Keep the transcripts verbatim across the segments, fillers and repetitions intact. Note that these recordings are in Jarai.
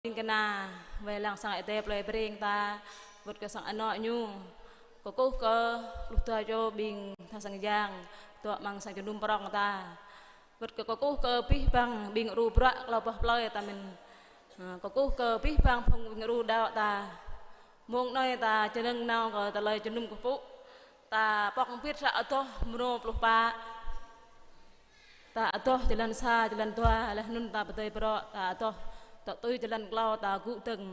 ƀing kơna wai lăng sang Ơi Adai plei Breng ta, wơ̆t kơ sang anŏ ñu. Kơkuh kơ pluh dua čô ƀing tha sang yang, dŏ amăng sang jơnum prŏng ta. Wơ̆t kơ kơkuh kơ abih bang ƀing gru bruă klâo boh plơi ta mĭn. Ơ, kơkuh kơ abih bang phung ƀing gru đaŏ ta. Mông anai ta čơnơ̆ng nao kơ tơlơi jơnum kơkuh pơpŭ. Ta pŏk hơbĭt hră adoh mrô pluh pă. Ta adoh jơlan sa, jơlan dua, laih anŭn ta pơdơi prŏ, ta adoh tŏ tui jơlan klâo ta gŭ dơ̆ng.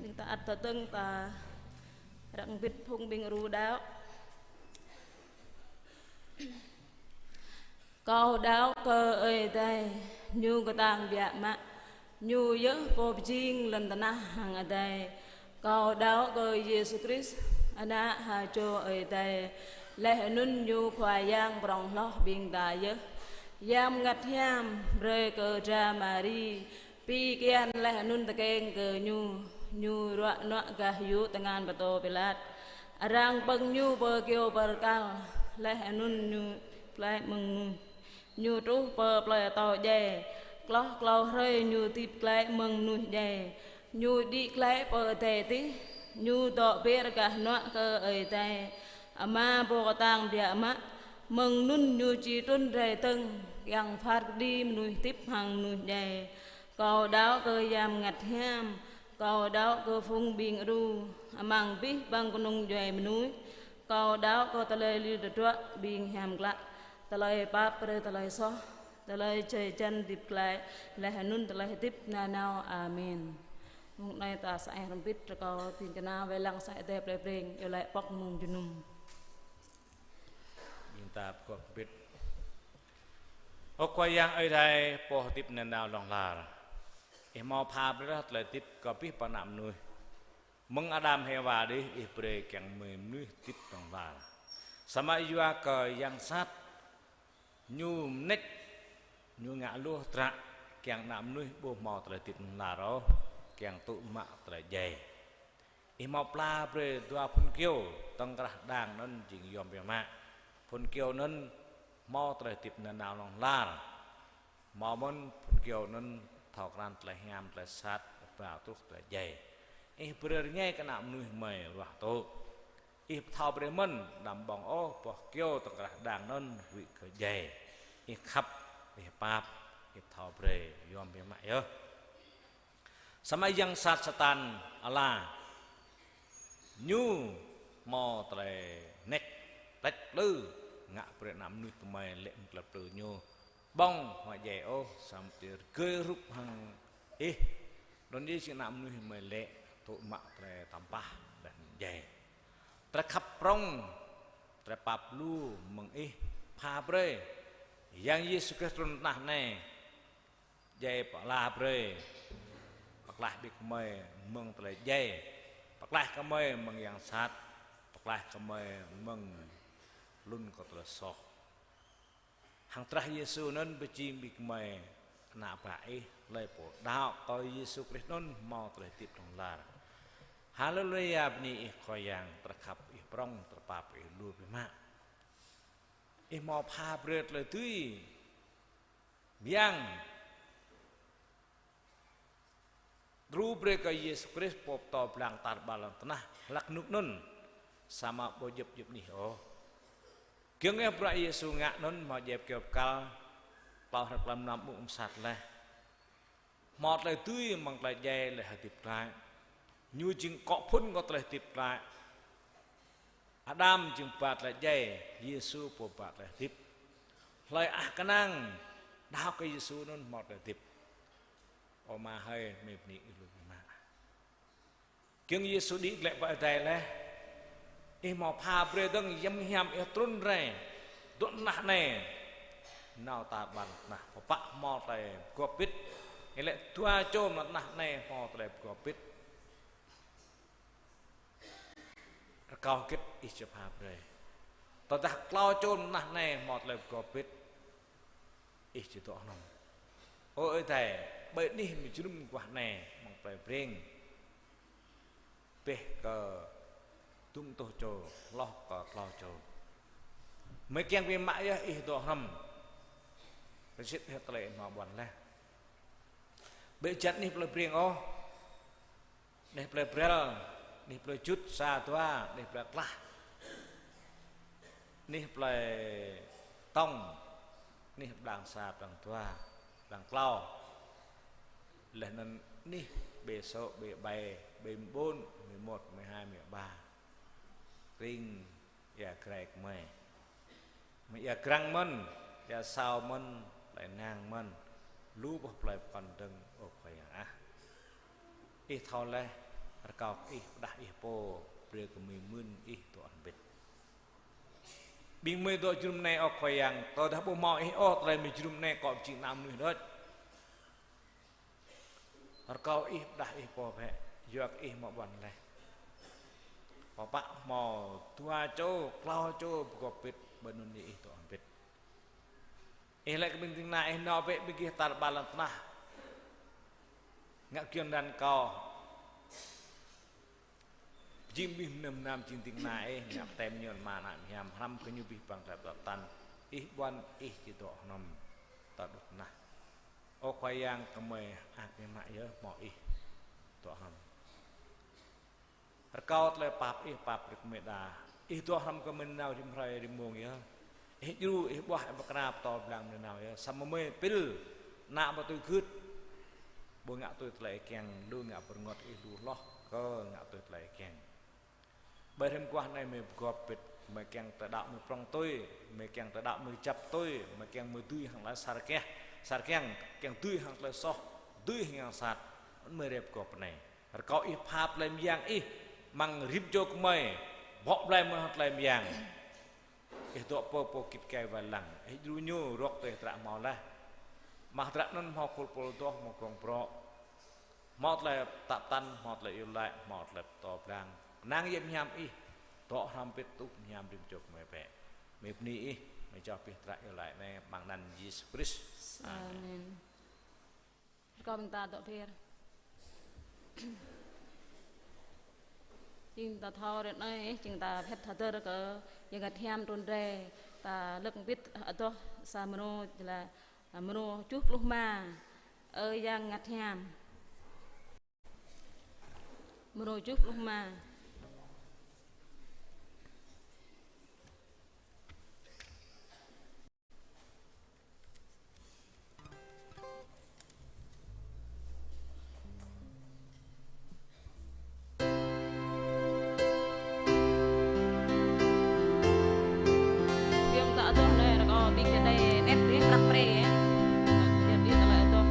Ƀing ta ăt tơdơ̆ng ta răng bĭt phung ƀing gru đaŏ. Kâo đaŏ kơ Ơi Adai, Ñu kơtang biă mă, Ñu yơh Pô pơjing lŏn tơnah hăng adai. Kâo đaŏ kơ Yêsu Krist, Ană ha čô Ơi Adai, laih anŭn Ñu Khua Yang prŏng hloh ƀing ta yơh. Yang Bơngăt Hiam brơi kơ dra Mari, pi kian laih anŭn tơkeng kơ Ñu, Ñu ruă nuă gah yŭ tơngan pơtô Pilat. Arăng pơ̆ng Ñu pơ kyâo bơrkal, laih anŭn Ñu glaĭ mơ̆ng mơnuih. Ñu truh pơ plơi atâo djai, hloh klâo hrơi Ñu hơdip glaĭ mơ̆ng mơnuih djai. Ñu đĭ glaĭ pơ adai adih, ñu dŏ ƀĕ rơkah hơnuă kơ Ơi Adai, Ama pô kơtang biă mă. Mơ̆ng anŭn ñu či trŭn rai dơ̆ng, kiăng phat kơđi mơnuih hơdip hăng mơnuih djai. Kâo đaŏ kơ Yang Bơngăt Hiam, kâo đaŏ kơ phung ƀing đru, amăng abih bang kơnung djuai mơnuih. Kâo đaŏ kơ tơlơi lui tơdruă ƀing hiam klă, tơlơi pap brơi tơlơi soh, tơlơi jai jăn hơdip glaĭ, laih anŭn tơlơi hơdip nanao. Amen. Mơ̆ng anai ta sa ai hrŏm hơbĭt rơkâo ding kơna wai lăng sa ai tơlơi plei Breng, iâu laĭ pŏk mơ̆ng jơnum. Ƀing ta pơkŏp hơbĭt. Ơ Khua Yang Ơi Adai, Pô hơdip nanao hlŏng lar. Ih hmâo pha brơi tơlơi hơdip kơ abih bang ană mơnuih. Mơ̆ng Adam Hêwa đih, Ih brơi kiăng gơmơi mơnuih hơdip hlŏng lar. Samơ̆ yua kơ yang sat ñu mơneč, ñu ngă luh tră, kiăng ană mơnuih ƀu hmâo tơlơi hơdip hlŏng lar ôh, kiăng tŭ mă tơlơi djai. Ih hmâo pla brơi dua phŭn kyâo, tŏng krah đang anŭn jing yom biă mă. Phŭn kyâo anŭn hmâo tơlơi hơdip nanao hlŏng lar. Hmâo mơ̆n phŭn kyâo anŭn thâo krăn tơlơi hiam, tơlơi sat, ba truh tơlơi djai. Ih brơi rơngai kơ ană mơnuih gơmơi ruah tŭ. Ih pơthâo brơi mơ̆n, đăm ƀơ̆ng ôh boh kyâo tŏng krah đang anŭn huĭ kơ djai. Ih khăp, ih pap, ih pơthâo brơi yom biă mă yơh. Samơ̆ yang sat Satan ala, ñu hmâo tơlơi mơneč, pleč plư, ngă brơi ană mơnuih gơmơi lê̆ mơ̆ng tơlơi plư ñu. Ƀơ̆ng hmâo djai ôh, samơ̆ tơlơi rơgơi hrup hăng ih. Anŭn yơh jing ană mơnuih gơmơi lê̆ tŭ mă tơlơi tăm pah laih anŭn djai. Tơlơi khăp prŏng, tơlơi pap lu mơ̆ng ih pha brơi. Yang Yêsu Krist trŭn tơnah anai, djai pơala brơi, pơklaih ƀing gơmơi mơ̆ng tơlơi djai, pơklaih gơmơi mơ̆ng yang sat, pơklaih gơmơi mơ̆ng hlŭn kơ tơlơi soh. Hăng drah Yêsu anŭn pơjing ƀing gơmơi ană bă ih, hlơi pô đaŏ kơ Yêsu Krist anŭn hmâo tơlơi hơdip hlŏng lar. Haleluya, bơni ih Khua Yang, tơlơi khăp ih prŏng, tơlơi pap ih lu biă mă. Ih hmâo pha brơi tơlơi dưi mơyang đru brơi kơ Yêsu Krist pô pơtô blang tar ƀar lŏn tơnah hlăk rơnŭk anŭn, samơ̆ ƀu djŏp djŏp anih ôh. Giŏng yơh bruă Yêsu ngă anŭn hmâo djai kyâo pơkăl, klâo hrơi klâo mlam ƀu mơsat laih. Hmâo tơlơi dưi mơ̆ng tơlơi djai laih hơdip glaĭ. Ñu jing akŏ phŭn kơ tơlơi hơdip glaĭ. Adam jing ba tơlơi djai, Yêsu pô ba tơlơi hơdip. Hlơi ăh kơnang đaŏ kơ Yêsu anŭn hmâo tơlơi hơdip. Ơ Ama hơi, gơmơi bơni ih lu biă mă. Giŏng Yêsu đĭ glaĭ pơ adai laih, ih hmâo pha brơi dơ̆ng Yang Hiam ih trŭn rai dŏ tơnah anai, nao tar ƀar lŏn tơnah, pơpă hmâo tơlơi pơgop bit. Ih lĕ dua čô mơ̆ng tơnah anai hmâo tơlơi pơgop bit. Rơkâo hơget ih či pha brơi. Tơdah klâo čô mơ̆ng tơnah anai hmâo tơlơi pơgop bit, ih či dŏ hơnơ̆ng. Ơ Ơi Adai, ƀơi anih mơjrŭm mơguah anai mơ̆ng plei Breng, pĕh kơ dŭm rơtuh čô, hloh kơ klâo čô. Gơmơi kiăng biă mă yơh ih dŏ hơnơ̆ng. Rơsĭt hơget tơlơi ih hmâo ƀuăn laih. Ƀu djơ̆ anih plei Breng ôh. Anih plei Brel, anih plei Jŭt sa dua, anih plei Klah, anih plei Tŏng, anih Blang sa, Blang dua, Blang klâo. Laih anŭn anih B số, B bảy, B bốn, mười một, mười hai, mười ba. Ring ia Grai gơmơi. Mơ̆ ia Grăng mơ̆n, ia Sao mơ̆n, plei Nang mơ̆n, lu boh plei pơkŏn dơ̆ng, ơ Khua Yang ah. Ih thâo laih, rơkâo kơ ih pơđah ih pô, brơi kơ gơmơi mưn ih dŏ hrŏm hơbĭt. Ƀing gơmơi dŏ jơnum anai, ơ Khua Yang, tơdah ƀu hmâo ih ôh, tơlơi mơjơnum anai kŏ pơjing ană mơnuih đôč. Rơkâo ih pơđah ih pô bĕ, yua kơ ih hmâo ƀuăn laih. Pơpă hmâo dua čô, klâo čô pơgop bit, ƀơi anŭn ih dŏ hơbĭt. Ih laĭ kơ ƀing ding kơna ih nao bĕ ƀing gih tar ƀar lŏn tơnah. Ngă giŏng anăn kâo. Pơjing abih mơnam mơnam jing ding kơna ih, ngă pơtĕm ñu ană mơnam hiam, hrăm kơ ñu abih bang tơlơi pơtăn. Ih ƀuăn ih či dŏ hơnơ̆ng tơl đŭt nah. Ơ Khua Yang, gơmơi ăt biă mă yơh hmâo ih. Dŏ hrŏm. Rơkâo tơlơi pap Ih pap brơi kơ mơi đa. Ih dŏ hrŏm kơ mơi nanao rĭm hrơi rĭm mông yơh. Ih djru, Ih ƀuah, Ih pơkra pơtô blang mơi nanao yơh. Samơ̆ mơi pil, ană ƀu tui gưt. Ƀu ngă tui tơlơi Ih kiăng, lu ngă pơrơngot Ih lu hloh kơ ngă tui tơlơi Ih kiăng. Ƀơi rĭm mơguah anai mơi pơgop pĭt, mơi kiăng tơlơi đaŏ mơi prŏng tui, mơi kiăng tơlơi đaŏ mơi kơjăp tui, mơi kiăng mơi dưi hăng tơlơi sar keh, sar kiăng, kiăng dưi hăng tơlơi soh, dưi hăng sat, mơi rai pơgop anai. Rơkâo Ih pap tơlơi mơyang Ih, amăng rĭm čô gơmơi, bŏ blai mơi hăng tơlơi mơyang. Ih dŏ pơ pô git gai wai lăng, Ih djru ñu rŏk tui Ih dra hmâo laih. Mă dra anŭn hmâo khul pul adoh, hmâo gong brŏ. Hmâo tơlơi tăp tăn, hmâo tơlơi iâu laĭ, hmâo tơlơi pơtô blang. Kơnang yơh hiam Ih, dŏ hrŏm pĭt tŭ hiam rĭm čô gơmơi bĕ. Mơi bơni Ih, mơi čoh abih dra iâu laĭ anai amăng anăn Yêsu Krist. Amen. Amen. Rơkâo ƀing ta dŏ phiơr. Jing ta thâo ră anai, jing ta phet hơdơr kơ Yang Bơngăt Hiam trŭn rai, ta lơ̆k pĭt adoh sa mrô, jơlah mrô tơjuh pluh rơma, Ơ Yang Bơngăt Hiam. Mrô tơjuh pluh rơma. Biă ta adoh anai, rơkâo ƀing čơđai net dih prăp pre, yơh. Biă dih tơlơi adoh.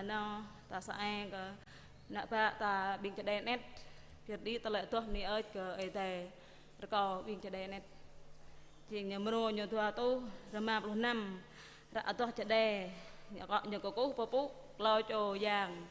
Nao ta sa ai kơ ană bă ta ƀing Čơđai anet, pơyơr đĭ tơlơi adoh bơni hơơč kơ Ơi Adai rơkâo ƀing Čơđai anet. Jing ñu mrô ñu dua rơtuh rơma pluh năm, ră adoh Čơđai, ñu kơ, ñu kơkuh pơpŭ klâo čô yang.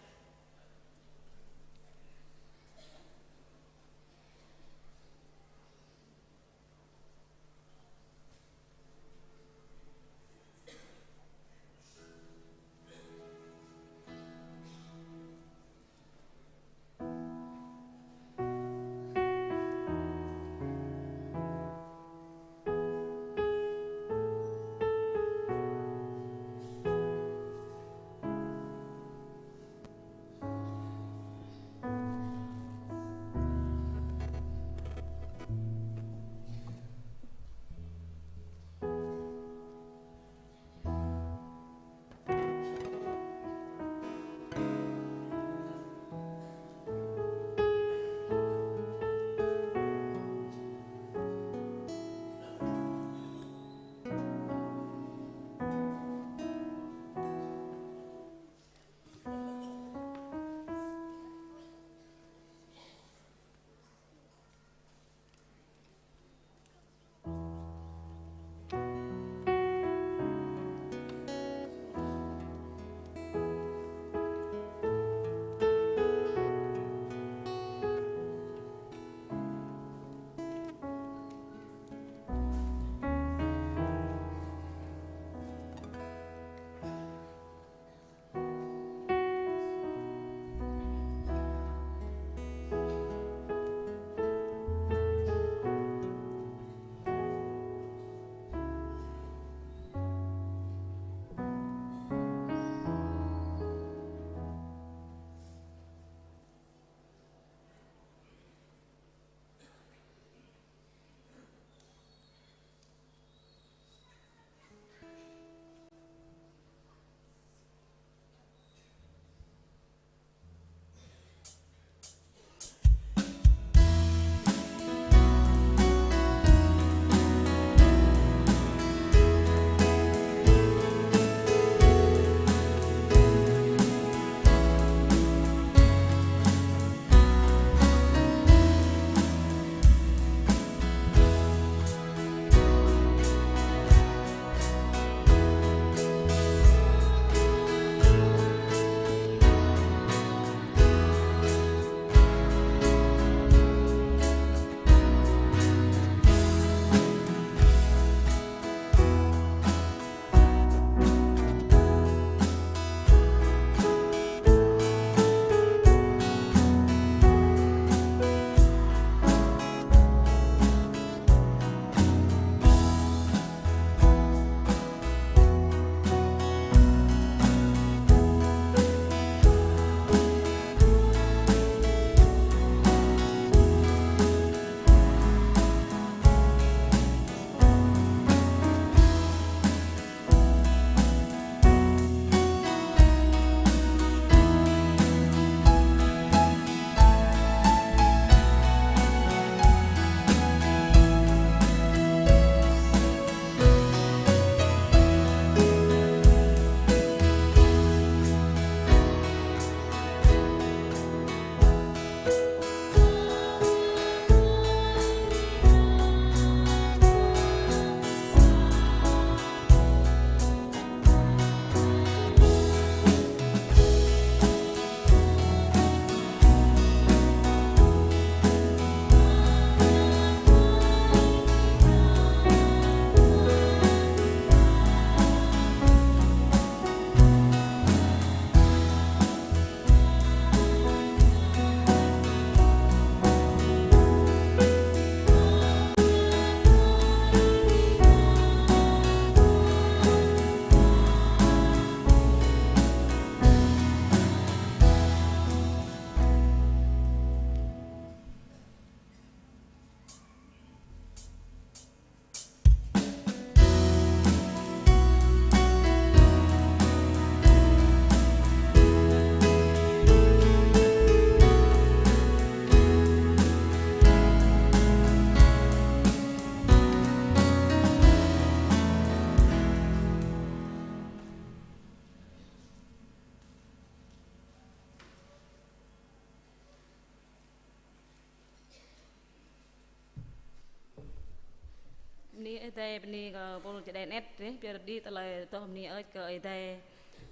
Adai bơni kơ pôl čơđai net, reh pơyơr đĭ tơlơi adoh bơni hơơč kơ Ơi Adai.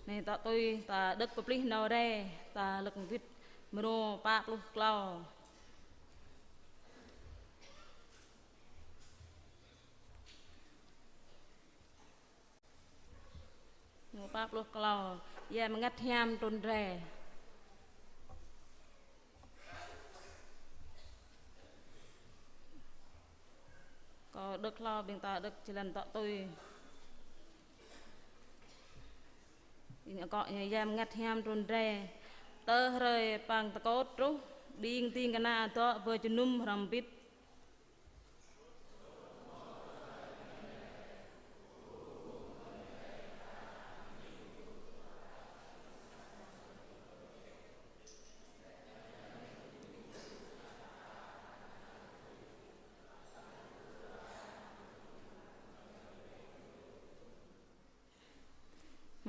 Anai tŏ tui ta đŏk pơplih nao rai, ta lơ̆k bit mrô pă pluh klâo. Mrô pă pluh klâo, Yang Bơngăt Hiam trŭn rai. Kâo đŏk hlâo, ƀing ta đŏk jơlan tŏ tui. Ƀing akŏ ñu Yang Bơngăt Hiam trŭn rai. Tơ hrơi Păng tơkôt truh, ƀing ding kơna dŏ pơ jơnum hrŏm bit.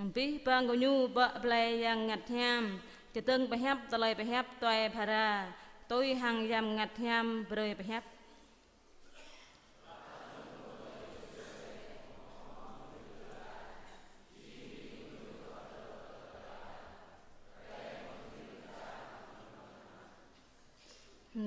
Abih bang gơñu bă blai Yang Bơngăt Hiam, čơdơ̆ng pơhiăp tơlơi pơhiăp tuai phara, tui hăng Yang Bơngăt Hiam brơi pơhiăp.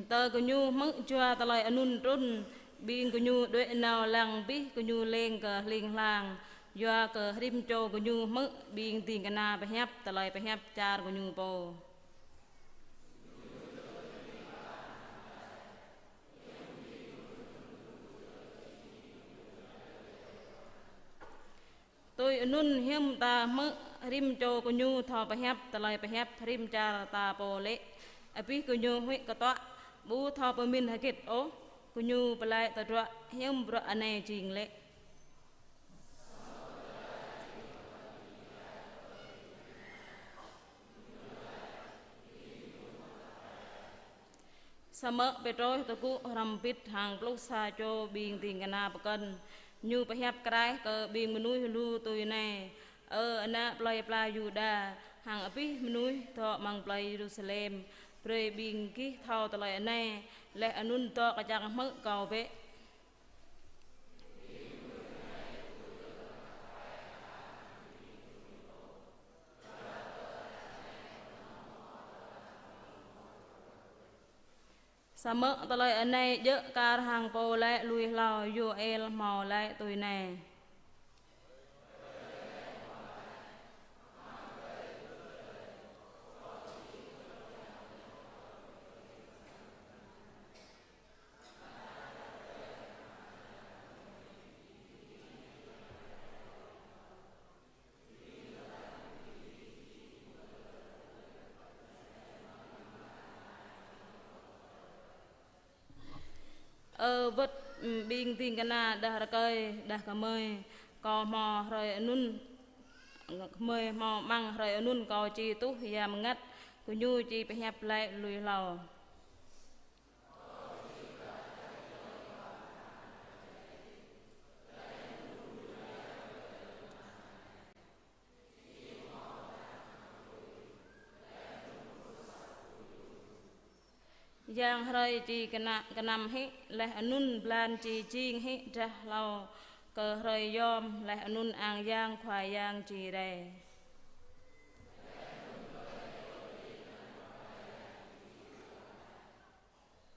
Tơ gơñu hmư̆ jua tơlơi anŭn trŭn, ƀing gơñu đuaĭ nao lăng abih gơñu leng kơ hling hlang, yua kơ rĭm čô gơñu hmư̆ ƀing ding kơna pơhiăp tơlơi pơhiăp čar gơñu pô. Tui anŭn hiư̆m ta hmư̆ rĭm čô gơñu thâo pơhiăp tơlơi pơhiăp rĭm čar ta pô lĕ. Abih gơñu huĭ kơtuă, ƀu thâo pơmĭn hơget ôh, gơñu pơlai tơdruă hiư̆m bruă anai jing lĕ. Samơ̆ Pêtrôs tơgŭ hrŏm bit hăng pluh sa čô ƀing ding kơna pơkŏn. Ñu pơhiăp kraih kơ ƀing mơnuih lu tui anai: Ơ ană plơi pla Yuđa, hăng abih mơnuih dŏ amăng plơi Yêrusalem, brơi ƀing gih thâo tơlơi anai, laih anŭn dŏ kơčăng hmư̆ kâo bĕ. Samơ̆ tơlơi anai djơ̆ kar hăng pô laĭ lui hlâo Yôel hmâo laĭ tui anai: Ơ wơ̆t, ưm, ƀing ding kơna đah rơkơi, đah kơmơi, kâo hmâo hrơi anŭn, kơmơi hmâo amăng hrơi anŭn kâo či tuh Yang Bơngăt, gơñu či pơhiăp laĭ lui hlâo. Yang hrơi či kơnă, kơnăm hĭ, laih anŭn blan či jing hĭ drah hlâo kơ hrơi yom, laih anŭn ang yang Khua Yang či rai.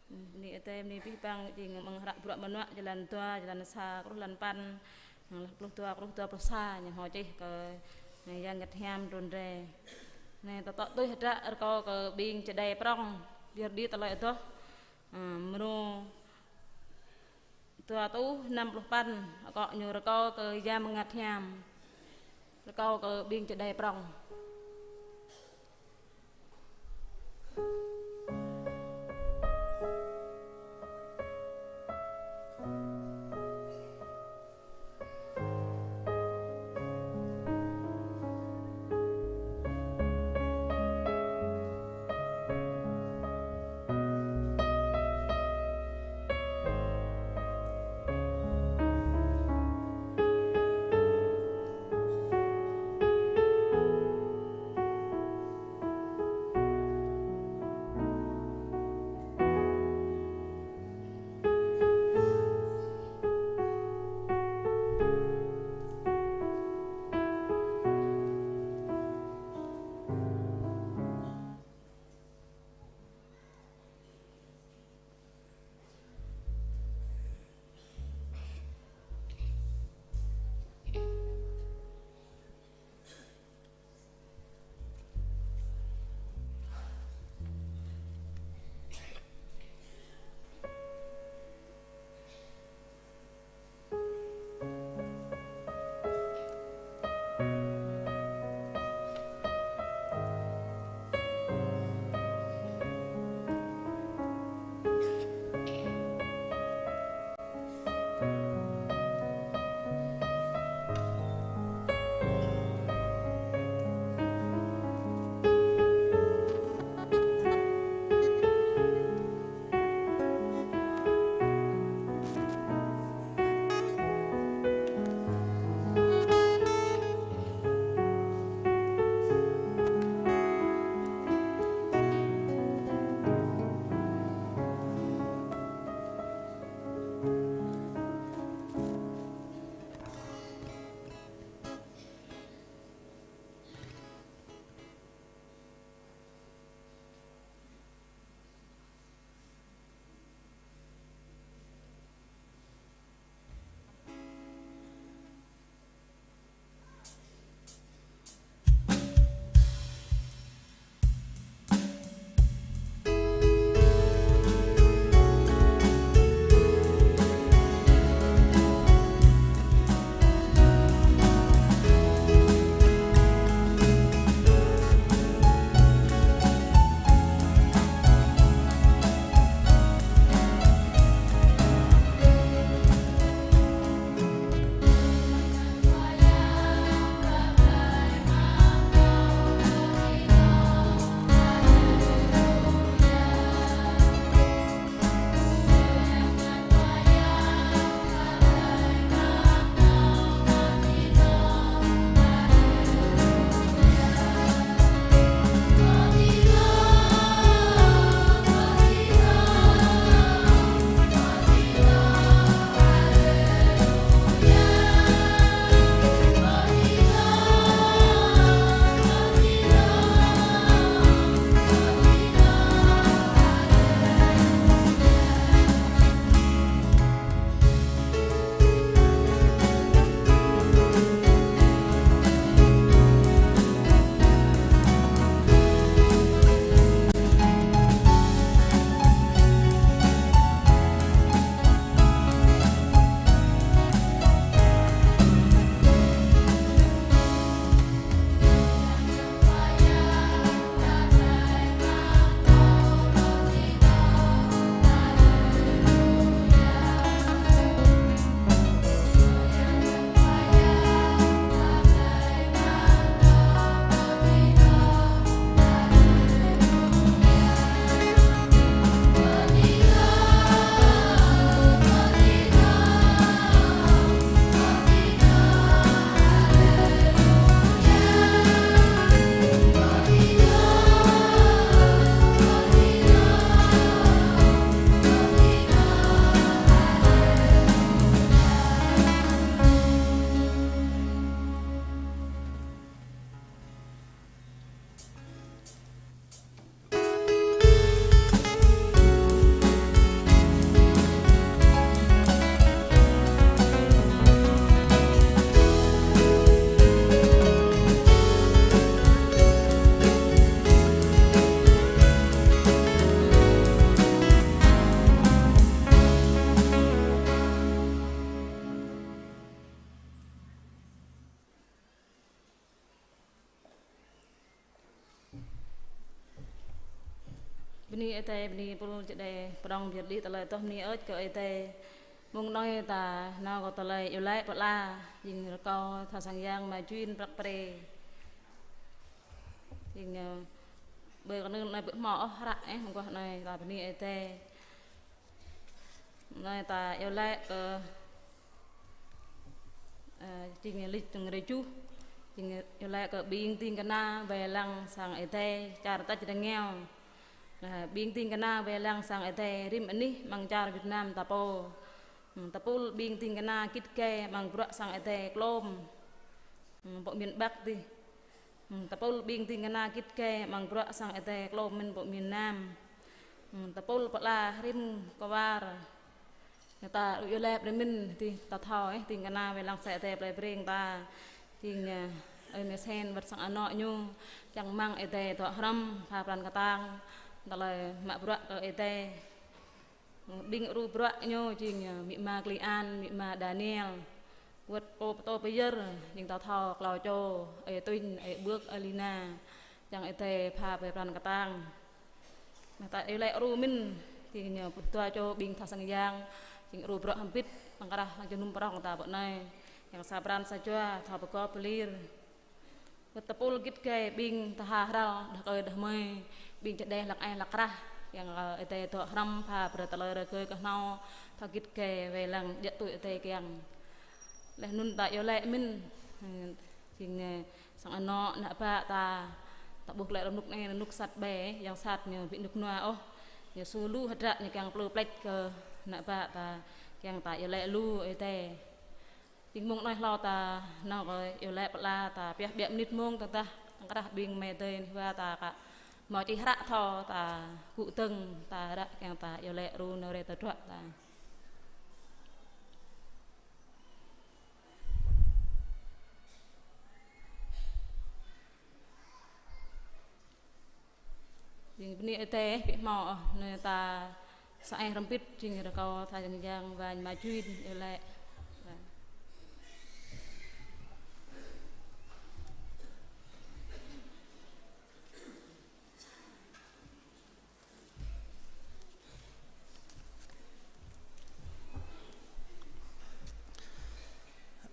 Bơni Ơi Adai, bơni abih bang, jing mơ̆ng hră Bruă Mơnuă, jơlan dua, jơlan sa truh jơlan păn, hăng laih pluh dua truh dua pluh sa, ñu hmâo čih kơ Yang Bơngăt Hiam trŭn rai. Anai tơtŏ tui hơdră rơkâo kơ ƀing čơđai prŏng, pơyơr đĭ tơlơi adoh, ơ, mrô dua rơtuh năm pluh păn, akŏ ñu rơkâo kơ Yang Bơngăt Hiam. Rơkâo kơ ƀing čơđai prŏng. Bơni Ơi Adai, bơni pul čơđai prong biă đĭ tơlơi tŏh bơni ơč kơ Ơi Adai. Mông anai ta nao kơ tơlơi iâu laĭ pơala, jing rơkâo tha sang yang mă juin prăk pre. Jing, ơ, ƀơi kơnơ̆ng anai ƀu hmâo ôh hră, ơ, mơguah anai ta bơni Ơi Adai. Anai ta iâu laĭ kơ, ơ, jing lĕ tơ̆ng rơjuh, jing iâu laĭ kơ ƀing ding kơna wai lăng sang Ơi Adai, čar tač rơngiao. Ơ, ƀing ding kơna wai lăng sang Ơi Adai rĭm anih amăng čar Việt Nam ta pô. Ơ, tơpul ƀing ding kơna git gai amăng bruă sang Ơi Adai klôm. Ơ, pơ miền Bắc dih. Ơ, tơpul ƀing ding kơna git gai amăng bruă sang Ơi Adai klôm mơ̆n pơ miền Nam. Ơ, tơpul pơala rĭm kwar. Ñu ta iâu laĭ brơi mơ̆n dih ta thâo, ơ, ding kơna wai lăng sang Ơi Adai plei Breng ta. Jing, ơ, ơi Mesen wơ̆t sang anŏ ñu, čang rơmang Ơi Adai dŏ hrŏm, pha pran kơtang, tơlơi mă bruă kơ Ơi Adai. Ƀing djru bruă ñu jing, ơ, amĭ ama Kli An, amĭ ama Daniel. Wơ̆t pô pơtô pơyơr, jing ta thâo klâo čô, ơi Tuin, ơi Ƀơk, ơi Lina. Čang Ơi Adai pha brơi pran kơtang. Anai ta iâu laĭ djru mơ̆n, jing ñu pluh dua čô ƀing tha sang yang, jing djru bruă hơbĭt, tơ̆ng krah jơnum prong ta pơ anai. Yang sa pran sa jua, thâo pơgop pơlir. Wơ̆t tơpul git gai ƀing tha hral, đah kơi đah mơi, ƀing čơđai hlăk ai hlăk krah, yang, ơ, Ơi Adai dŏ hrŏm pha brơi tơlơi rơgơi kơhnâo, thâo git gai wai lăng djă̱ tui Ơi Adai kiăng. Laih anŭn ta iâu laĭ mơ̆n, ơ, jing, ơ, sang anŏ ană bă ta, ta ƀuh glaĭ rơnŭk anai, rơnŭk sat ƀai, yang sat ñu ƀu rơnŭk rơnua ôh, ñu su lu hơdră ñu kiăng plư pleč kơ ană bă ta, kiăng ta iâu laĭ lu Ơi Adai. Jing mông anai hlâo ta nao kơ iâu laĭ pơala ta pioh ƀiă mơnit mông tơdah tơ̆ng krah ƀing amai adơi neh wa ta ka hmâo čih hră thâo ta gŭ dơ̆ng ta hră kiăng ta iâu laĭ djru nao rai tơdruă ta. Jing bơni Ơi Adai, ƀu hmâo ôh, anai ta sa ai hrŏm hơbĭt, jing rơkâo tha sang yang wai mă juin, iâu laĭ.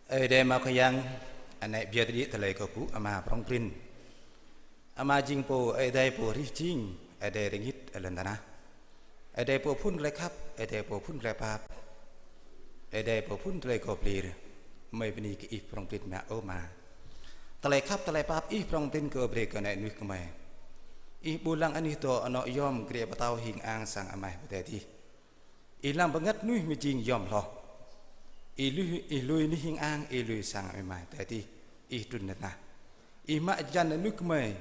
Ơi Adai mă kơ yang, anai biă đĭ tơlơi kơ pŭ ama prong prin. Ama jing pô, Ơi Adai pô rih jing, Ơi Adai rơngit lŏn tơnah. Ơi Adai pô phŭn tơlơi khăp, Ơi Adai pô phŭn tơlơi pap. Ơi Adai pô phŭn tơlơi kơ plir. Gơmơi bơni kơ Ih prong prin mă ơ Ama. Tơlơi khăp, tơlơi pap Ih prong prin kơ brơi kơ anai mơnuih gơmơi. Ih ƀuh lăng anih dŏ anŏ yom, gre pơtao hing ang sang amai adai adih. Ih lăng bơngăt mơnuih mơjing yom hloh. Ih lui, Ih lui anih hing ang, Ih lui sang amai adai adih. Ih trŭn nơnah. Ih mă jăn mơnuih gơmơi.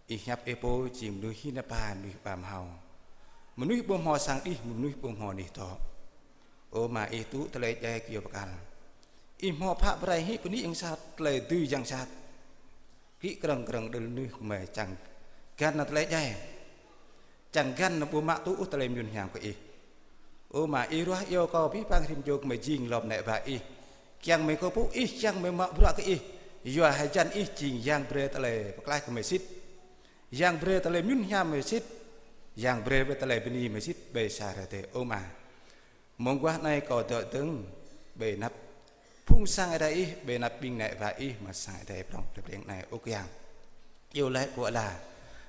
Ih hiăp Ih pô jing mơnuih hĭ nơpa, mơnuih ba mơhao. Mơnuih ƀu hmâo sang đih, mơnuih ƀu hmâo anih dŏ. Ơ Ama, Ih tŭ tơlơi djai kơ yua pơkăl. Ih hmâo phă pơrai hĭ bơni yang sat, tơlơi dưi yang sat. Kĭ krơ̆ng krơ̆ng đơl mơnuih gơmơi čang găn nao tơlơi djai. Čang găn nao ƀu mă tŭ ôh tơlơi mơyun hiam kơ Ih. Ơ Ama, Ih ruah iâu kơ abih bang rĭm čô gơmơi jing lŏm anai ba Ih. Kiăng gơmơi kơkuh Ih, kiăng gơmơi mă bruă kơ Ih. Yua hơjăn Ih jing Yang brơi tơlơi pơklaih kơ gơmơi sĭt. Yang brơi tơlơi mơyun hiam gơmơi sĭt. Yang brơi tơlơi bơni gơmơi sĭt ƀơi sa rơdêh, ơ Ama. Mơguah anai kâo dŏ dơ̆ng ƀơi anăp phung sang Ơi Adai Ih, ƀơi anăp ƀing ană bă Ih, amăng sang Ơi Adai prong plei Breng anai, ơ Khua Yang. Iâu laĭ pô ala.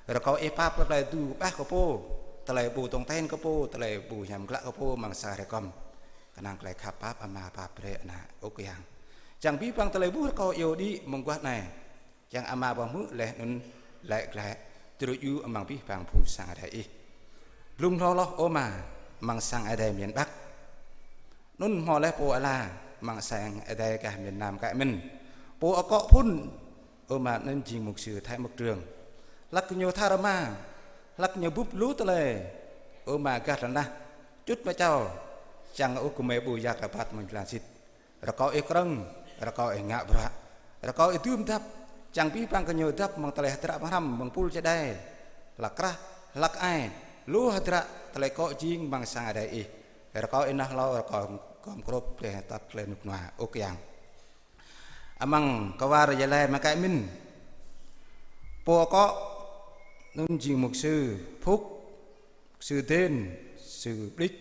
Rơkâo Ih pap tơlơi tơdu kơƀah kơ pô, tơlơi ƀu tong ten kơ pô, tơlơi ƀu hiam klă kơ pô, amăng sang Ơi Adai kŏm. Kơnang tơlơi khăp pap Ama pap brơi ană, ơ Khua Yang. Čang abih bang tơlơi ƀuh rơkâo iâu đĭ mơguah anai. Kiăng Ama ƀuh hmư̆ laih anŭn laĭ glaĭ, tơrŭ djru amăng abih bang phung sang Ơi Adai Ih. Blung hloh hloh ơ Ama, amăng sang Ơi Adai miền Bắc. Anŭn hmâo laih pô ala, amăng sang Ơi Adai gah miền Nam kơ mơ̆n. Pô akŏ phŭn, ơ Ama, anŭn jing mục sư Thái Mộc Trường. Hlăk ñu tha rơma, hlăk ñu bưp lu tơlơi, ơ Ama, gah tơnah čut mơčao, čang ôh gơmơi ƀu yak rơbat mơ̆ng jơlan sĭt. Rơkâo Ih krơ̆ng, rơkâo Ih ngă bruă, rơkâo Ih dưm dăp, čang abih bang gơñu dăp mơ̆ng tơlơi hơdră pơhrăm, mơ̆ng pul čơđai, hlăk krah, hlăk ai, lu hơdră tơlơi akŏ jing amăng sang Ơi Adai Ih. Rơkâo Ih nao hlâo, rơkâo gom krôp, brơi tơlơi rơnŭk rơnua, ơ Khua Yang. Amăng kwar Gia Lai mơkă mơ̆n. Pô akŏ, anŭn jing mục sư Phúc, Sư Dên, sư Ƀlĭč,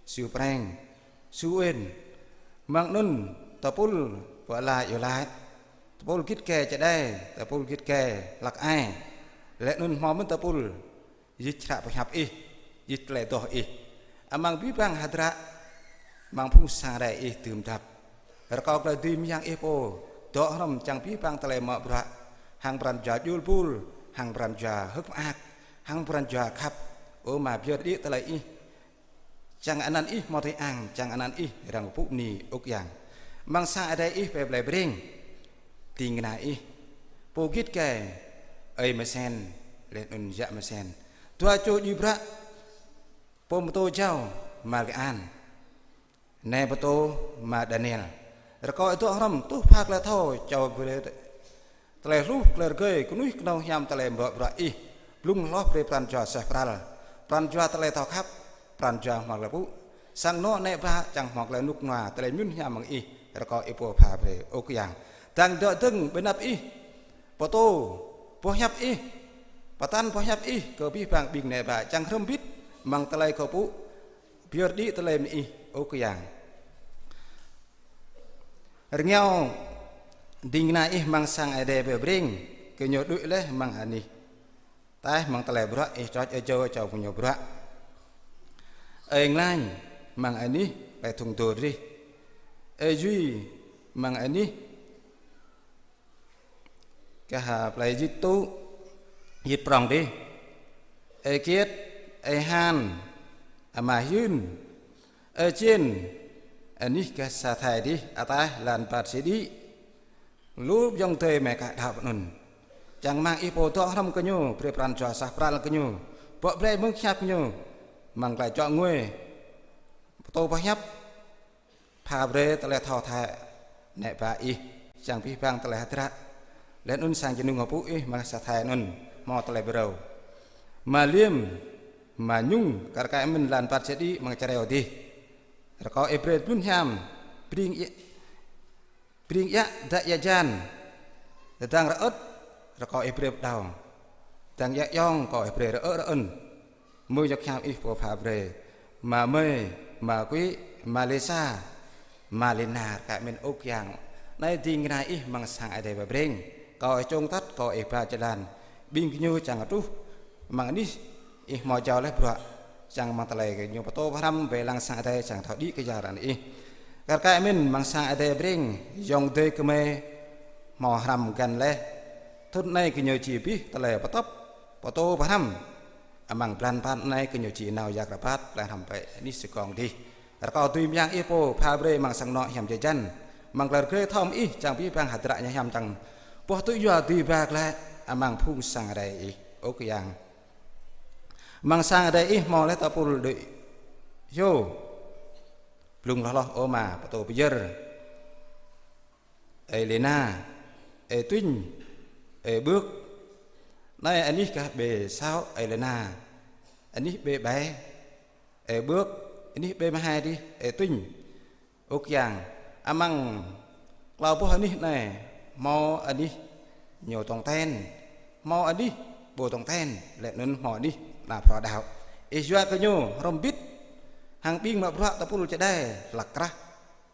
sư Preng, sư Uên. Mơ̆ng anŭn tơpul pơala iâu laĭ, tơpul git gai čơđai, tơpul git gai hlăk ai. Laih anŭn hmâo mơ̆n tơpul jih čră pơhiăp ih, jih tơlơi adoh ih. Amăng abih bang hơdră, amăng phung sang Adai ih dưm dăp. Rơkâo tơlơi dưi mơyang ih pô, dŏ hrŏm čang abih bang tơlơi mă bruă, hăng pran jua djul bul, hăng pran jua hơ̆k mơak, hăng pran jua khăp. Ơ Ama, pơyơr đĭ tơlơi ih, čang anăn ih hmâo tơring ang, čang anăn ih răng pơpŭ bơni ơ Khua Yang. Amăng sang Adai ih pơplih breng ding kơna ih, pô git gai, ơi Mơsen, laih anŭn yă Mơsen. Dua čô djai bruă, pô pơtô jao, Ama Gơan, nai pơtô, Ama Daniel. Rơkâo ih dŏ hrŏm, tuh pha tơlơi thâo, čô brơi tơlơi hluh, tơlơi rơgơi, kơnuih kơnong hiam tơlơi mă bruă ih. Blung hloh brơi pran jua suaih pral, pran jua tơlơi thâo khăp, pran jua hmâo tơlơi pơpŭ. Sang anŏ nai ƀă čang hmâo tơlơi rơnŭk rơnua, tơlơi mơyun hiam mơ̆ng ih, rơkâo ih pô pha brơi ơ Khua Yang. Dơ̆ng dŏ dơ̆ng ƀơi anăp ih, pơtô boh hiăp ih, pơtăn boh hiăp ih kơ abih bang ƀing nai ƀă čang hrŏm bĭt amăng tơlơi kâo pơpŭ, pơyơr đĭ tơlơi mơ̆ng ih ơ Khua Yang. Rơngiao ding kơna ih amăng sang Adai pơplih breng, gơñu đuaĭ laih amăng anih ataih amăng tơlơi bruă ih čoč ih jao čang gơñu bruă. Ơi Nglañ amăng anih tơlơi thŭng dô rih. Ơi Jui amăng anih gah plơi Jit tŭ, Jit prŏng dih. Ơi Kiet, ơi Han, Ama Hyưn, ơi Jên, anih gah Sa Thai dih, ataih lan pat sĭ đĭ. Lu ayŏng adơi mơ̆ng kah đaŏ anŭn. Čang amăng ih pô dŏ hrŏm gơñu, brơi pran jua suaih pral gơñu. Bŏ brơi mơ̆ng hiăp gơñu. Amăng tơlơi čŏk ngui. Pơtô boh hiăp. Pha brơi tơlơi thâo thâo nai ƀă ih, čang abih bang tơlơi hơdră. Laih anŭn sang jơnum ngă pŭ ih amăng Sa Thai anŭn hmâo tơlơi phrâo. Ama Liêm, Ama Nhung, kar kaĭ mơ̆n lan pat sĭ đĭ amăng Čơreo dih. Rơkâo ih brơi blŭn hiam, bring ia, bring ia dă ia jan. Tơdang rơơ̆t, rơkâo ih brơi pơđao. Tơdang ia ayŏng, rơkâo ih brơi rơơ̆ rơơ̆n. Mơ̆ng yŏk hiam ih pô pha brơi. Ama Mơi, Ama Kuĭ, Ama Lisa, Ama Lina, kar kaĭ mơ̆n ơ Khua Yang. Anai ding kơna ih amăng sang Adai pơplih breng. Kâo ih čong tăt, kâo ih ba jơlan. Ƀing gơñu čang truh amăng anih ih hmâo jao laih bruă. Čang amăng tơlơi gơñu pơtô pơhrăm ƀơi lăng sang Adai čang thâo đĭ kơ jơlan ih. Kar kaĭ mơ̆n amăng sang Adai pơplih breng, ayŏng adơi gơmơi hmâo hrăm găn laih. Thŭn anai gơñu či abih tơlơi pơtŏp, pơtô pơhrăm. Amăng blan păn anai gơñu či nao yak rơbat, laih hrăm pĕ anih Sê Kông dih. Rơkâo dưi mơyang ih pô pha brơi amăng sang anŏ hiam jơjăn. Amăng tơlơi rơgơi thâo mơ̆ng ih čang abih bang hơdră ñu hiam čang. Boh tŭ yua dưi ba glaĭ amăng phung sang Adai ih, ơ Khua Yang. Amăng sang Adai ih hmâo laih tơpul đuaĭ hyu. Blung hloh hloh ơ Ama pơtô pơyơr. Ơi Lina, ơi Tuinh, ơi Bưk. Anai anih gah ƀơi Sao, ơi Lina. Anih ƀơi Bai, ơi Bưk. Anih ƀơi Mơhai dih, ơi Tuinh. Ơ Khua Yang, amăng klâo boh anih anai, hmâo anih ñu tong ten, hmâo anih ƀu tong ten, laih anŭn hmâo anih ană phrâo đaŏ. Ih yua gơñu hrŏm bĭt, hăng ƀing mă bruă tơpul čơđai, hlăk krah.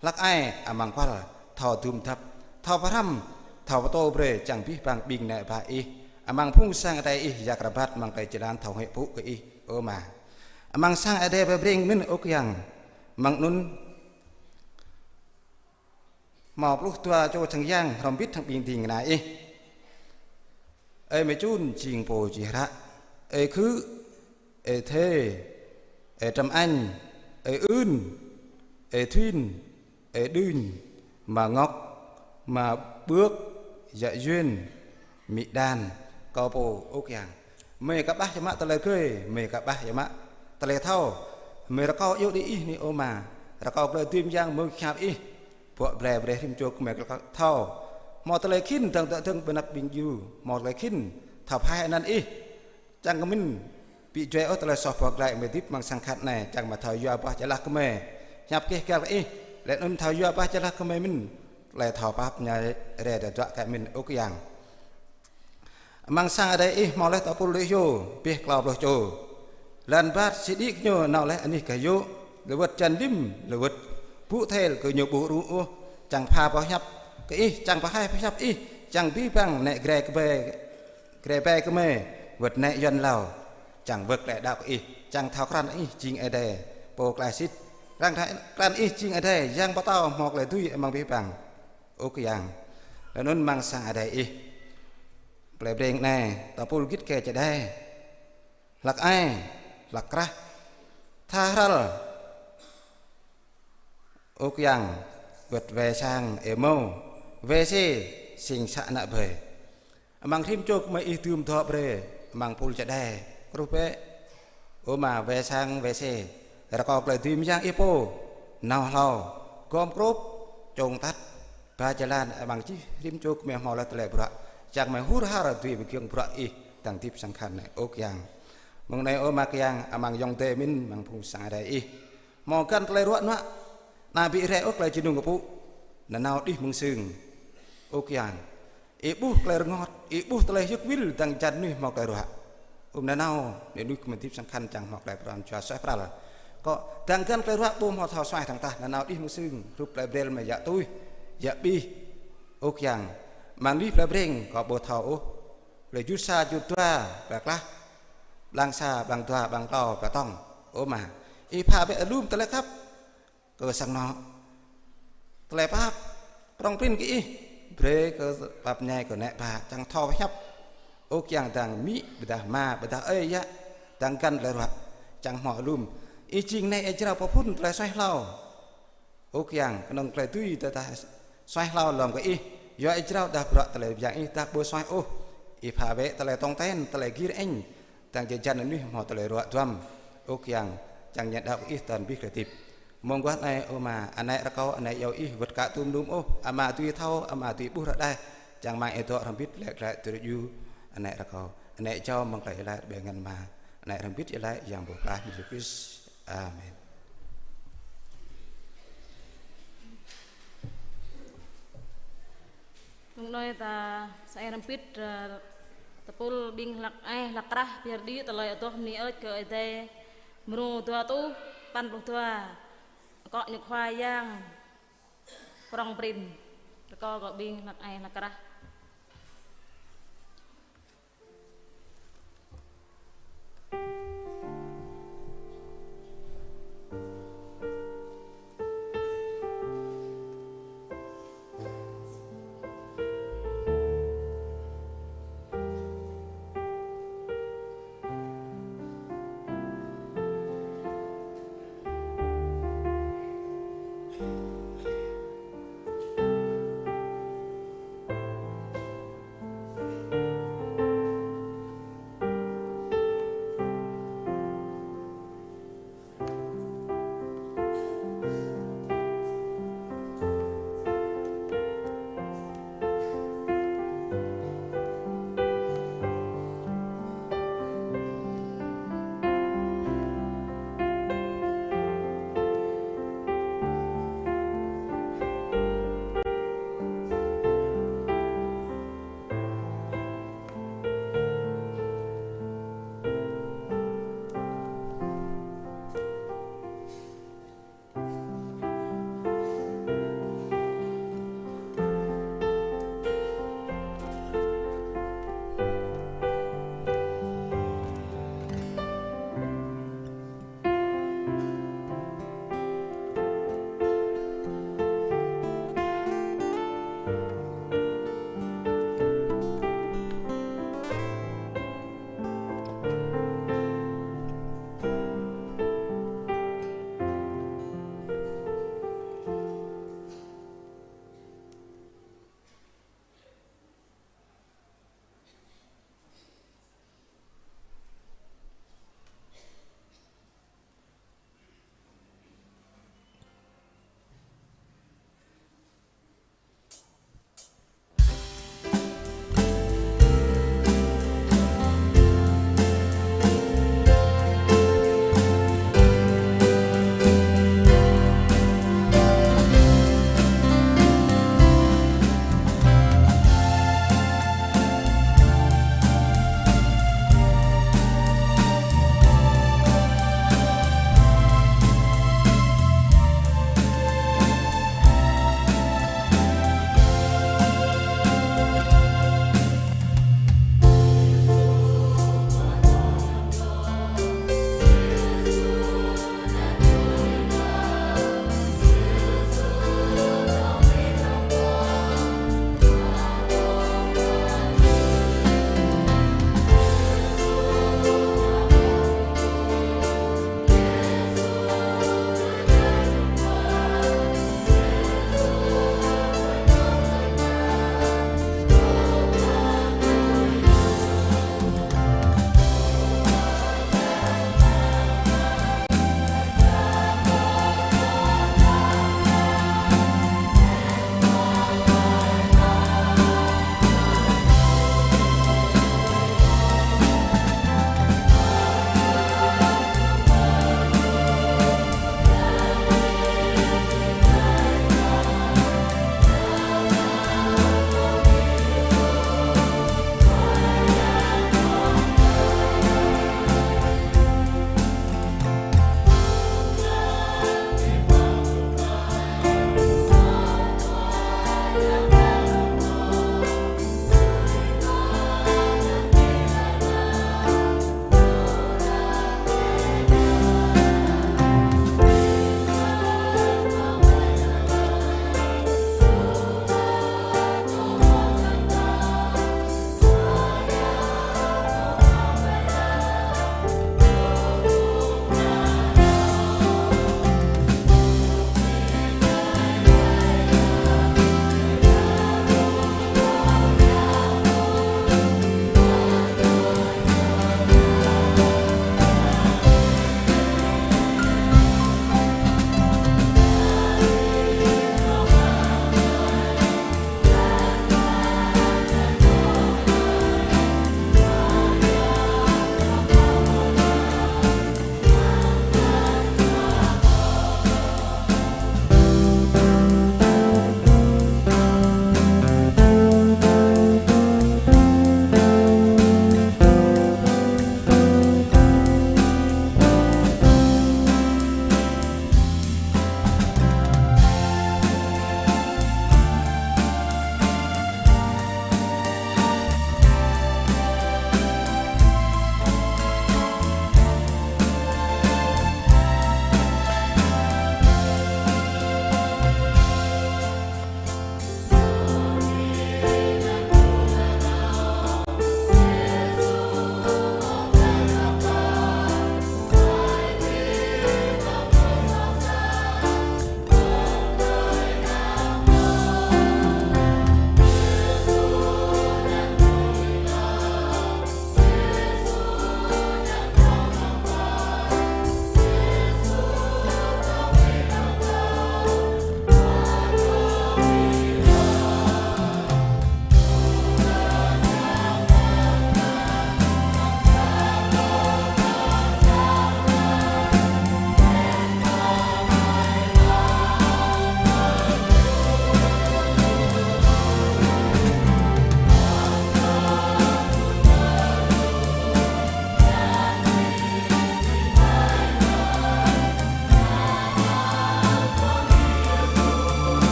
Hlăk ai amăng kual, thâo dưm dăp, thâo pơhrăm, thâo pơtô brơi čang abih bang ƀing nai ƀă ih, amăng phung sang Adai ih yak rơbat amăng tơlơi jơlan thâo huĭ pŭ kơ ih, ơ Ama. Amăng sang Adai pơplih breng mơ̆n ơ Khua Yang, amăng anŭn hmâo pluh dua čô čang yang hrŏm bĭt hăng ƀing ding kơna ih. Ơi Mơčun jing pô či hră, ơi Khư, ơi Thê, ơi Trâm Anh, ơi Ưn, ơi Thuyên, ơi Đưn, Ama Ngọc, Ama Bưk, yă Yuên, Mĭ Đan, kâo pô ơ Khua Yang. Mơi kơ ƀah yă mă tơlơi rơgơi, mơi kơ ƀah yă mă tơlơi thâo, mơi rơkâo iâu đĭ ih anai ơ Ama, rơkâo tơlơi dưi mơyang mơ̆ng hiam ih, bŏ blai brơi rĭm čô gơmơi kơ thâo. Hmâo tơlơi khĭn dơ̆ng dơ̆ng ƀơi anăp ƀing dju, hmâo tơlơi khĭn thâo phai anăn ih. Čang kơ mĭn ƀu djai ôh tơlơi soh pơklaih mơ̆ng hơdip amăng sang khăt anai, čang mă thâo yua bah jơlah kơ mơi hiăp keh kăl ih, laih anŭn thâo yua bah jơlah kơ mơi mĭn tơlơi thâo pap ñu rai dơ̆ng dua kơ mĭn ơ Khua Yang. Amăng sang Adai ih hmâo laih tơpul đuaĭ hyu, abih klâo pluh čô. Lăn ƀar sĭ đĭ kơ ñu nao laih anih kơ yŭ, lơwơ̆t čan lim, lơwơ̆t ƀŭ thel kơ ñu ƀu rŭ ôh, čang pha pơhiăp kơ ih, čang pơhaih pơhiăp ih, čang abih bang nĕ grê kơ ƀe, grê ƀe kơ mơi, wơ̆t nĕ Yuan hlâo, čang wơ̆t klĕ đaŏ kơ ih, čang thâo krăn ih jing Ơi Adai, pô klă sĭt, krăn, krăn ih jing Ơi Adai, Yang pơtao hmâo klĕ dưi amăng abih bang. Ơ Khua Yang, lơ̆m anŭn amăng sang Ơi Adai ih, plei Breng anai, tơpul git gai čơđai, hlăk ai, hlăk krah, tha hrăl, Ơ Khua Yang, wơ̆t wai sang êmô, wai sê, sing să ană ƀơi. Amăng rĭm čô gơmơi ih dưm dŏ brơi, amăng pul čơđai, kruh bĕ. Ơ Ama, wai sang, wai sê, rơkâo klĕ dưi mơyang ih pô, nao hlâo, gom krôp, čong tăt, ba jơlan amăng čih rĭm čô gơmơi hmâo laih tơlơi bruă, čang gơmơi hur har dưi pơgiŏng bruă ih, dăng hơdip sang khăn anai, ơ Khua Yang. Mơ̆ng anai ơ Ama Khua Yang, amăng ayŏng adơi mĭn, amăng phung sang Ơi Adai ih. Hmâo găn tơlơi ruă nuă, ană ƀĭ rai ôh tơlơi jơnum kơpŭ, nanao đih mơ̆ng sưng, ơ Khua Yang. Ih ƀuh tơlơi rơngot, ih ƀuh tơlơi hyưt wĭl dăng jăn mơnuih hmâo tơlơi ruă. Ưm nanao, mơnuih gơmơi hơdip sang khăn čang hmâo tơlơi pran jua suaih pral. Kơ dăng găn tơlơi ruă ƀu hmâo thâo suaih dăng tah, nanao đih mơ̆ng sưng, hrup tơlơi brel mơi djă tui, djă abih. Ơ Khua Yang, amăng lih plei Breng kơ ƀu thâo ôh. Plei jut sa jut dua, plei klah, blang sa, blang dua, blang klâo, plei tŏng. Ơ Ama, ih pha bĕ alum tơlơi khăp kơ sang anŏ. Tơlơi pap, prŏng prin kơ ih, brơi kơ pap ñai kơ nĕ ba, čang thâo pơhiăp. Ơ Khua Yang, dăng amĭ, ƀôdah ama, ƀôdah ơi yă, dăng găn tơlơi ruă, čang hmâo alum. Ih jing nĕ ơi jrao pơphun tơlơi suaih hlâo. Ơ Khua Yang, kơnơ̆ng tơlơi dưi tơdah suaih hlâo lŏm kơ ih, yua ih jrao dah bruă tơlơi mơyang ih dah ƀu suaih ôh. Ih pha bĕ tơlơi tong ten, tơlơi gir ĕng, dăng jơjăn mơnuih hmâo tơlơi ruă duăm. Ơ Khua Yang, čang ñu đaŏ kơ ih tơl abih tơlơi hơdip. Mơguah anai, ơ Ama, anai rơkâo, anai iâu ih, wơ̆t ka tŭm num ôh, Ama dưi thâo, Ama dưi ƀuh rơđah, čang amăng ih dŏ hrŏm hơbĭt laĭ glaĭ tơlơi djru, anai rơkâo, anai jao mơ̆ng tơlơi laĭ ƀơi ngăn Ama, anai hrŏm hơbĭt laĭ Yang pơklaih Yêsu Krist. Amen. Mơ̆ng anai ta sa ai hrŏm hơbĭt, ơ, tơpul ƀing hlăk ai, hlăk krah, pơyơr đĭ tơlơi adoh bơni hơơč kơ Ơi Adai, mrô dua rơtuh păn pluh dua, akŏ ñu Khua Yang prŏng prin, rơkâo kơ ƀing hlăk ai, hlăk krah.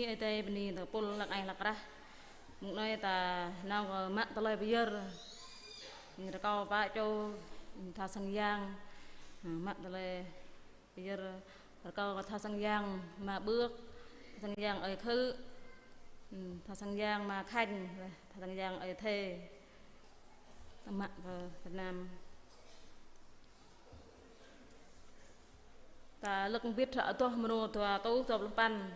Ơi Adai bơni tơpul hlăk ai hlăk rah. Mơ̆ng anai ta nao kơ mă tơlơi pơyơr. Rơkâo pă čô tha sang yang. Mă tơlơi pơyơr rơkâo kơ tha sang yang Ama Bưk, tha sang yang ơi Khư, tha sang yang Ama Khanh, tha sang yang ơi Thê. Ta mă kơ Việt Nam. Ta lơ̆k mbĭt hră adoh mơnô dua rơtuh dua pluh păn.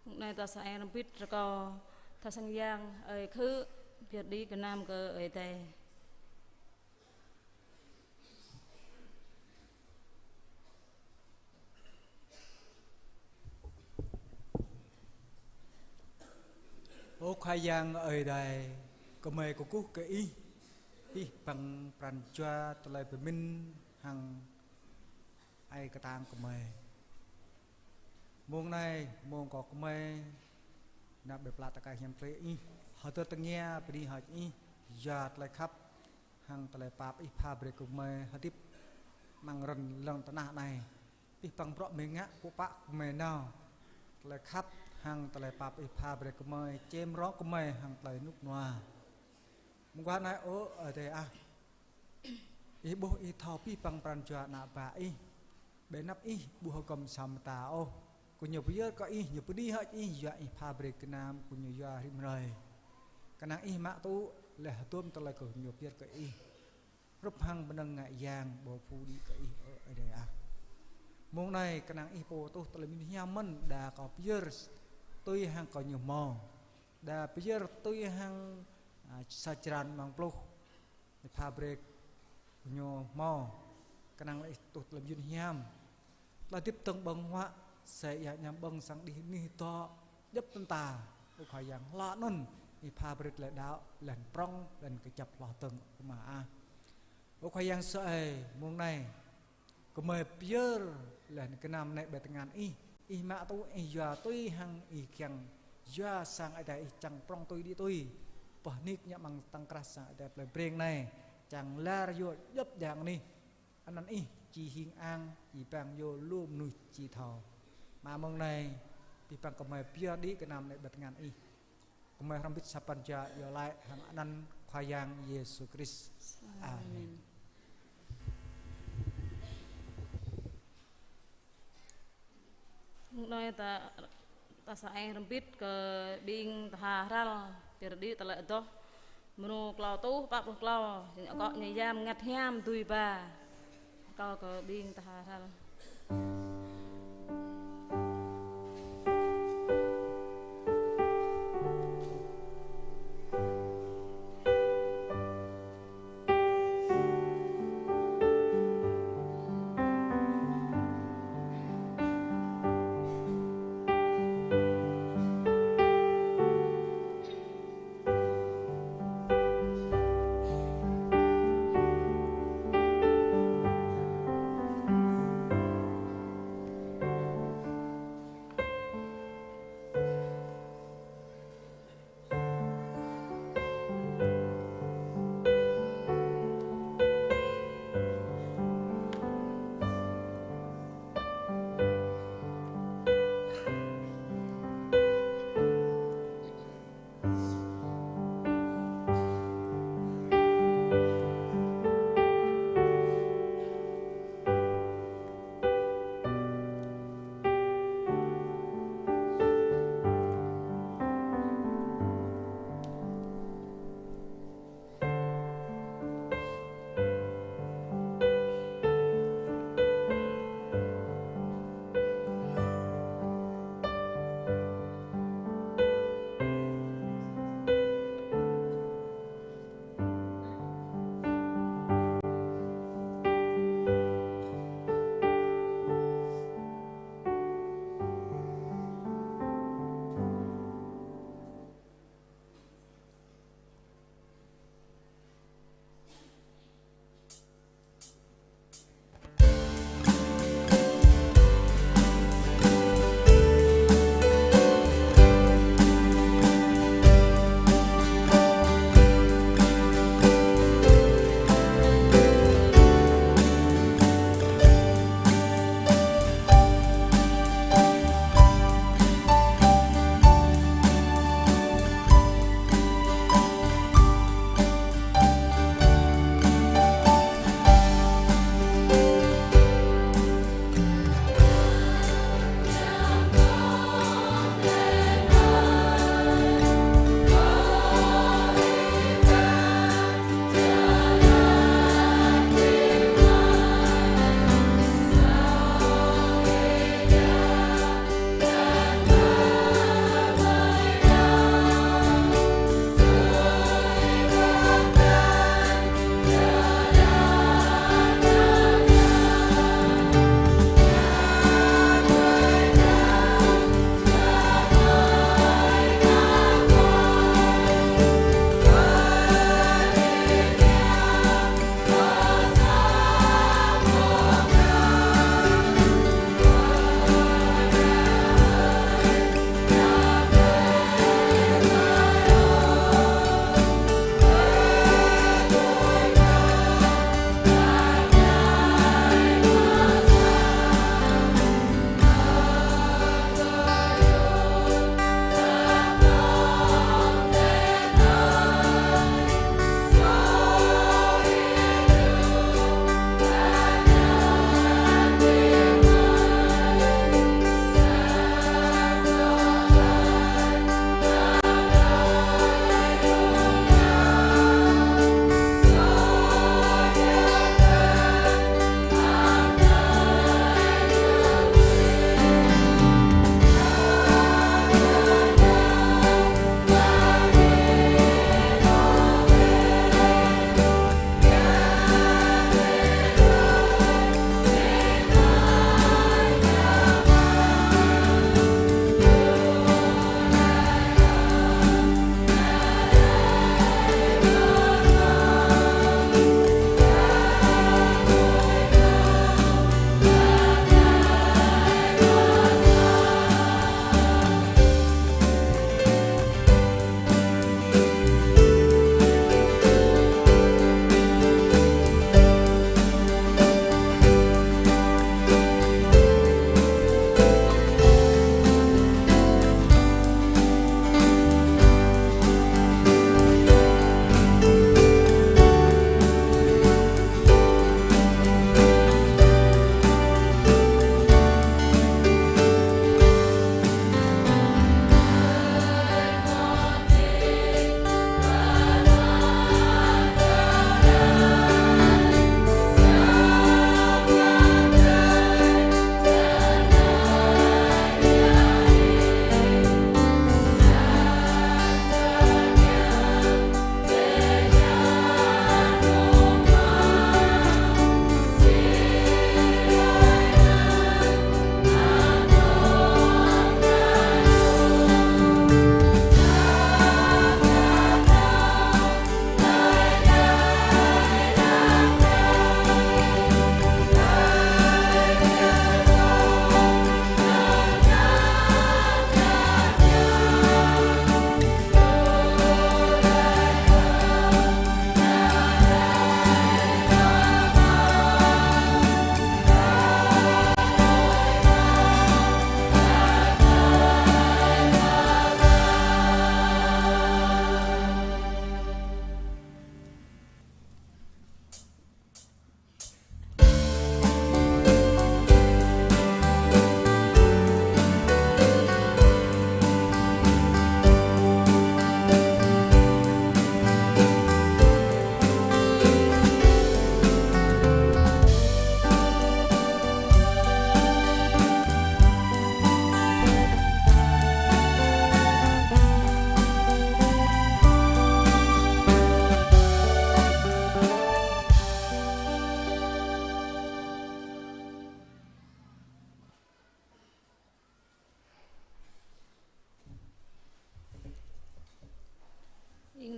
Mơ̆ng anai ta sa ai rơmbit rơkâo tha sang yang ơi Khư pơyơr đĭ gơnam kơ Ơi Adai. Ơ Khua Yang Ơi Adai, gơmơi kơkuh kơ Ih, Ih păng pran jua tơlơi pơmĭn hăng ai kơtang gơmơi. Mông anai, mông kơ gơmơi nao ƀơi pla tơkai hiam klĕ Ih, hơdơr tơngia bơni hơơč Ih, yua tơlơi khăp hăng tơlơi pap Ih pha brơi kơ gơmơi hơdip amăng rŏng lŏn tơnah anai. Ih păng bruă mơ̆ng ngă pơpă gơmơi nao. Tơlơi khăp hăng tơlơi pap Ih pha brơi kơ gơmơi, čem rŏng gơmơi hăng tơlơi rơnŭk rơnua. Mơguah anai ơ Ơi Adai ah, Ih ƀuh Ih thâo abih bang pran jua ană bă Ih. Ƀơi anăp Ih ƀu hơgŏm sa mơta ôh. Gơñu pơyơr kơ Ih, ñu bơni hơơč Ih, yua Ih pha brơi gơnam, gơñu yua rĭm hrơi. Kơnang Ih mă tŭ laih hơdôm tơlơi gơñu pơyơr kơ Ih. Hrup hăng mơnơ̆ng ngă yang ƀu phu đĭ kơ Ih ơ Ơi Adai ah. Mông anai kơnang Ih pô tuh tơlơi mơyun hiam mơ̆n, đa kâo pơyơr tui hăng kâo ñu hmâo. Đa pơyơr tui hăng, a, sa črăn amăng pluh. Ih pha brơi kơ ñu hmâo, kơnang laih tuh tơlơi mơyun hiam. Tơlơi hơdip dơ̆ng ƀơ̆ng huă, sa ia ñam ƀơ̆ng sang đih anih dŏ, djŏp tơnta. Ơ Khua Yang, hloh anŭn Ih pha brơi tơlơi đaŏ, laih anŭn prŏng, laih anŭn kơjăp hloh dơ̆ng Ama ah. Ơ Khua Yang Yêsu ơi, mông anai gơmơi pơyơr laih anŭn gơnam anai ƀơi tơngan Ih. Ih mă tŭ, Ih yua tui hăng Ih kiăng yua sang Ơi Adai Ih čang prŏng tui đĭ tui. Pơhnik ñu amăng tơ̆ng krah sang Ơi Adai plei Breng anai. Čang lar yua djŏp djang anih. Anăn Ih či hing ang, či pang yua lu mơnuih či thâo. Mă mông anai, abih bang gơmơi pơyơr đĭ gơnam anai ƀơi tơngan Ih. Gơmơi hrŏm hơbĭt sa pran jua iâu laĭ hăng anăn Khua Yang Yêsu Krist. Amen. Amen. Anai ta, ta sa ai rơmbit kơ ƀing tha hral, pơrơđi tơlơi adoh. Mrô klâo rơtuh pă pluh klâo, akŏ ñu Yang Bơngăt Hiam dưi ba. Kâo kơ ƀing tha hral.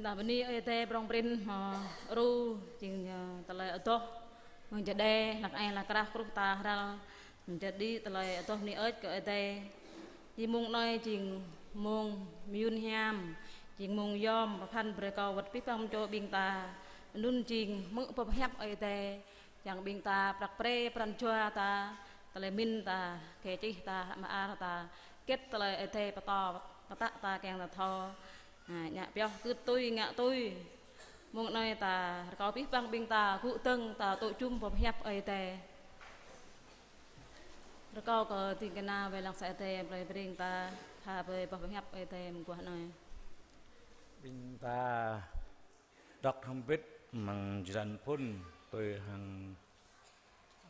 Ta bơni Ơi Adai prong prin hmâo ru jing, ơ, tơlơi adoh mơ̆ng čơđai hlăk ai hlăk krah kruh ta hrăl mơ̆ng čơđai tơlơi adoh bơni ơč kơ Ơi Adai. Jing mông anai jing mông mơyŭn hiam, jing mông yom pơphan brơi kâo wơ̆t abih bang čô ƀing ta. Anŭn jing hmư̆ boh pơhiăp Ơi Adai, kiăng ƀing ta prăk pre pran jua ta, tơlơi mĭn ta, kơ čih ta, mơar ta, hơget tơlơi Ơi Adai pơtô pơtă ta kiăng ta thâo. Ha, ngă pioh kưt tui, ngă tui. Mông anai ta rơkâo abih bang ƀing ta gŭ dơ̆ng ta tŭ jum boh pơhiăp Ơi Adai. Rơkâo kơ ding kơna wai lăng sa Ơi Adai plei Breng ta pha brơi boh pơhiăp Ơi Adai mơguah anai. Ƀing ta đŏk hrŏm hơbĭt amăng črăn phŭn tui hăng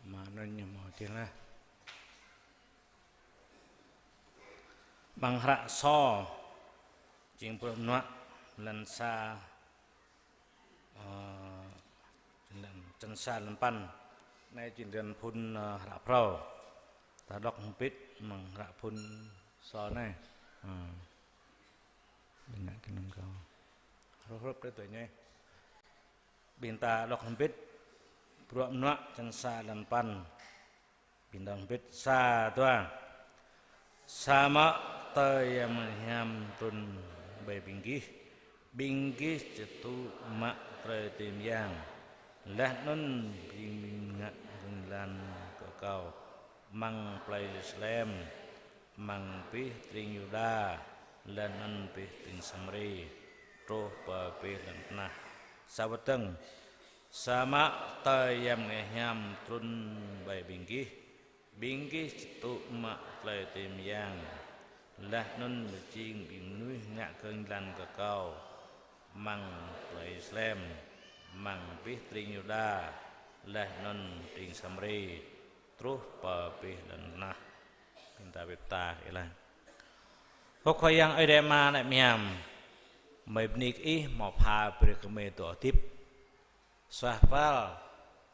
mơnuih ñu hmâo čih laih. Amăng hră Sô, jing bruă mơnuă, lăn sa, ơ, lăn, črăn sa lăn păn. Anai jing črăn phŭn, ơ, hră phrâo. Ta đŏk hơbĭt amăng hră phŭn Sô anai. Ơ. Ƀing ngă kơ nơ̆ng kâo. Hrup hrup đơi tui anai. Ƀing ta đŏk hơbĭt bruă mơnuă črăn sa lăn păn. Ƀing ta đŏk hơbĭt sa, dua. Samơ̆ tơl Yang Bơngăt Hiam trŭn ƀơi ƀing gih, ƀing gih či tŭ mă tơlơi tui mơyang. Laih anŭn ƀing gih ngă gơ̆ng jơlan kơ kâo amăng plei Yêrusalem, amăng abih tring Yuđa, laih anŭn abih tring Samari, truh pơ abih lŏn tơnah. Sa wơ̆t dơ̆ng, samơ̆ tơl Yang Bơngăt Hiam trŭn ƀơi ƀing gih, ƀing gih či tŭ mă tơlơi tui mơyang. Laih anŭn ƀing gih jing ƀing mơnuih ngă gơ̆ng jơlan kơ kâo amăng plei Yêrusalem, amăng abih tring Yuđa, laih anŭn tring Samari, truh pơ abih lŏn tơnah. Ƀing ta bĕ ta kơ Ih laih. Ơ Khua Yang Ơi Adai Ama ană mơyang, gơmơi bơni kơ Ih hmâo pha brơi kơ gơmơi dŏ hơdip. Suaih pral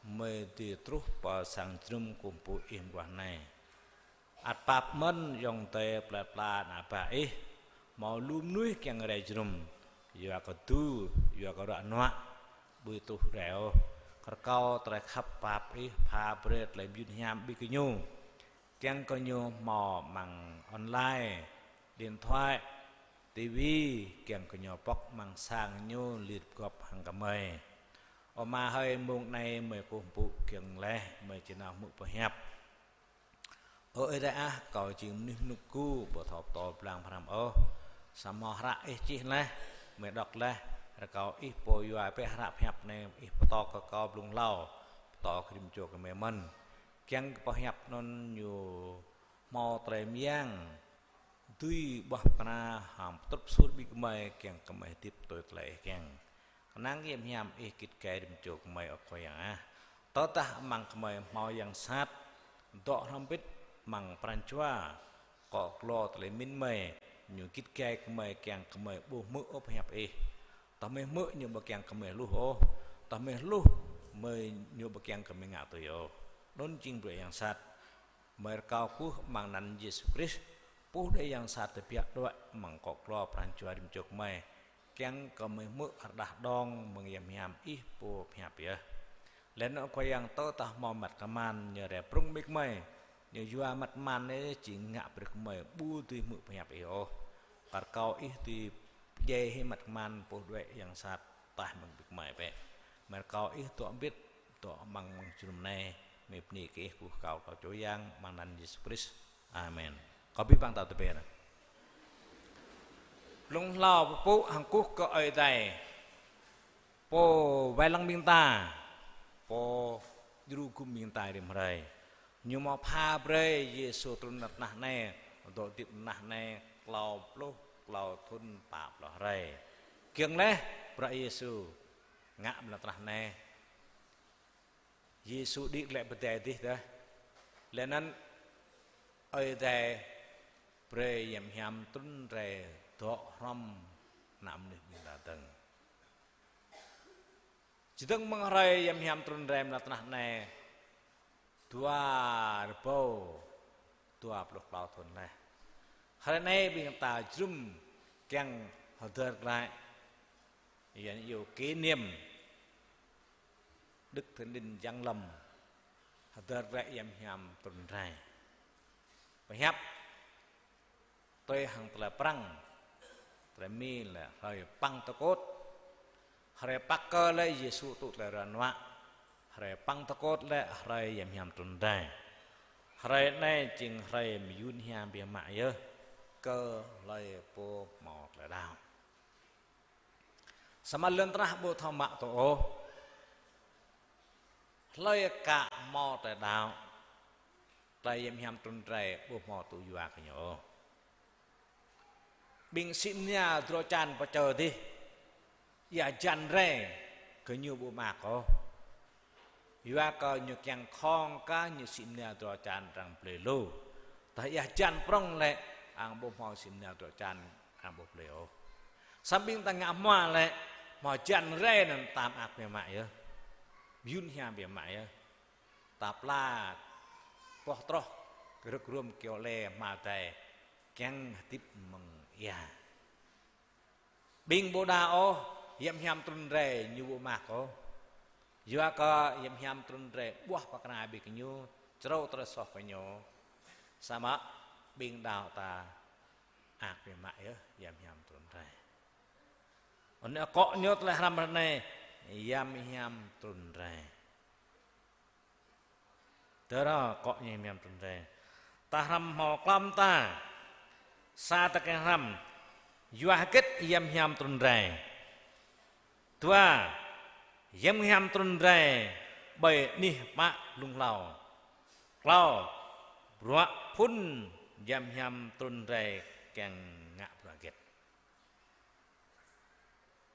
gơmơi dưi truh pơ sang jơnum kơkuh pơpŭ Ih mơguah anai. Ăt pap mơ̆n ayŏng adơi plơi pla ană bă Ih, hmâo lu mơnuih kiăng rai jơnum, yua kơ tŭ, yua kơ ruă nuă, ƀu truh rai ôh. Rơkâo tơlơi khăp pap Ih pha brơi tơlơi mơyŭn hiam ƀơi gơñu. Kiăng kơ ñu hmâo amăng online, điện thoại, tivi, kiăng kơ ñu pŏk amăng sang ñu lir pơgop hăng gơmơi. Ơ Ama hơi, mông anai gơmơi kơkuh pơpŭ kiăng laih, gơmơi či nao hmư̆ pơhiăp. Ơ Ơi Adai ah, kâo jing mơnuih mơnuk gu, ƀu thâo pơtô blang pơhrăm ôh. Samơ̆ hră Ih čih laih, gơmơi đŏk laih, rơkâo Ih pô yua bĕ hră pơhiăp anai, Ih pơtô kơ kâo blung hlâo, pơtô kơ rĭm čô gơmơi mơ̆n. Kiăng kơ pơhiăp anŭn ñu hmâo tơlơi mơyang, dưi ƀuah pơkra hăng pơtrŭt pơsur ƀing gơmơi kiăng kơ gơmơi hơdip tui tơlơi Ih kiăng. Kơnang Yang Hiam Ih git gai rĭm čô gơmơi ơ Khua Yang ah. Tơdah amăng gơmơi hmâo yang sat, dŏ hrŏm hơbĭt amăng pran jua, akŏ glô tơlơi mĭn gơmơi, ñu git gai gơmơi kiăng kơ gơmơi ƀu hmư̆ ôh pơhiăp Ih. Tơdah gơmơi hmư̆ ñu ƀu kiăng kơ gơmơi hluh ôh. Tơdah gơmơi hluh, gơmơi ñu ƀu kiăng kơ gơmơi ngă tui ôh. Anŭn jing bruă yang sat. Gơmơi rơkâo kơkuh amăng anăn Yêsu Krist, puh đuaĭ yang sat tơbiă đuaĭ amăng akŏ glô pran jua rĭm čô gơmơi. Kiăng kơ gơmơi hmư̆ rơđah đong mơ̆ng Yang Hiam Ih pô pơhiăp yơh. Laih anŭn Khua Yang, tơdah hmâo măt kơman ñu rai prŭng ƀing gơmơi, ñu yua măt kơman anai či ngă brơi gơmơi ƀu dưi hmư̆ pơhiăp Ih ôh. Rơkâo Ih dưi pơdjai hĭ măt kơman puh đuaĭ yang sat taih mơ̆ng ƀing gơmơi bĕ. Gơmơi rơkâo Ih dŏ hơbĭt, dŏ amăng, amăng jơnum anai, gơmơi bơni kơ Ih kơkuh kâo, kâo čô yang, amăng anăn Yêsu Krist. Amen. Kâo abih bang ta tơbiă. Blung hlâo pơpŭ hăng kơkuh kơ Ơi Adai, pô wai lăng ƀing ta, pô djru gum ƀing ta rĭm hrơi. Ñu hmâo pha brơi Yêsu trŭn lŏn tơnah anai, dŏ hơdip lŏn tơnah anai klâo pluh klâo thŭn pă pluh hrơi. Giŏng laih bruă Yêsu ngă amăng lŏn tơnah anai. Yêsu đĭ glaĭ pơdai adih dah. Laih anŭn Ơi Adai brơi Yang Hiam trŭn rai dŏ hrŏm ană mơnuih ƀing ta dơ̆ng. Čơdơ̆ng mơ̆ng hrơi Yang Hiam trŭn rai amăng lŏn tơnah anai dua rơbâo dua pluh klâo thŭn laih. Hrơi anai ƀing ta jơnum kiăng hơdơr glaĭ Yuan iâu kỷ niệm Đức Thánh Linh giáng lâm, hơdơr glaĭ Yăm Hiam trŭn rai. Pơhiăp tui hăng tơlơi Prăng, tơlơi Mi lĕ hrơi Păng tơkôt. Hrơi Pơkă lĕ Yêsu tŭ tơlơi ruă nuă. Hrơi Păng tơkôt lĕ hrơi Yăm Hiam trŭn rai. Hrơi anai jing hrơi mơyŭn hiam biă mă yơh kơ hlơi pô hmâo tơlơi đaŏ. Samơ̆ lŏn tơnah ƀu thâo mă tŭ ôh. Hlơi ka hmâo tơlơi đaŏ, tơlơi Yăm Hiam trŭn rai ƀu hmâo tŭ yua kơ ñu ôh. Ƀing sĭ mơnia drơi čan pơčơ dih, ia hơjan rai kơ ñu ƀu mă ôh. Yua kơ ñu kiăng khŏng kơ ñu sĭ mơnia drơi čan arăng blơi lu. Tơdah ia hơjan prŏng lĕ, arăng ƀu hmâo sĭ mơnia drơi čan arăng ƀu blơi ôh. Samơ̆ ƀing ta ngă hmua lĕ, hmâo hơjan rai anŭn ta mơak biă mă yơh. Mơyŭn hiam biă mă yơh. Ta pla boh troh kơ rơ̆k rôm kơyâo lĕ hmua dai kiăng hơdip mơ̆ng ia. Ƀing ƀu đaŏ ôh, Yăm Hiam trŭn rai ñu ƀu mă ôh. Yua kơ Yăm Hiam trŭn rai ƀuah pơkra ƀing gơñu, črâo tơlơi soh kơ gơñu. Samơ̆ ƀing đaŏ ta mơak biă mă yơh Yăm Hiam trŭn rai. Anŭn akŏ ñu tơlơi hrăm ră anai, Yăm Hiam trŭn rai. Tơdah akŏ ñu Yăm Hiam trŭn rai, ta hrăm hmâo klăm ta. Sa, ta kiăng hrăm yua hơget Yăm Hiam trŭn rai. Dua, Yăm Hiam trŭn rai ƀơi anih pă blung hlâo. Klâo, bruă phŭn Yăm Hiam trŭn rai kiăng ngă bruă hơget.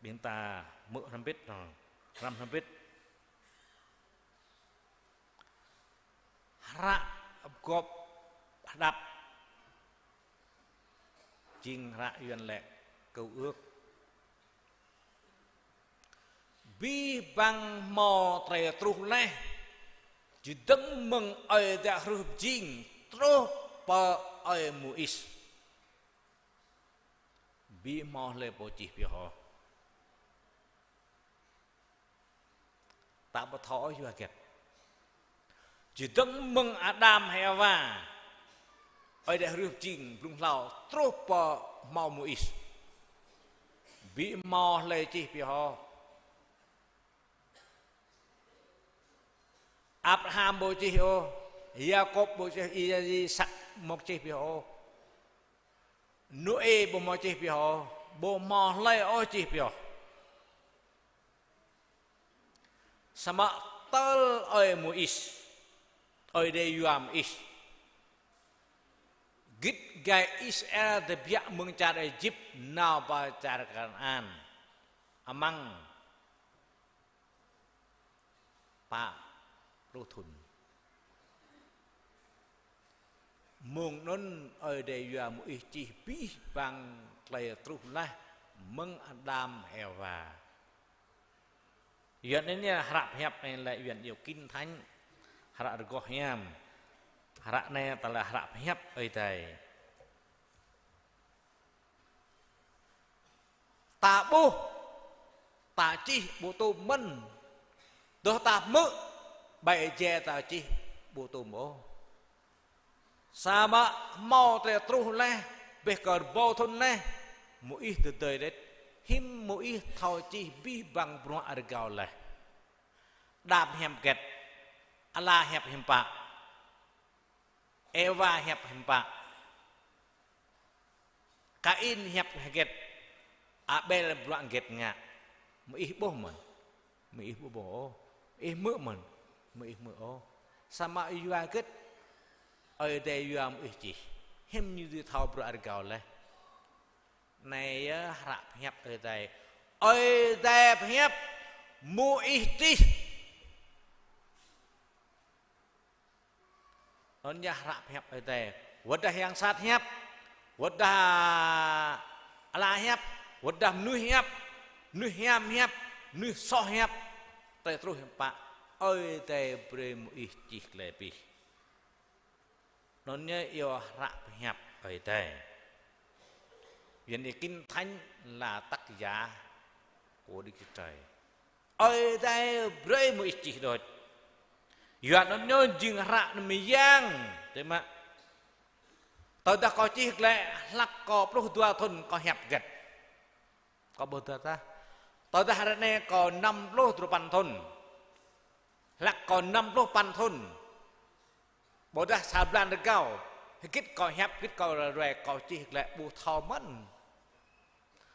Ƀing ta hmư̆ hrŏm hơbĭt, hrăm hrŏm hơbĭt. Hră Pơgop Hơđăp jing hră Yuan lĕ Cựu Ước. Abih bang hmâo tơlơi truh laih, čơdơ̆ng mơ̆ng Ơi Adai hrih pơjing truh pơ ơi Môis. Ƀu hmâo hlơi pô čih pioh ôh. Ta ƀu thâo ôh yua hơget. Čơdơ̆ng mơ̆ng Adam Hêwa, Ơi Adai hrih pơjing blung hlâo truh pơ hmâo Môis. Ƀu hmâo hlơi čih pioh ôh. Abraham ƀu čih ôh, Yakôb ƀu čih, Isăk ƀu čih pioh ôh. Nôê ƀu hmâo čih pioh ôh, ƀu hmâo hlơi ôh čih pioh. Samơ̆ tơl ơi Môis, Ơi Adai yua Môis. Git gai Israel tơbiă mơ̆ng čar Êjip nao pơ čar Kanaan amăng pă pluh thŭn. Mơ̆ng anŭn Ơi Adai yua Môis čih abih bang tơlơi truh laih mơ̆ng Adam Hêwa. Yuan anai hră pơhiăp anai lĕ Yuan iâu Kinh Thánh, hră rơgoh hiam. Hră anai tơlơi hră pơhiăp Ơi Adai. Ta ƀuh, ta čih ƀu tôm mơ̆n. Tơdah ta hmư̆, ƀai jĕ ta čih ƀu tôm ôh. Samơ̆ hmâo tơlơi truh laih, bĕ kơ rơbâo thŭn laih, Môis tơdơi đĕt, hiư̆m Môis thâo čih abih bang bruă rơgao laih. Adam hiăp hơget, Ala hiăp hiư̆m pă, Êwa hiăp hiư̆m pă, Kain hiăp hơget, Abel bruă hơget ngă, Môis ƀuh mơ̆n, Môis ƀu ƀuh ôh, Môis hmư̆ mơ̆n, Môis hmư̆ ôh. Samơ̆ yua hơget Ơi Adai yua Môis čih, hiư̆m ñu dưi thâo bruă rơgao laih. Anai yơh hră pơhiăp Ơi Adai. Ơi Adai pơhiăp, Môis čih. Anŭn yơh hră pơhiăp Ơi Adai. Wơ̆t dah yang sat hiăp, wơ̆t dah ala hiăp, wơ̆t dah mơnuih hiăp, mơnuih hiam hiăp, mơnuih soh hiăp, tơlơi truh hiư̆m pă, Ơi Adai brơi Môis čih tơlơi abih. Anŭn yơh iâu hră pơhiăp Ơi Adai. Yuan iâu Kinh Thánh là tác giả Pô đĭ čih trai. Ơi Adai brơi Môis čih đôč. Yua anŭn ñu jing hră anŭn mơyang. Tơma. Tơdah kâo čih glaĭ hlăk kâo pluh dua thŭn kâo hiăp hơget. Kâo ƀu hơdơr tah. Tơdah ră anai kâo năm pluh duapăn thŭn. Hlăk kâo năm pluh păn thŭn. Ƀôdah sa blan rơgao, hơget kâo hiăp, hơget kâo ruai, kâo čih glaĭ ƀu thâo mơ̆n.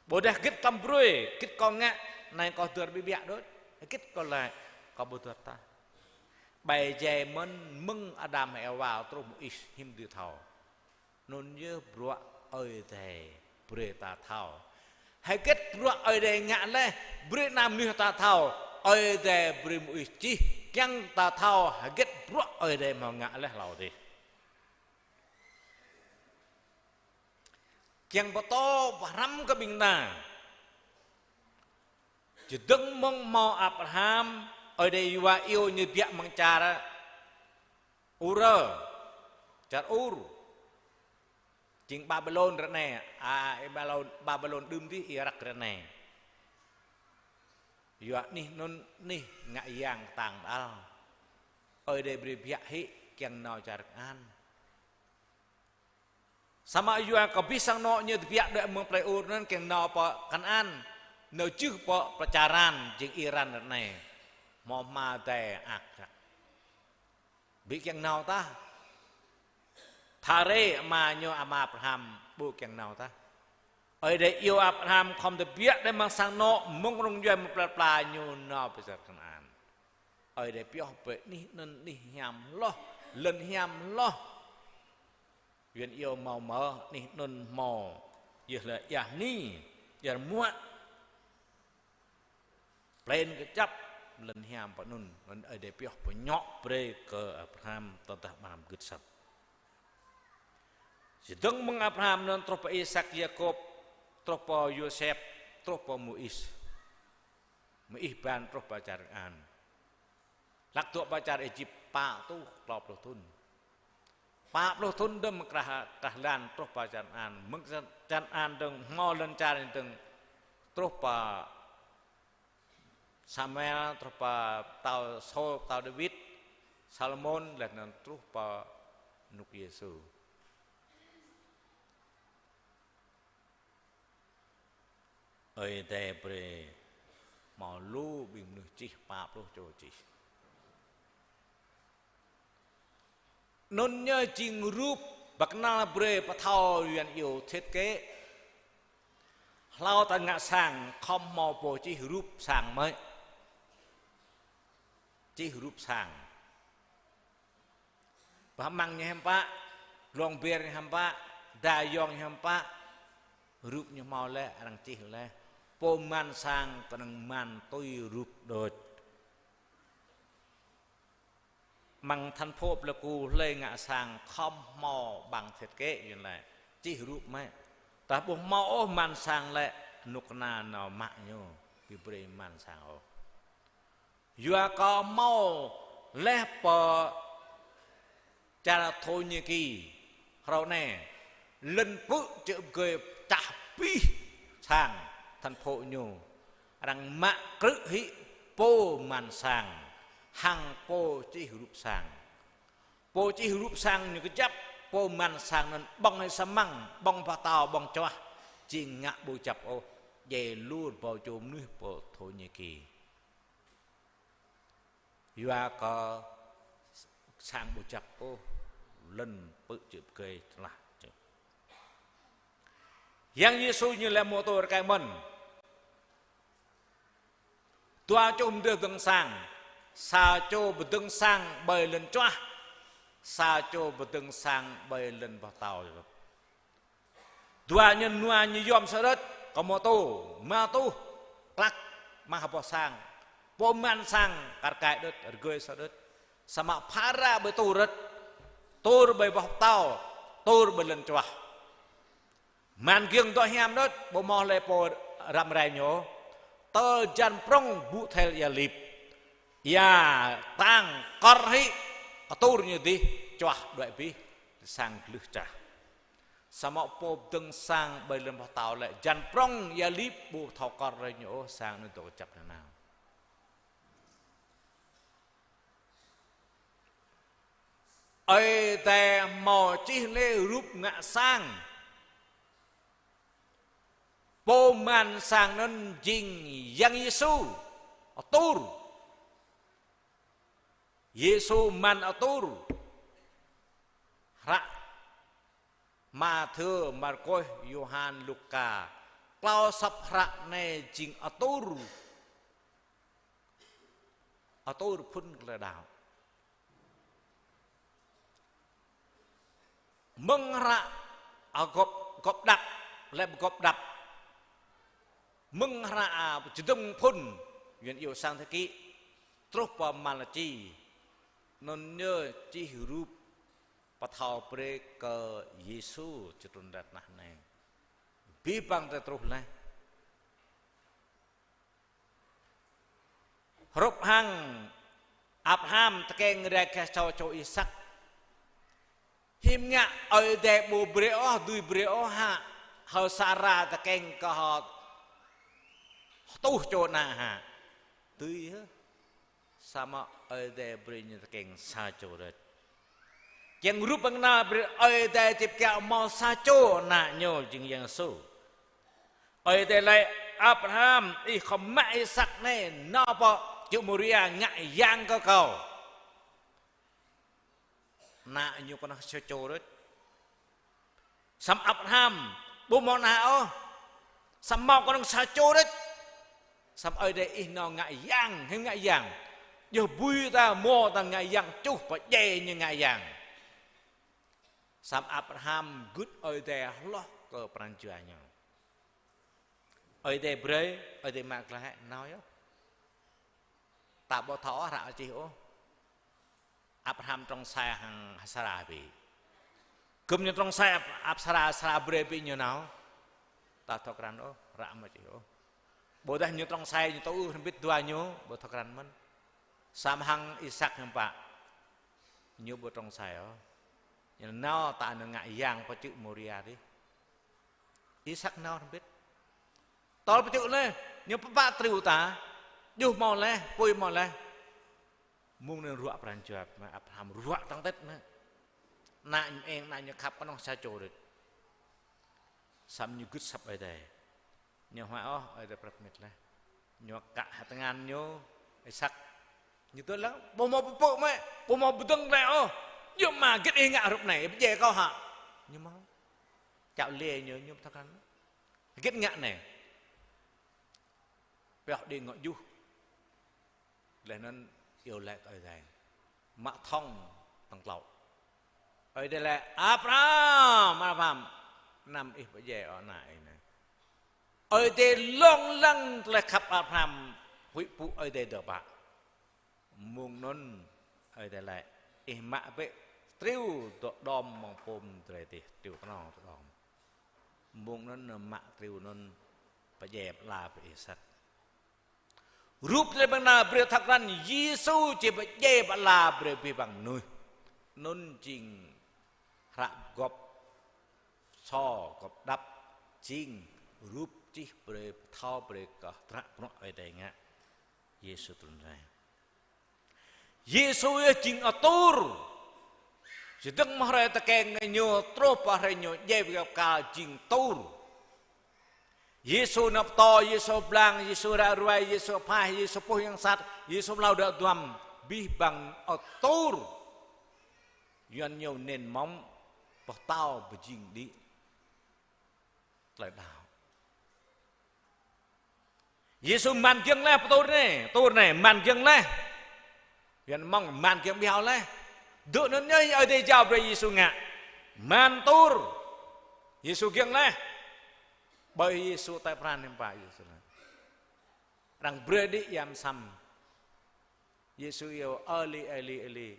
Ƀôdah hơget tơlơi brơi, hơget kâo ngă, anai kâo hơdơr ƀiă ƀiă đôč. Hơget kâo laĭ, kâo ƀu hơdơr tah. Ƀai jai mơ̆n mơ̆ng Adam Êwa truh Môis hiư̆m dưi thâo. Anŭn yơh bruă Ơi Adai brơi ta thâo. Hơget bruă Ơi Adai ngă laih, brơi ană mơnuih ta thâo. Ơi Adai brơi Môis čih, kiăng ta thâo hơget bruă Ơi Adai hmâo ngă laih hlâo adih. Kiăng pơtô pơhrăm kơ ƀing ta. Čơdơ̆ng mơ̆ng hmâo Abraham, Ơi Adai yua iâu ñu tơbiă mơ̆ng čar Ur, čar Ur. Jing Babilôn ră anai, a, Babilôn, Babilôn đưm adih Irak ră anai. Yua anih anŭn anih ngă yang kơtang đal. Ơi Adai brơi tơbiă hĭ kiăng nao čar Kanaan. Samơ̆ yua kơ abih sang anŏ ñu tơbiă đuaĭ mơ̆ng plei Ur anŭn kiăng nao pơ Kanaan, nao jưh pơ, pơ čar Haran, jing Iran ră anai. Hmâo hma adai ak ak. Ƀu kiăng nao tah. Tha rê ama ñu ama Abraham ƀu kiăng nao tah. Ơi Adai iâu Abraham khŏm tơbiă đuaĭ mơ̆ng sang anŏ, mơ̆ng rŏng djuai, mơ̆ng plơi pla ñu nao pơ čar Kanaan. Ơi Adai pioh brơi anih anŭn anih hiam hloh, lŏn hiam hloh. Yuan iâu hmâo mơ̆ anih anŭn hmâo, yơh lĕ ia hni, ia rơmuă. Plên kơčăp lŏn hiam pơ anŭn, anŭn Ơi Adai pioh pơñŏk brơi kơ Abraham tơdah Abraham gưt asăp. Čơdơ̆ng mơ̆ng Abraham anŭn truh pơ Isak, Yakôb, truh pơ Yôsep, truh pơ Môis. Môis ban truh pơ čar Kanaan. Hlăk dŏ pơ čar Êjip pă rơtuh klâo pluh thŭn. Pă pluh thŭn dơ̆ng mơ̆ng krah, krah lan truh pơ čar Kanaan. Mơ̆ng čar Kanaan dơ̆ng hmâo lŏn čar dơ̆ng truh pơ Samuel, truh pơ pơtao Saul, pơtao Dawid, Salômôn, laih anŭn truh pơ anŭn Yêsu. Ơi Adai brơi hmâo lu ƀing mơnuih čih pă pluh čô čih. Anŭn ñu jing rup pơkơnăl brơi pơthâo Yuan iâu thiết kế. Hlâo ta ngă sang khŏm hmâo pô čih rup sang mơ̆. Čih rup sang. Bah amăng ñu hiam pă, glông ber ñu hiam pă, da yŏng ñu hiam pă, rup ñu hmâo laih, arăng čih laih. Pô man sang kơnơ̆ng man tui rup đôč. Amăng thành phố Pleiku hlơi ngă sang khŏm hmâo bằng thiết kế ñu laĭ. Čih rup mơ̆. Tơdah ƀu hmâo ôh man sang lĕ, anŭk kơna nao mă ñu, ƀu brơi man sang ôh. Yua kơ hmâo laih pơ čar Thổ Nhĩ Kỳ, hrơi anai, lŏn pư̆ čư̆ pơgơi čah abih sang thành phố ñu. Arăng mă krư̆ hĭ pô man sang, hăng pô čih rup sang. Pô čih rup sang ñu kơjăp, pô man sang anŭn ƀơ̆ng hĭ samăng, ƀơ̆ng pơtâo, ƀơ̆ng čuah, či ngă ƀu kơjăp ôh, djai lu rơbâo čô mơnuih pơ Thổ Nhĩ Kỳ. Yua kơ sang ƀu kơjăp ôh, lŏn pư̆ čư̆ pơgơi tơlah čư̆. Yang Yêsu ñu laĭ mơ̆ tui rơkơi mơ̆n. Dua čô pơdơ̆ng sang, sa čô pơdơ̆ng sang ƀơi lŏn čuah, sa čô pơdơ̆ng sang ƀơi lŏn pơtâo. Dua ñu nua ñu yom sa đôč, kơ mơ̆ tui, mă tuh, klăk, mă ha boh sang. Pô man sang, kar kaĭ đôč, rơgơi sa đôč. Samơ̆ phara ƀơi tur rơ̆t, tur ƀơi boh pơtâo, tur ƀơi lŏn čuah. Man giŏng dŏ hiam đôč, ƀu hmâo hlơi pô răm rai ñu. Tơl hơjan prŏng ƀu thel ia lip. Ia tang kơr hĭ, kơ tur ñu dih, čuah đuaĭ abih, sang glưh čah. Samơ̆ pô pơdơ̆ng sang ƀơi lŏn boh tâo lĕ, hơjăn prŏng ia lip ƀu thâo kơr rai ñu ôh sang anŭn dŏ kơjăp nanao. Ơi Adai hmâo čih lĕ rup ngă sang. Pô man sang anŭn jing Yang Yêsu atur. Yêsu man atur. Hră Mathiơ, Markôs, Yôhan, Luka. Klâo asăp hră anai jing atur. Atur phŭn tơlơi đaŏ. Mơ̆ng hră, a, gŏp, gŏp đăp, lĕ gŏp đăp. Mơ̆ng hră, a, čơdơ̆ng phŭn, Yuan iâu sang Thơ Kĭ, truh pơ Malaki, anŭn ñu čih rup pơthâo brơi kơ Yêsu či trŭn rai tơnah anai. Abih bang tơlơi truh laih. Hrup hăng Abraham tơkeng rai kơ čô čô Isak. Hiư̆m ngă Ơi Adai ƀu brơi ôh, dưi brơi ôh hă, hơ Sara tơkeng kơ hơ tuh čô ană hă. Dưi hă. Samơ̆ Ơi Adai brơi ñu tơkeng sa čô rơ̆t. Kiăng rup ƀing ană brơi Ơi Adai či pơkiaŏ hmâo sa čô ană ñu jing Yang Yêsu. Ơi Adai laĭ: Abraham, ih khŏm mă Isak anai nao pơ čư̆ Môria ngă yang kơ kâo. Ană ñu kơnơ̆ng sa čô rơ̆t. Samơ̆ Abraham ƀu hmâo ană ôh. Samơ̆ hmâo kơnơ̆ng sa čô rơ̆t. Samơ̆ Ơi Adai: Ih nao ngă yang, hăng ngă yang. Yơh bui ta, hmâo ta ngă yang, čuh pơdjai ñu ngă yang. Samơ̆ Abraham gưt Ơi Adai hloh kơ pran jua ñu. Ơi Adai brơi, Ơi Adai mă glaĭ, nao yơh. Ta ƀu thâo ôh hră čih ôh. Abraham trŏng sai hăng Sara ƀĭ. Gơ̆m ñu trŏng sai Ab-, Ab-, Sara, Sara brơi ƀĭ ñu nao. Ta thâo krăn ôh, hră mơ̆ čih ôh. Ƀôdah ñu trŏng sai, ñu tŭ hrŏm hơbĭt dua ñu, ƀu thâo krăn mơ̆n. Samơ̆ hăng Isak hiư̆m pă. Ñu ƀu trŏng sai ôh. Ñu nao ta anŭn ngă yang pơ čư̆ Môria dih. Isak nao hrŏm hơbĭt. Tơl pơčŭk laih, ñu pơpă triu ta, djuh hmâo laih, apui hmâo laih. Mơ̆ng anŭn ruă pran jua, mă Abraham ruă tơ̆ng tĕt mă. Ană ñu eng, ană ñu khăp kơnơ̆ng sa čô rơ̆t. Samơ̆ ñu gưt asăp Ơi Adai. Ñu huă ôh, Ơi Adai prăp mĭt laih. Ñu kă hă tơngan ñu, Isak. Ñu tui lăng, ƀu hmâo pơpŭ mă, ƀu hmâo pơdơ̆ng glaĭ ôh. Yua mơ̆ hơget ih ngă hrup anai, pơdjai kâo hă. Ñu hmâo. Čao lĕ ñu, ñu pơthâo krăn. Hơget ngă anai. Pioh đĭ ngŏ djuh. Laih anŭn iâu laĭ kơ Ơi Adai. Mă thŏng tơ̆ng klâo. Ơi Adai laĭ: Abraham, Abraham. Anăm ih pơdjai ôh ană ih anai. Ơi Adai lông lăng tơlơi khăp Abraham, huĭ pŭ Ơi Adai dơ̆ pă. Mơ̆ng anŭn Ơi Adai laĭ: Ih mă bĕ triu dŏ đom mơ̆ng pôm drơi dih, triu kơnong dŏ đom. Mơ̆ng anŭn mă triu anŭn pơdjai pơala brơi Isak. Rup tơlơi ƀing ta brơi thâo krăn Yêsu či pơdjai pơala brơi abih bang mơnuih. Anŭn jing hră gŏp sô gŏp đăp jing rup čih brơi pơthâo brơi kơ hră kơnŏ Ơi Adai ngă. Yêsu trŭn rai. Yêsu yơh jing atur. Čơdơ̆ng mơ̆ng hrơi tơkeng ñu truh pơ hrơi ñu djai ƀơi kơyâo kal jing atur. Yêsu nao pơtô, Yêsu blang, Yêsu ră ruai, Yêsu phaih, Yêsu puh yang sat, Yêsu mlâo đơ̆ duăm, abih bang atur. Yuan ñu nền móng pơtao pơjing đĭ tơlơi đaŏ. Yêsu man giŏng laih pơtur anai, tur anai, man giŏng laih. Yuan mơ̆ng man giŏng ƀiă laih. Dŏ anŭn ñu Ơi Adai jao brơi Yêsu ngă. Man tur. Yêsu giŏng laih. Ƀơi Yêsu tơlơi pran hiư̆m pă Yêsu laĭ. Arăng brơi đĭ ia mơsăm. Yêsu iâu: Êli, Êli, Êli.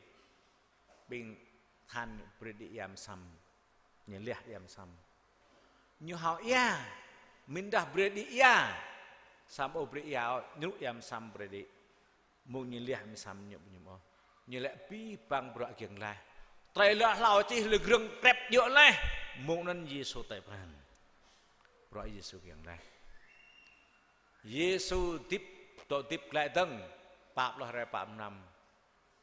Ƀing than brơi đĭ ia mơsăm. Ñu liah ia mơsăm. Ñu hao ia. Mĭn dah brơi đĭ ia. Samơ̆ ƀu brơi ia ôh, ñu ia mơsăm brơi đĭ. Mơ̆ng ñu liah mơsăm ñu ƀu mơñum ôh. Ñu laĭ abih bang bruă giŏng laih. Tơlơi lŏ hlâo čih lơ grơ̆ng krep djơ̆ laih. Mông anŭn Yêsu tĕ pran. Bruă Yêsu kiăng laih. Yêsu hơdip, dŏ hơdip glaĭ dơ̆ng, pă pluh hrơi pă mlam.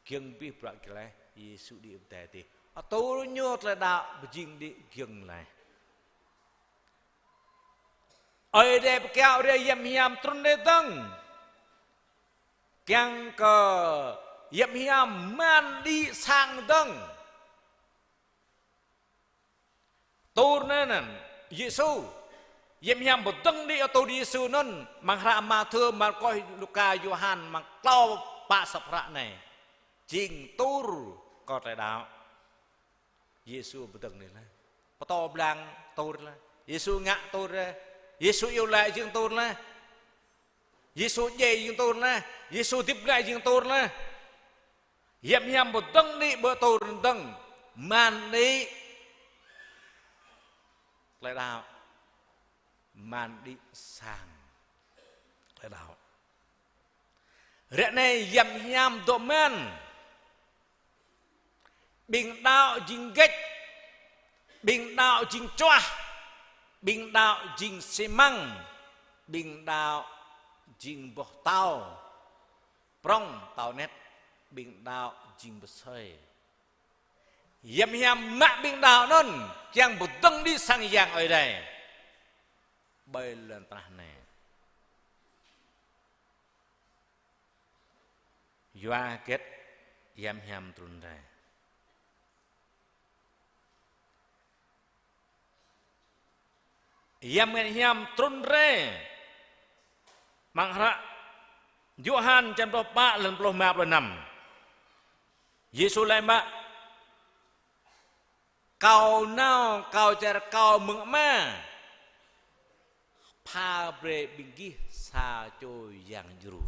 Giŏng abih bruă kiăng laih, Yêsu đĭ pơ adai adih. Atur ñu tơlơi đaŏ pơjing đĭ giŏng laih. Ơi Adai pơkiaŏ rai Yăm Hiam trŭn rai dơ̆ng. Kiăng kơ Yăm Hiam man đĭ sang dơ̆ng. Atur anŭn, anŭn, Yêsu. Yăm Hiam pơdơ̆ng đĭ atur Yêsu anŭn, amăng hră Mathiơ, Markôs, Luka, Yôhan, amăng klâo pă sŏp hră anai. Jing atur kơ tơlơi đaŏ. Yêsu pơdơ̆ng đĭ laih. Pơtô blang atur laih. Yêsu ngă atur laih. Yêsu iâu laĭ jing atur laih. Yêsu djai jing atur laih. Yêsu hơdip glaĭ jing atur laih. Yăm Hiam pơdơ̆ng đĭ ƀơi atur dơ̆ng. Man đĭ tơlơi đaŏ. Man đĭ sang tơlơi đaŏ. Ră anai Yăm Hiam dŏ man. Ƀing đaŏ jing gĕč, ƀing đaŏ jing čuah, ƀing đaŏ jing xi măng, ƀing đaŏ jing boh tâo prŏng tâo anet, ƀing đaŏ jing pơsơi. Yăm Hiam mă ƀing đaŏ anŭn kiăng pơdơ̆ng đĭ sang yang Ơi Adai ƀơi lŏn tơnah anai. Yua hơget Yăm Hiam trŭn rai? Yăm Hiam trŭn rai. Amăng hră Yôhan črăn pluh pă, lăn pluh rơma, pluh năm. Yêsu laĭ mă: Kâo nao, Kâo čar Kâo mơ̆ng Ama, pha brơi ƀing gih sa čô Yang Djru.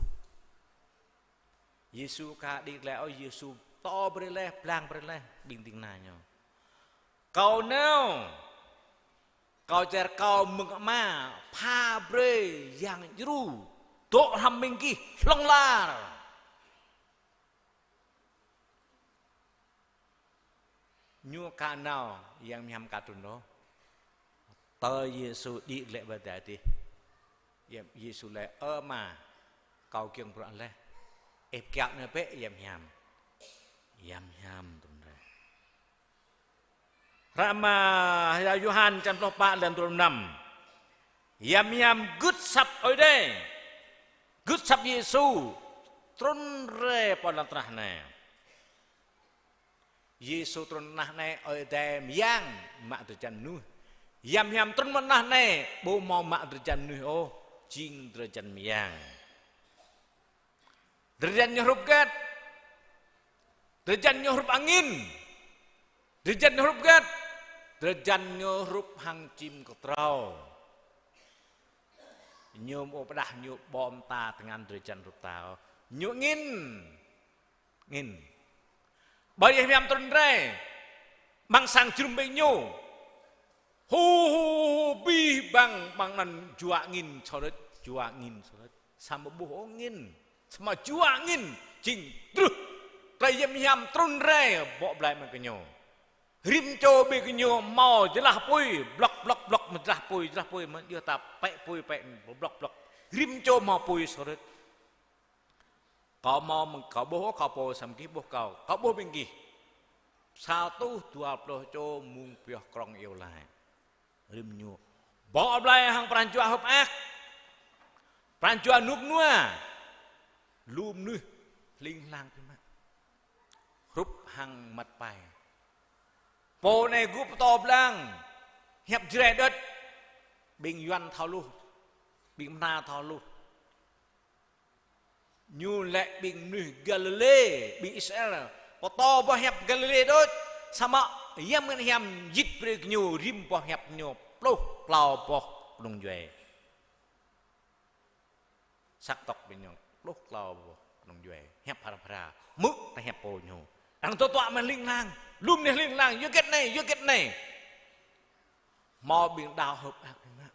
Yêsu ka đĭ glaĭ ôh, Yêsu pơtô brơi laih, blang brơi laih ƀing ding kơna ñu. Kâo nao, Kâo čar Kâo mơ̆ng Ama, pha brơi Yang Djru dŏ hrŏm ƀing gih hlŏng lar. Ñu ka nao, Yăm Hiam ka trŭn ôh. Tơ Yêsu đĭ glaĭ pơ adai adih. Yăm, Yêsu laĭ: Ơ Ama, Kâo kiăng bruă laih. Ih pơkiaŏ nao bĕ Yăm Hiam. Yăm Hiam trŭn rai. Hră Ama Yôhan črăn pluh pă, lăn pluh năm. Yăm Hiam gưt asăp Ơi Adai, gưt asăp Yêsu trŭn rai pơ lŏn tơnah anai. Yêsu trŭn tơnah anai, Ơi Adai mơyang mă drơi jan mơnuih. Yăm Hiam trŭn mơ̆ng tơnah anai, ƀu hmâo mă drơi jan mơnuih ôh, jing drơi jan mơyang. Drơi jan ñu hrup hơget? Drơi jan ñu hrup angin. Drơi jan ñu hrup hơget? Drơi jan ñu hrup hăng čim kơtrâo. Ñu ƀu pơdah ñu ƀô̆ mơta tơngan drơi jan hrup ta ôh. Ñu angin. Angin. Ƀơi Yăm Hiam trŭn rai, amăng sang jơnum ƀing ñu. Hu, hu, hu, abih bang, bang anŭn jua angin sơrĕt, jua angin sơrĕt. Samơ̆ ƀu ƀuh ôh angin, samơ̆ jua angin jing truh. Tơlơi Yăm Hiam trŭn rai, bŏ blai mơ̆ng gơñu. Rĭm čô ƀing gơñu hmâo jơlah apui, blŏk, blŏk, blŏk, mơ̆ jơlah apui, jơlah apui, mơ̆ yua ta pĕ apui, pĕ, blŏk, blŏk. Rĭm čô hmâo apui sơrĕt. Kâo hmâo mơ̆ng kâo ƀuh, kâo pô, samơ̆ gih ƀuh kâo, kâo ƀuh ƀing gih. Sa rơtuh dua pluh čô mơ̆ng pioh krŏng iâu laĭ. Rĭm ñu bŏ blai hăng pran jua hơ̆k mơak, pran jua rơnŭk rơnua, lu mơnuih hling hlang biă mă. Hrup hăng măt pai. Pô anai gŭ pơtô blang, hiăp Jrai đôč, ƀing Yuan thâo hluh, ƀing Mơnat thâo hluh. Ñu laĭ ƀing mơnuih Galilê, ƀing Israel, pơtô boh hiăp Galilê đôč, samơ̆ Yăm Ngăn Hiam jit brơi gơñu rĭm boh hiăp ñu pluh klâo boh kơnung djuai. Săk tŏk ƀing ñu pluh klâo boh kơnung djuai. Hiăp phara phara, hmư̆ tơlơi hiăp pô ñu. Arăng tơtuă mơ̆n hling hlang, lu mơnuih hling hlang, yua hơget anai, yua hơget anai. Hmâo ƀing đaŏ hơ̆k mơak biă mă.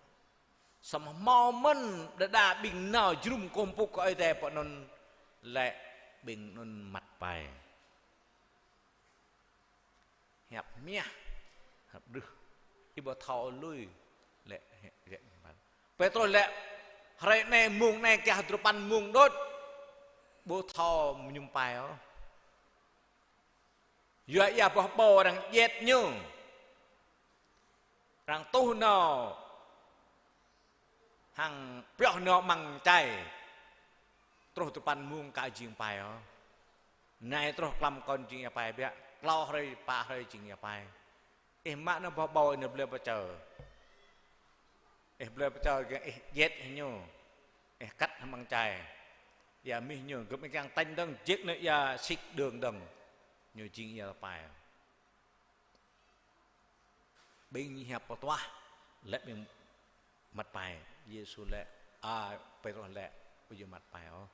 Samơ̆ hmâo mơ̆n đơđa ƀing nao jơnum kơkuh pơpŭ kơ Ơi Adai pơ anŭn lĕ ƀing anŭn măt pai. Hiăp mơhiăh, hiăp đưh. Ih ƀu thâo lui lĕ. Pêtrôs laĭ: Hrơi anai, mông anai, kiăng hơdrô̆ păn mông đôč, ƀu thâo mơñum pai ôh. Yua ia boh ƀâo arăng djĕt ñu, arăng tuh nao hăng pioh nao amăng čai. Truh tơpăn mông ka jing pai ôh. Anai truh klăm kŏn jing ia pai biă, klâo hrơi pă hrơi jing ia pai. Ih mă nao boh ƀâo, ih nao blơi pơčơ. Ih blơi pơčơ kiăng ih djĕt hĭ ñu, ih kăt hăng amăng čai. Ia mih ñu, gơ̆p ih kiăng tañ dơ̆ng, jek nao ia sik đường dơ̆ng, ñu jing ia pai. Ƀing hiăp pơtuah lĕ ƀing măt pai. Yêsu laĭ, a, Pêtrôs laĭ: Ƀu djơ̆ măt pai ôh.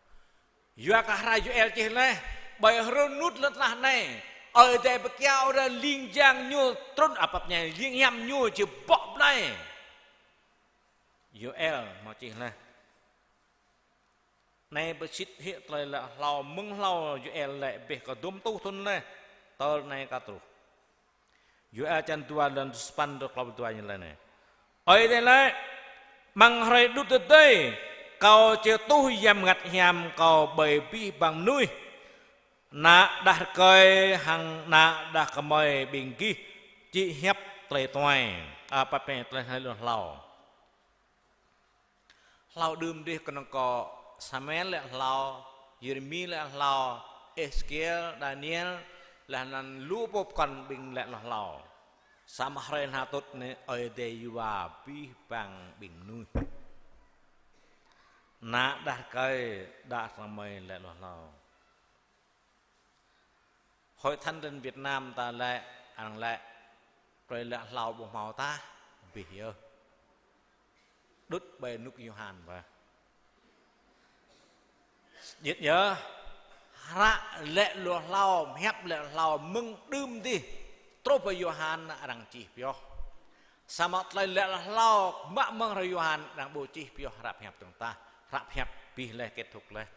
Yua kơ hră Yôel čih laih: Ƀơi hrơi rơnŭt lŏn tơnah anai, Ơi Adai pơkiaŏ rai ling jang ñu trŭn, a, pap ñai, ling hiam ñu či bŏ blai. Yôel hmâo čih laih. Anai pơsit hĭ tơlơi laĭ hlâo, mơ̆ng hlâo Yôel laĭ bĕ kơ dôm tuh thŭn laih, tơl anai ka truh. Yôel čăn dua, lăn sapăn truh klâo pluh dua ñu laĭ anai: Ơi Adai laĭ: Amăng hrơi đŭt tơdơi, Kâo či tuh Yang Bơngăt Hiam Kâo ƀơi abih bang mơnuih. Ană đah rơkơi hăng ană đah kơmơi ƀing gih či hiăp tơlơi tuai, a, pap ñai, tơlơi laĭ hlâo. Hlâo đưm dih kơnơ̆ng kơ Samuel laĭ hlâo, Yêrêmi laĭ hlâo, Êsêkiel, Daniel, laih anŭn lu pô pơkŏn ƀing laĭ hlâo. Samơ̆ hrơi anai tŭt anai Ơi Adai yua abih bang ƀing mơnuih. Ană đah rơkơi, đah kơmơi laĭ hlâo. Hội Thánh trên Việt Nam ta laĭ, arăng laĭ, tơlơi laĭ hlâo ƀu hmâo tah, abih yơh. Đŭt ƀơi rơnŭk Yôhan wơ̆t. Djơ̆ yơh, hră laĭ hlâo, hiăp laĭ hlâo mơ̆ng đưm dih truh pơ Yôhan arăng čih pioh. Samơ̆ tơlơi laĭ hlâo mă mơ̆ng hră Yôhan arăng ƀu čih pioh hră hiăp dơ̆ng tah, hră hiăp abih laih, kết thúc laih.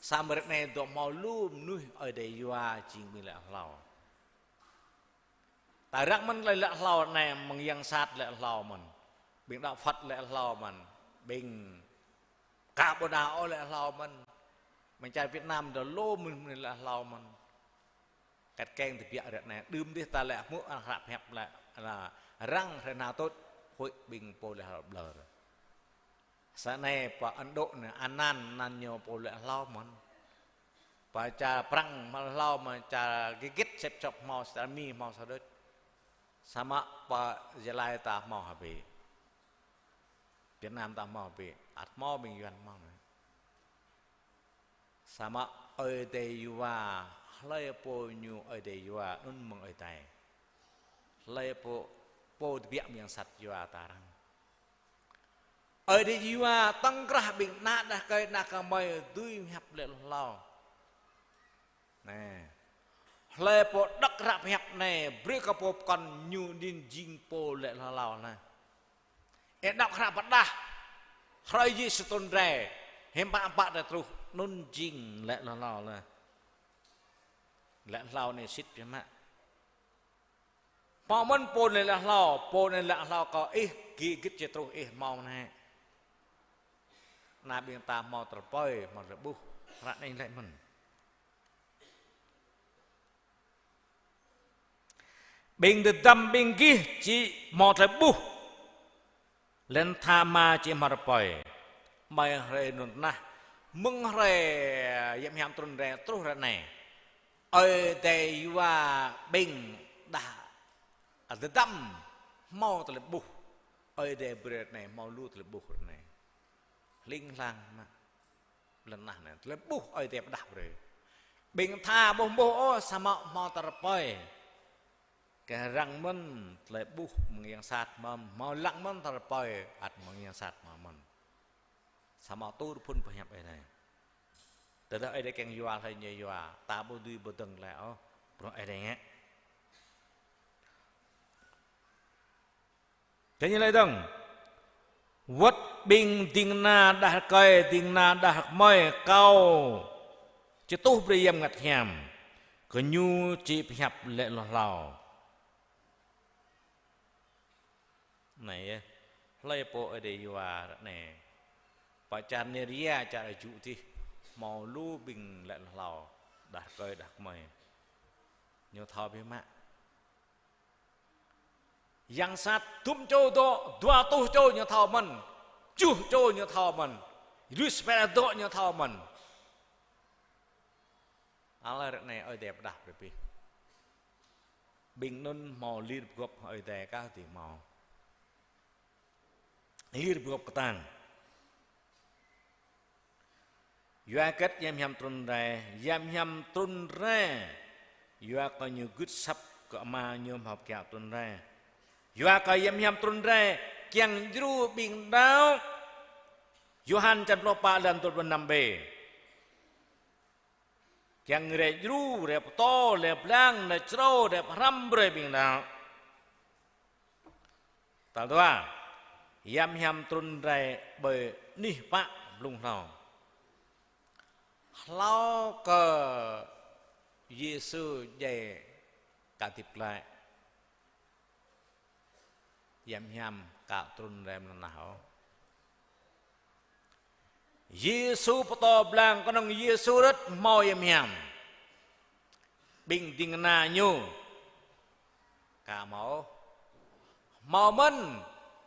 Samơ̆ ră anai dŏ hmâo lu mơnuih Ơi Adai yua jing ƀing laĭ hlâo. Ta răng mơ̆n tơlơi laĭ hlâo anai, mơ̆ng yang sat laĭ hlâo mơ̆n. Ƀing đạo Phật laĭ hlâo mơ̆n. Ƀing ka ƀu đaŏ laĭ hlâo mơ̆n. Mơ̆ng čar Việt Nam dŏ lu mơ̆n, mơ̆n laĭ hlâo mơ̆n. Kăt keng tơbiă ră anai, đưm dih ta laĭ hmư̆ arăng hră hiăp laĭ, laĭ răng hrơi anai tŭt, huĭ ƀing pô laĭ hlâo ƀlŏr. Sa anai pơ Ấn Độ anai, anăn, anăn ñu pô laĭ hlâo mơ̆n. Pơ čar Prăng hmâo hlâo mơ̆n, čar Gigit, Sep Sop hmâo, čar Mi hmâo sa đôč. Samơ̆ pơ Gia Lai ta hmâo hơbĭ. Việt Nam ta hmâo hơbĭ, ăt hmâo ƀing Yuan hmâo anai. Samơ̆ Ơi Adai yua, hlơi pô ñu Ơi Adai yua, anŭn mơ̆ng Ơi Adai. Hlơi pô, pô tơbiă mơ̆ng yang sat yua ta răng. Ơi Adai yua tŏng krah ƀing ană đah rơkơi, ană kơmơi dưi hiăp laĭ hlâo. Anai. Hlơi pô đŏk hră hiăp anai, brơi kơ pô pơkŏn ñu anŭn jing pô laĭ hlâo anai. Ih đŏk hră pơdah, hrơi Yêsu trŭn rai, hiư̆m pă pă rai truh, anŭn jing laĭ hlâo laih. Laĭ hlâo anai sĭt biă mă. Hmâo mơ̆n pô anai laĭ hlâo, pô anai laĭ hlâo kơ ih, git git či truh ih hmâo anai. Anai ƀing ta hmâo tơlơi rơpơi, hmâo tơlơi ƀuh, hră anai laĭ mơ̆n. Ƀing tơdăm ƀing gih či hmâo tơlơi ƀuh. Laih anŭn tha ma či hmâo rơpơi. Mơ̆ng hrơi anŭn tơnah, mơ̆ng hrơi Yang Hiam trŭn rai truh ră anai, Ơi Adai yua ƀing đah tơdăm hmâo tơlơi ƀuh. Ơi Adai brơi ră anai hmâo lu tơlơi ƀuh ră anai. Hling hlang mă. Lŏn tơnah anai, tơlơi ƀuh Ơi Adai pơdah brơi. Ƀing tha ƀu ƀuh ôh, samơ̆ hmâo tơlơi rơpơi. Kơ răng mơ̆n tơlơi ƀuh mơ̆ng yang sat mơ̆n, hmâo lăng mơ̆n tơlơi rơpơi, ăt mơ̆ng yang sat hmâo mơ̆n. Samơ̆ tŭ rơphŭn pơhiăp Ơi Adai. Tơdah Ơi Adai kiăng yua hlơi ñu yua, ta ƀu dưi pơdơ̆ng glaĭ ôh, prŏng Ơi Adai ngă. Tơña laĭ dơ̆ng. Wơ̆t ƀing ding kơna đah rơkơi, ding kơna đah kơmơi kâo či tuh brơi Yang Bơngăt Hiam. Gơñu či pơhiăp laĭ hlâo hlâo. Anai yơh, hlơi pô Ơi Adai yua ră anai. Pơ čar Niria, čar Êjip dih, hmâo lu ƀing laĭ hlâo, đah rơkơi đah kơmơi. Ñu thâo biă mă. Yang sat dŭm čô dŏ, dua rơtuh čô ñu thâo mơ̆n, tơjuh čô ñu thâo mơ̆n, rưs pĕ dŏ ñu thâo mơ̆n. Ală ră anai Ơi Adai pơdah brơi pih. Ƀing anŭn hmâo lir pơgop Ơi Adai kah dih hmâo. Lir pơgop kơtang. Yua hơget Yang Hiam trŭn rai? Yang Hiam trŭn rai yua kơ ñu gưt asăp kơ Ama ñu hmâo kiăng trŭn rai. Yua kơ Yang Hiam trŭn rai kiăng djru ƀing đaŏ. Yôhan čăn pluh pă lăn dua pluh năm b. Kiăng rai djru, rai pơtô, rai blang, rai črâo, rai pơhrăm brơi ƀing đaŏ. Tal dua, Yang Hiam trŭn rai ƀơi anih pă blung hlâo. Hlâo kơ Yêsu djai kơ hơdip glaĭ, Yang Hiam ka trŭn rai mơ̆ng anŭn ôh. Yêsu pơtô blang kơnơ̆ng Yêsu rơ̆t hmâo Yang Hiam. Ƀing ding kơna ñu ka hmâo. Hmâo mơ̆n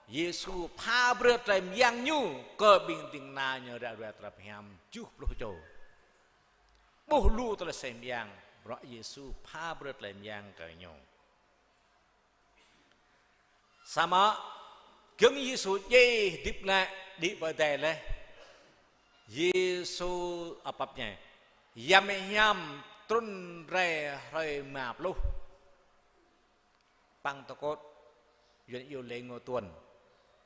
Yêsu pha brơi tơlơi mơyang ñu kơ ƀing ding kơna ñu ră ruai tơlơi pơhiam tơjuh pluh čô. Ƀuh lu tơlơi aseh mơyang, bruă Yêsu pha brơi tơlơi mơyang kơ ñu. Samơ̆ giŏng Yêsu djai hơdip glaĭ đĭ pơ adai laih, Yêsu apăp ñai, Yang Hiam trŭn rai hrơi rơma pluh. Păng tơkôt, Yuan iâu laĭ ngũ tuần,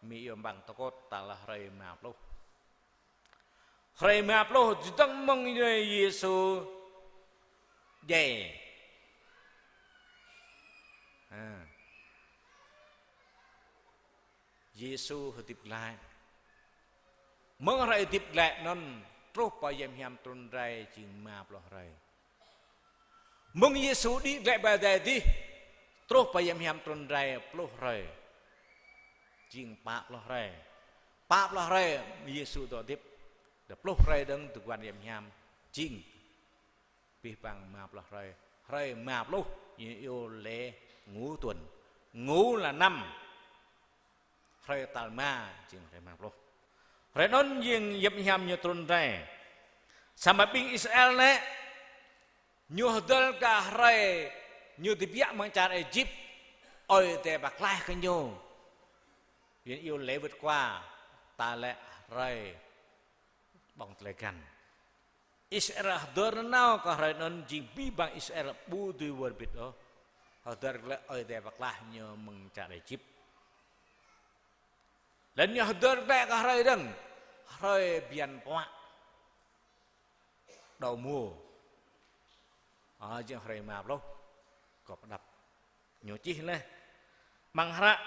Mi iâu păng tơkôt tal hrơi rơma pluh. Hrơi rơma pluh čơdơ̆ng mơ̆ng Yêsu djai. Ha. Yêsu hơdip glaĭ. Mơ̆ng hrơi hơdip glaĭ anŭn truh pơ Yang Hiam trŭn rai jing rơma pluh hrơi. Mơ̆ng Yêsu đĭ glaĭ pơ adai dih, truh pơ Yang Hiam trŭn rai pluh hrơi. Jing pă pluh hrơi. Pă pluh hrơi Yêsu dŏ hơdip. Đa pluh hrơi dơ̆ng tơguan Yang Hiam. Jing abih bang rơma pluh hrơi. Hrơi rơma pluh ñu iâu laĭ ngũ tuần. Ngũ là năm. Hrơi tal rơma jing hrơi rơma pluh. Hrơi anŭn jing Yang Hiam ñu trŭn rai. Samơ̆ ƀing Israel anai, ñu hơdơr kơ hrơi ñu tơbiă mơ̆ng čar Êjip, Ơi Adai pơklaih kơ ñu. Yuan iâu laĭ vượt qua, ta laĭ hrơi ƀơ̆ng tơlơi găn. Israel hơdơr nanao kơ hrơi anŭn jing abih bang Israel ƀu dưi wơr bĭt ôh. Hơdơr glaĭ Ơi Adai pơklaih ñu mơ̆ng čar Êjip. Laih anŭn ñu hơdơr glaĭ kơ hrơi dơ̆ng, hrơi bơyan puă. Đầu mùa. Ơ, jing hrơi rơma pluh. Kơ pơđăp. Ñu čih laih. Amăng hră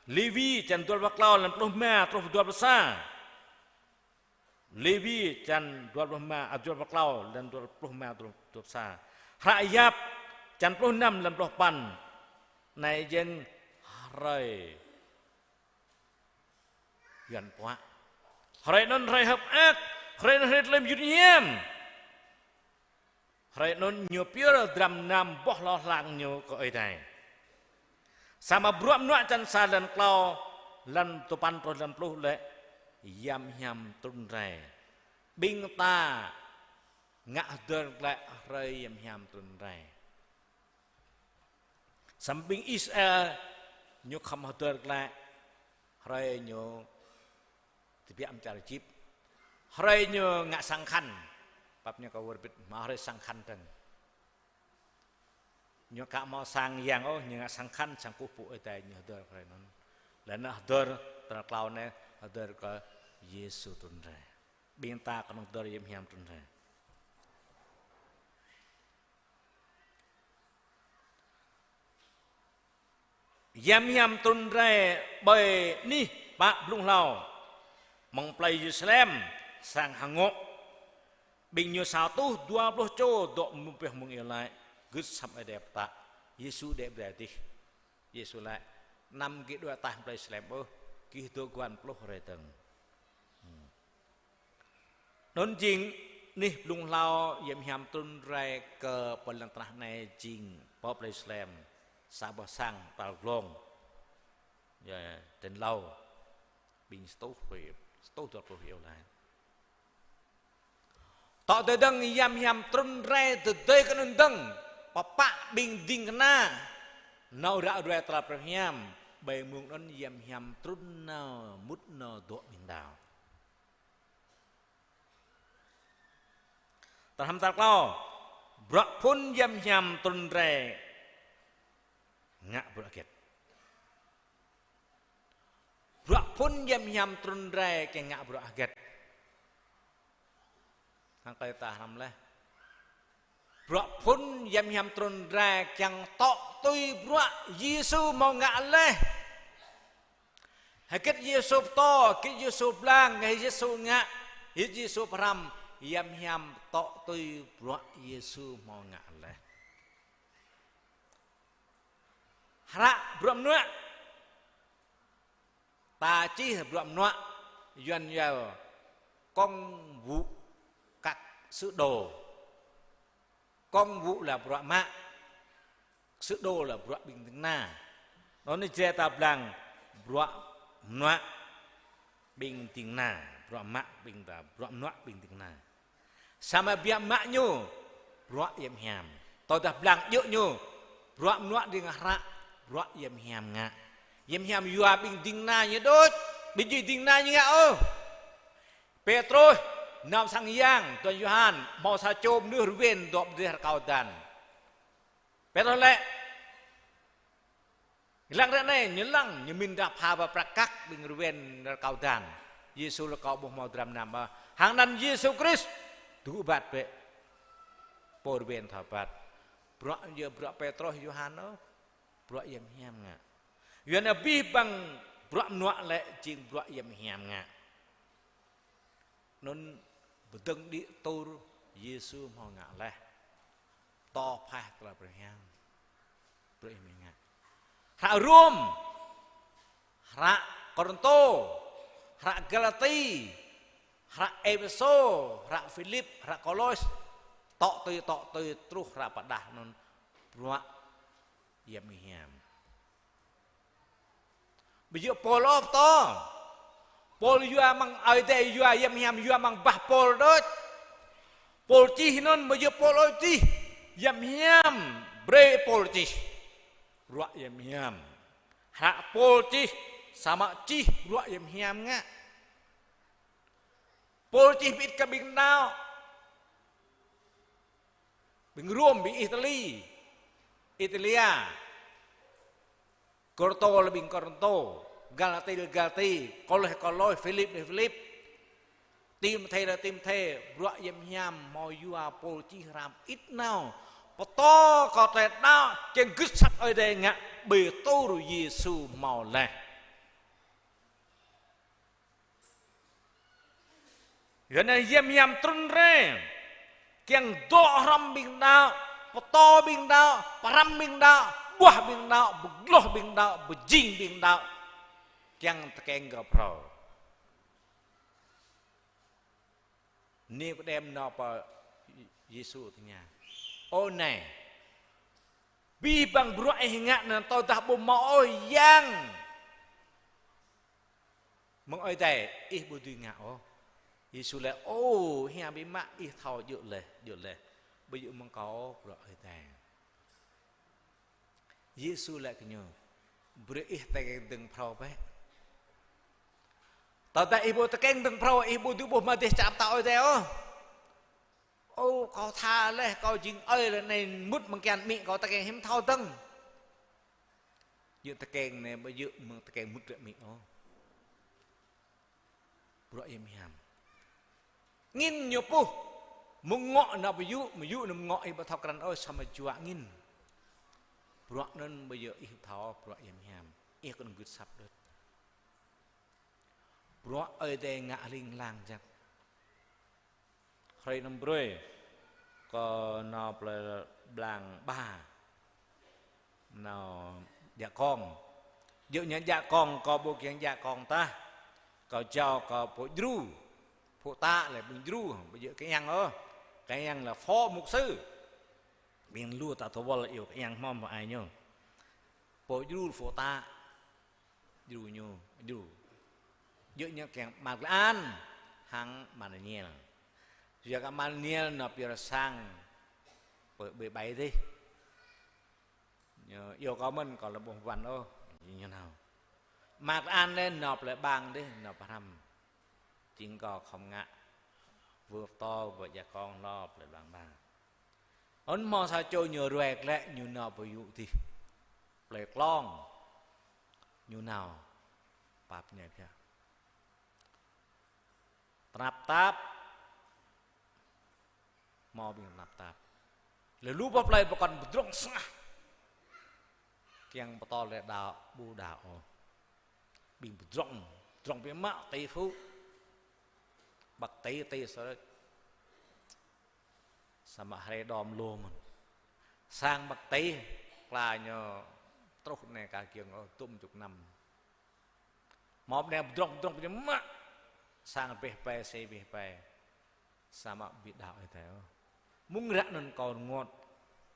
Lêwi čăn dua pluh klâo lăn pluh rơma truh dua pluh sa. Lêwi čăn dua pluh rơma, a, dua pluh klâo lăn dua pluh rơma truh dua pluh sa. Hră Yap čăn pluh năm lăn pluh păn. Anai jing hrơi bơyan puă. Hrơi anŭn hrơi hơ̆k mơak, hrơi anŭn hrơi tơlơi mơyun hiam. Hrơi anŭn ñu pioh dram gơnam boh hlâo hlang ñu kơ Ơi Adai. Samơ̆ Bruă Mơnuă čăn sa lăn klâo, lăn duapăn truh lăn pluh laĭ, Yang Hiam trŭn rai. Ƀing ta ngă hơdơr glaĭ hrơi Yang Hiam trŭn rai. Samơ̆ ƀing Israel ñu khŏm hơdơr glaĭ hrơi ñu tơbiă mơ̆ng čar Êjip. Hrơi ñu ngă sang khăn. Pap ñu kơ wơr bĭt hmâo hrơi sang khăn dơ̆ng. Ñu ka hmâo sang yang ôh, ñu ngă sang khăn, sang kơkuh pơpŭ Ơi Adai ñu hơdơr hrơi anŭn. Laih anŭn hơdơr tal klâo anai hơdơr kơ Yêsu trŭn rai. Ƀing ta kơnơ̆ng hơdơr Yang Hiam trŭn rai. Yang Hiam trŭn rai ƀơi anih pă blung hlâo, mơ̆ng plei Yêrusalem sang hơngŏ. Ƀing ñu sa rơtuh dua pluh čô dŏ mơ̆ng pioh mơ̆ng iâu laĭ, gưt asăp Ơi Adai pơtă. Yêsu đĭ pơ adai dih. Yêsu laĭ: Anăm gih đuaĭ ataih plei Salem ôh, gih dŏ guan pluh hrơi dơ̆ng. Anŭn jing anih blung hlâo Yang Hiam trŭn rai kơ pơ lŏn tơnah anai jing pơ plei Salem, sa boh sang tal glông. Yơh, trên lầu. Ƀing sa rơtuh pluh, sa rơtuh dua pluh iâu laĭ. Tŏ tui dơ̆ng Yang Hiam trŭn rai tơdơi kơ anŭn dơ̆ng, pơpă ƀing ding kơna nao ră ruai tơlơi pơrơp hiam, ƀơi mông anŭn Yang Hiam trŭn nao mŭt nao dŏ ƀing đaŏ. Tơhrăm tal klâo, bruă phŭn Yang Hiam trŭn rai ngă bruă hơget. Bruă phŭn Yang Hiam trŭn rai kiăng ngă bruă hơget. Hăng tơi ta hrăm laih. Bruă phŭn Yang Hiam trŭn rai kiăng tŏ tui bruă Yêsu hmâo ngă laih. Hơget Yêsu pơtô, hơget Yêsu blang, hơget Yêsu ngă, hơget Yêsu pơhrăm, Yang Hiam tŏ tui bruă Yêsu hmâo ngă laih. Hră bruă mơnuă. Ta čih bruă mơnuă, Yuan yơh công vụ các sứ đồ. Công vụ là bruă mă, sứ đồ là bruă ƀing ding kơna. Anŭn jrai ta blang bruă mơnuă ƀing ding kơna, bruă mă ƀing ta, bruă mơnuă ƀing ding kơna. Samơ̆ biă mă ñu, bruă Yang Hiam. Tơdah blang djơ̆ ñu, bruă mơnuă ding hră, bruă Yang Hiam ngă. Yang Hiam yua ƀing ding kơna ñu đôč, ƀing ding kơna ñu ngă ôh. Pêtrôs, nao pơ sang yang, dŏ Yôhan, hmâo sa čô mơnuih rơwen dŏ pơ dêh rơkâo dan. Pêtrôs laĭ: Lăng ră anai, ñu lăng, ñu mĭn dah pha ba prăk kăk ƀing rơwen rơkâo dan. Yêsu laĭ kâo ƀu hmâo dram gơnam ôh. Hăng anăn Yêsu Krist, tŭ bat bĕ. Pô rơwen thâo bat. Bruă yơh bruă Pêtrôs Yôhan ôh. Bruă Yang Hiam ngă. Yua anŭn abih bang bruă mơnuă lĕ jing bruă Yang Hiam ngă. Anŭn pơdơ̆ng đĭ tur Yêsu hmâo ngă laih. Tŏ pơhaih tơlơi pơrơhiam. Bruă Yang Hiam ngă. Hră Rôm, hră Kôrintô, hră Galati, hră Êphêsô, hră Philip, hră Kôlôs. Tŏ tui, tŏ tui truh hră pơđah anŭn bruă Yang Hiam. Ƀu djơ̆ Pôl ôh pơtô. Pôl yua mơ̆ng Ơi Adai yua, Yang Hiam yua mơ̆ng bah Pôl đôč. Pôl čih anŭn ƀu djơ̆ Pôl ôh čih. Yang Hiam brơi Pôl čih. Bruă Yang Hiam. Hră Pôl čih, samơ̆ čih bruă Yang Hiam ngă. Pôl čih bĭt kơ ƀing đaŏ. Ƀing Rôm, ƀing Itali, Italia. Kôrintô lĕ ƀing Kôrintô, Galati lĕ Galati, Kôlôs, Kôlôs, Philip lĕ Philip, Timôthê lĕ Timôthê, bruă Yang Hiam hmâo yua Pôl čih hrăm ĭt nao. Pơtô kơ tơlơi đaŏ, kiăng gưt asăp Ơi Adai ngă ƀơi tur Yêsu hmâo laih. Yua anŭn Yang Hiam trŭn rai, kiăng dŏ hrŏm ƀing đaŏ, pơtô ƀing đaŏ, pơhrăm ƀing đaŏ, ƀuah ƀing đaŏ, pơgloh ƀing đaŏ, pơjing ƀing đaŏ, kiăng tơkeng kơ phrâo. Nikôdem nao pơ Yêsu tơña: Ơ Nai, abih bang bruă ih ngă anŭn tơdah ƀu hmâo ôh Yang mơ̆ng Ơi Adai, ih ƀu dưi ngă ôh. Yêsu laĭ: Ơ, hia biă mă ih thâo djơ̆ laih, djơ̆ laih. Ƀu djơ̆ mơ̆ng kâo ôh bruă Ơi Adai. Yêsu laĭ kơ ñu: Brơi ih tơkeng dơ̆ng phrâo bĕ. Tơdah ih ƀu tơkeng dơ̆ng phrâo, ih ƀu dưi ƀuh mơ̆ng dêh čar pơtao Ơi Adai ôh. Ơ, kâo tha laih, kâo jing ơi laih anai, mŭt mơ̆ng kian amĭ kâo tơkeng hiư̆m thâo dơ̆ng. Djơ̆ tơkeng anai, ƀu djơ̆ mơ̆ng tơkeng mŭt ră amĭ ôh. Bruă Yang Hiam. Angĭn ñu puh, mơ̆ng ngŏ nao pơ yŭ, mơ̆ng yŭ nao mơ̆ng ngŏ, ih ƀu thâo krăn ôh, samơ̆ jua angĭn. Bruă anŭn ƀu djơ̆ ih thâo, bruă Yang Hiam. Ih kơnơ̆ng gưt asăp đôč. Bruă Ơi Adai ngă hling hlang jăk. Hrơi anŭn brơi kâo nao plơi Blang Ba, nao djă kông. Djơ̆ ñu djă kông, kâo ƀu kiăng djă kông tah. Kâo jao kơ pô djru, pô tơpă lĕ ƀing djru, ƀu djơ̆ kơ yang ôh. Kơ yang lĕ phó mục sư. Ƀing lu ta thâo wơl iâu kơ yang hmâo mơ̆ ai ñu. Pô djru pô tơpă, djru ñu, djru. Djơ̆ ñu kiăng mă lĕ an, hăng mă Daniel. Yua kơ mă Daniel nao pioh sang, pơ ƀơi ƀai dih. Ñu iâu kâo mơ̆n, kâo lĕ ƀu wăn ôh, ñu nao. Mă an lĕ nao plei ƀang dih, nao pơhrăm. Jing kâo khŏm ngă, wơ̆t pơtô, wơ̆t djă kông nao plei ƀang ba. Ôn hmâo sa čô ñu ruai glaĭ, ñu nao pơ yŭ dih. Plei Klong, ñu nao, pap ñu biă. Tơnap tap, hmâo ƀing tơnap tap. Lĕ lu boh plei pơkŏn pơdrŏng sah. Kiăng pơtô lĕ đaŏ, ƀu đaŏ ôh. Ƀing pơdrŏng, pơdrŏng biă mă, tui phu. Ƀăk tui, tui sơrĕč. Samơ̆ hrơi đom lu mơ̆n. Sang ƀăk tui, kla ñu truh anai ka kiăng ôh, tŭm čŭk năm. Hmâo anai pơdrŏng, pơdrŏng biă mă. Sang rơbeh pai, sĭ rơbeh pai. Samơ̆ ƀu đaŏ Ơi Adai ôh. Mơ̆ng ră anŭn kâo rơngot,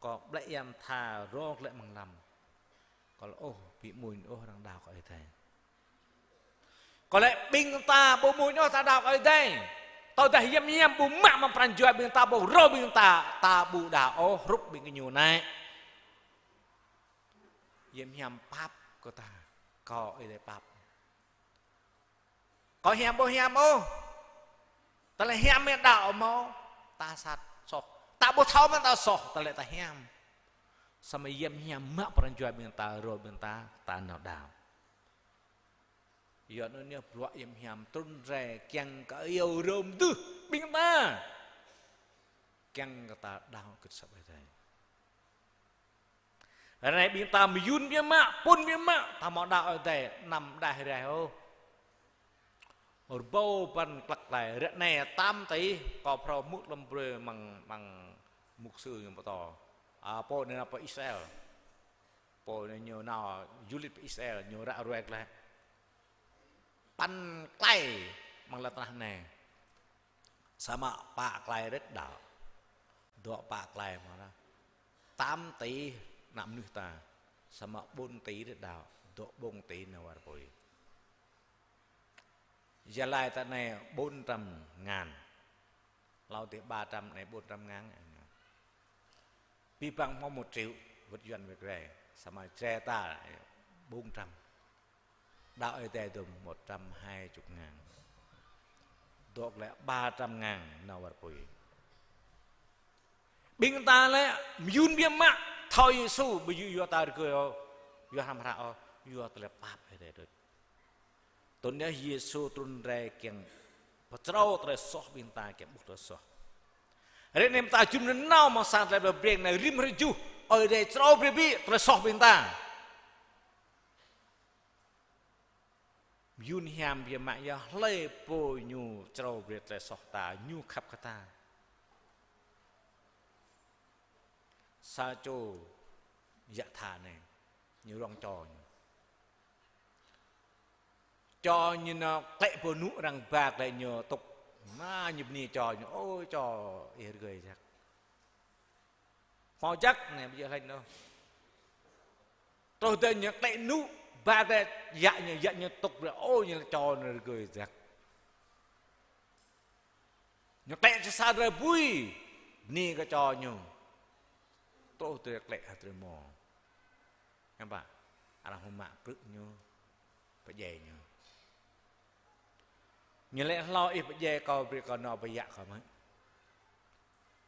kâo ƀlĕ yam tha rŏ glaĭ amăng lăm. Kâo laĭ ôh, ƀu amuñ ôh arăng đaŏ kơ Ơi Adai. Kâo laĭ ƀing ta ƀu amuñ ôh ta đaŏ kơ Ơi Adai. Tơdah hiam hiam ƀu mă amăng pran jua ƀing ta, ƀu rô ƀing ta, ta ƀu đaŏ ôh, hrup ƀing gơñu anai. Hiam hiam pap kơ ta, kơ Ơi Adai pap. Kâo hiam ƀu hiam ôh. Tơlơi hiam mơ̆ đaŏ hmâo, ta sat soh. Ta ƀu thâo mơ̆ ta soh, tơlơi ta hiam. Samơ̆ hiam hiam mă pran jua ƀing ta, rô ƀing ta, ta nao đaŏ. Yua anŭn yơh bruă hiam hiam trŭn rai kiăng kơ iâu rơm tơ̆ ƀing ta. Kiăng kơ ta đaŏ kơ Ơi Adai. Ră anai ƀing ta mơyŭn biă mă, pŭn biă mă, ta hmâo đaŏ Ơi Adai, anăm đaih rai ôh. Rơbâo păn klăk lai, ră anai tam tih, kâo phrâo hmư̆ lăm brơi amăng, amăng mục sư ñu pơtô. A, pô anai nao pơ Israel. Pô anai ñu nao du lịch pơ Israel, ñu ră ruai glaĭ. Păn klai amăng lŏn tơnah anai. Samơ̆ pă klai rĕt đaŏ. Dŏ pă klai mơ̆ đaŏ. Tam tih ană mơnuih ta. Samơ̆ ƀôn tih rĕt đaŏ. Dŏ ƀôn tih nao war apui. Gia Lai ta anai bốn trăm ngàn. Hlâo dih ba trăm, anai bốn trăm ngàn. Abih bang hmâo một triệu, wơ̆t Yuan wơ̆t Jrai. Samơ̆ Jrai ta bốn trăm. Đaŏ Ơi Adai dôm một trăm hai chục ngàn. Dŏ glaĭ ba trăm ngàn nao war apui. Ƀing ta lĕ mơyŭn biă mă, thâo Yêsu, ƀu djơ̆ yua ta rơgơi ôh, yua hrăm hră ôh, yua tơlơi pap Ơi Adai đôč. Tui anŭn yơh Yêsu trŭn rai kiăng pơčrâo tơlơi soh ƀing ta, kiăng ƀuh tơlơi soh. Ră anai mơta jum nao amăng sang tơlơi blơi Breng anai rĭm hrơi tơjuh, Ơi Adai črâo brơi ƀiă tơlơi soh ƀing ta. Mơyŭn hiam biă mă yơh hlơi pô ñu črâo brơi tơlơi soh ta, ñu khăp kơ ta. Sa čô yă tha anai, ñu rông čô ñu. Čô ñu nao klĕ pơ anŭn arăng ba klĕ ñu tŭk. Mă ñu bơni čô ñu, ôi čô ih rơgơi jăk. Hmâo jăk anai ƀu djơ̆ hlĕng ôh. Truh dơ̆ng ñu klĕ anŭn, ba klĕ yă ñu, yă ñu tŭk brơi, ôi ñu lĕ čô anai rơgơi jăk. Ñu klĕ sa drơi bui, bơni kơ čô ñu. Truh drơi klĕ hơdrơi mơ̆. Ngă pă? Arăng hmư̆ mă prư̆ ñu, pơdjai ñu. Ñu laĭ hlâo ih pơdjai kâo brơi kâo nao pơ yă kâo mơ̆n.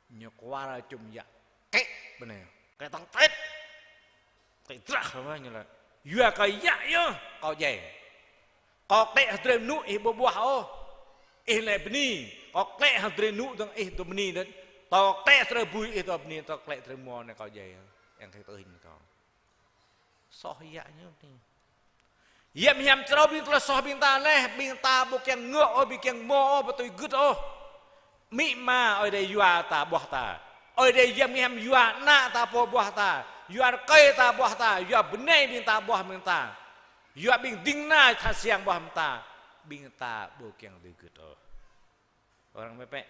Ñu kuar čum yă kĕ ƀơi anai. Kĕ tŏng tĕt. Kĕ drah mơ̆n ñu laĭ. Yua kơ yă yơh kâo djai. Kâo klĕ hơdrơi anŭn ih ƀu ƀuah ôh. Ih laĭ bơni. Kâo klĕ hơdrơi anŭn dơ̆ng ih dŏ bơni đôč. Kâo klĕ hơdrơi bui ih dŏ bơni, kâo klĕ hơdrơi mơ̆ anai kâo djai. Yang thâo tơhing kâo. Soh yă ñu anai. Hiam hiam črâo ƀing tơlơi soh ƀing ta laih, ƀing ta ƀu kiăng ngă ôh, ƀu kiăng hmâo ôh, ƀu tui gưt ôh. Amĭ ama Ơi Adai yua ta ƀuah ta. Ơi Adai hiam hiam yua ană ta pô ƀuah ta. Yua rơkơi ta ƀuah ta, yua bơnai ƀing ta ƀuah ƀing ta. Yua ƀing ding kơna tha siang ƀô̆ hăng ta, ƀing ta ƀu kiăng dưi gưt ôh. Arăng mơ̆ pĕ,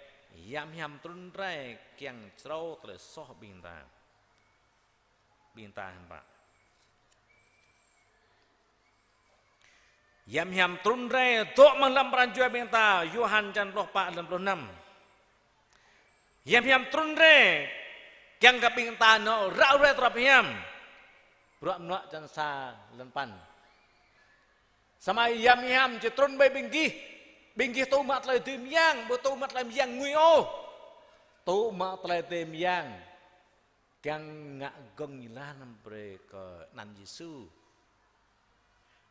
Yang Hiam trŭn rai kiăng črâo tơlơi soh ƀing ta. Ƀing ta hiư̆m pă. Yang Hiam trŭn rai dŏ amăng lăm pran jua ƀing ta, Yôhan črăn pluh pă, lăm pluh năm. Yang Hiam trŭn rai kiăng kơ ƀing ta nao ră ruai tơlơi hiam. Bruă Mơnuă črăn sa, lăm păn. Samơ̆ Yang Hiam či trŭn ƀơi ƀing gih. Ƀing gih tŭ mă tơlơi dưi mơyang, ƀu tŭ mă tơlơi mơyang ngui ôh. Tŭ mă tơlơi dưi mơyang. Kiăng ngă gơ̆ng jơlan brơi kơ anăn Yêsu.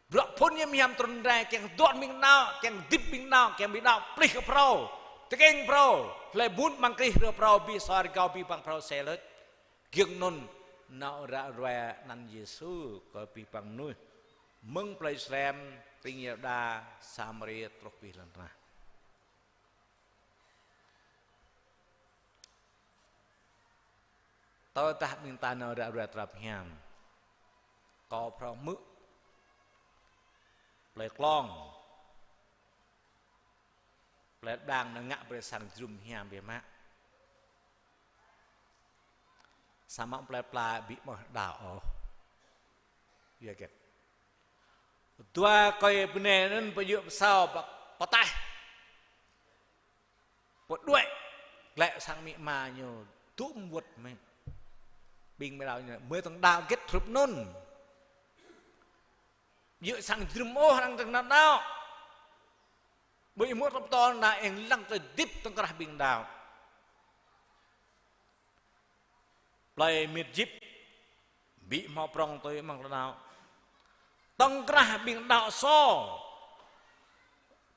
Bruă phŭn Yang Hiam trŭn rai kiăng dŏ ƀing đaŏ, kiăng hơdip ƀing đaŏ, kiăng ƀing đaŏ plih kơ phrâo, tơkeng phrâo, hlơi mŭt amăng Krist hrih phrâo, abih sua rơgao abih bang phrâo sel lĕ. Giŏng anŭn nao ră ruai anăn Yêsu kơ abih bang mơnuih. Mơ̆ng plei Salem, tring Yuđa, Samari, truh abih lŏn tơnah. Tơdah ƀing ta nao ră ruai tơlơi hiam. Kâo phrâo hmư̆. Plei Klong. Plei Đang nao ngă brơi sang jơnum hiam biă mă. Samơ̆ plei pla ƀu hmâo đaŏ ôh. Yua hơget? Dua kơi bơnai anŭn pơyơ̆ pơsao pơ-, pơtaih. Pơđuaĭ, glaĭ sang amĭ ama ñu dŭm wơ̆t mơ̆n. Ƀing mơ̆ đaŏ ñu, mơi tơ̆ng đaŏ hơget hrup anŭn. Yơh sang jơnum ôh arăng tơ̆ng đaŏ. Ƀơi mŭt rơp ton na eng lăng tơlơi hơdip tơ̆ng krah ƀing đaŏ. Plei Mĭt Jip, ƀu hmâo prŏng tui amăng tơlơi đaŏ. Tơ̆ng krah ƀing đaŏ sô.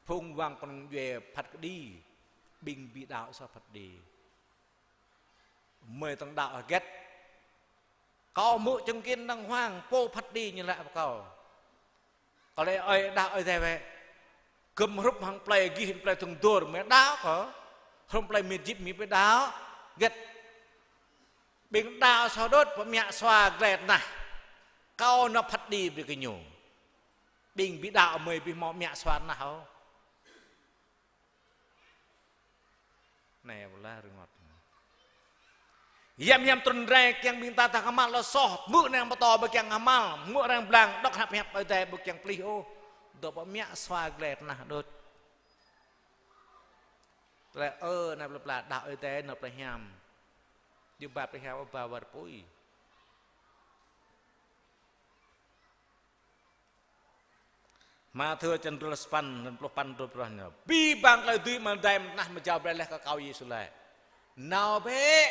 Phung wang kơnung djuai phat kơđi, ƀing ƀu đaŏ sô phat kơđi. Mơi tơ̆ng đaŏ hơget. Kâo hmư̆ chứng kiến đàng hoàng, pô phat kơđi ñu laĭ pơ kâo. Kâo laĭ ơi đaŏ Ơi Adai wơ̆t. Gơ̆m hrup hăng plei gih, plei Thŭng Dôr, mơi đaŏ kơ. Hrup plei Mĭt Jip mơi ƀu đaŏ. Hơget. Ƀing đaŏ sô đôč pơmă sua glai tơnah. Kâo nao phat kơđi brơi kơ ñu. Ƀing ƀu đaŏ mơi ƀu hmâo mă sua tơnah ôh. Anai pơla rơngot. Yang Hiam trŭn rai kiăng ƀing ta tah kơhma̱l tơlơi soh, hmư̆ arăng pơtô ƀu kiăng kơhma̱l, hmư̆ arăng blang, đŏk hnăp hiăp Ơi Adai ƀu kiăng plih ôh, dŏ pơmă sua glai tơnah đôč. Tơlơi ơ anai pơla pơla đaŏ Ơi Adai nao plei hiam. Djơ̆ ba plei hiam ôh ba war pui. Mathiơ črăn dua pluh sapăn, lăm pluh păn truh pran ñu. Abih bang tơlơi dưi amăng adai amăng tơnah mơ̆ jao brơi laih kơ kâo, Yêsu laĭ. Nao bĕ.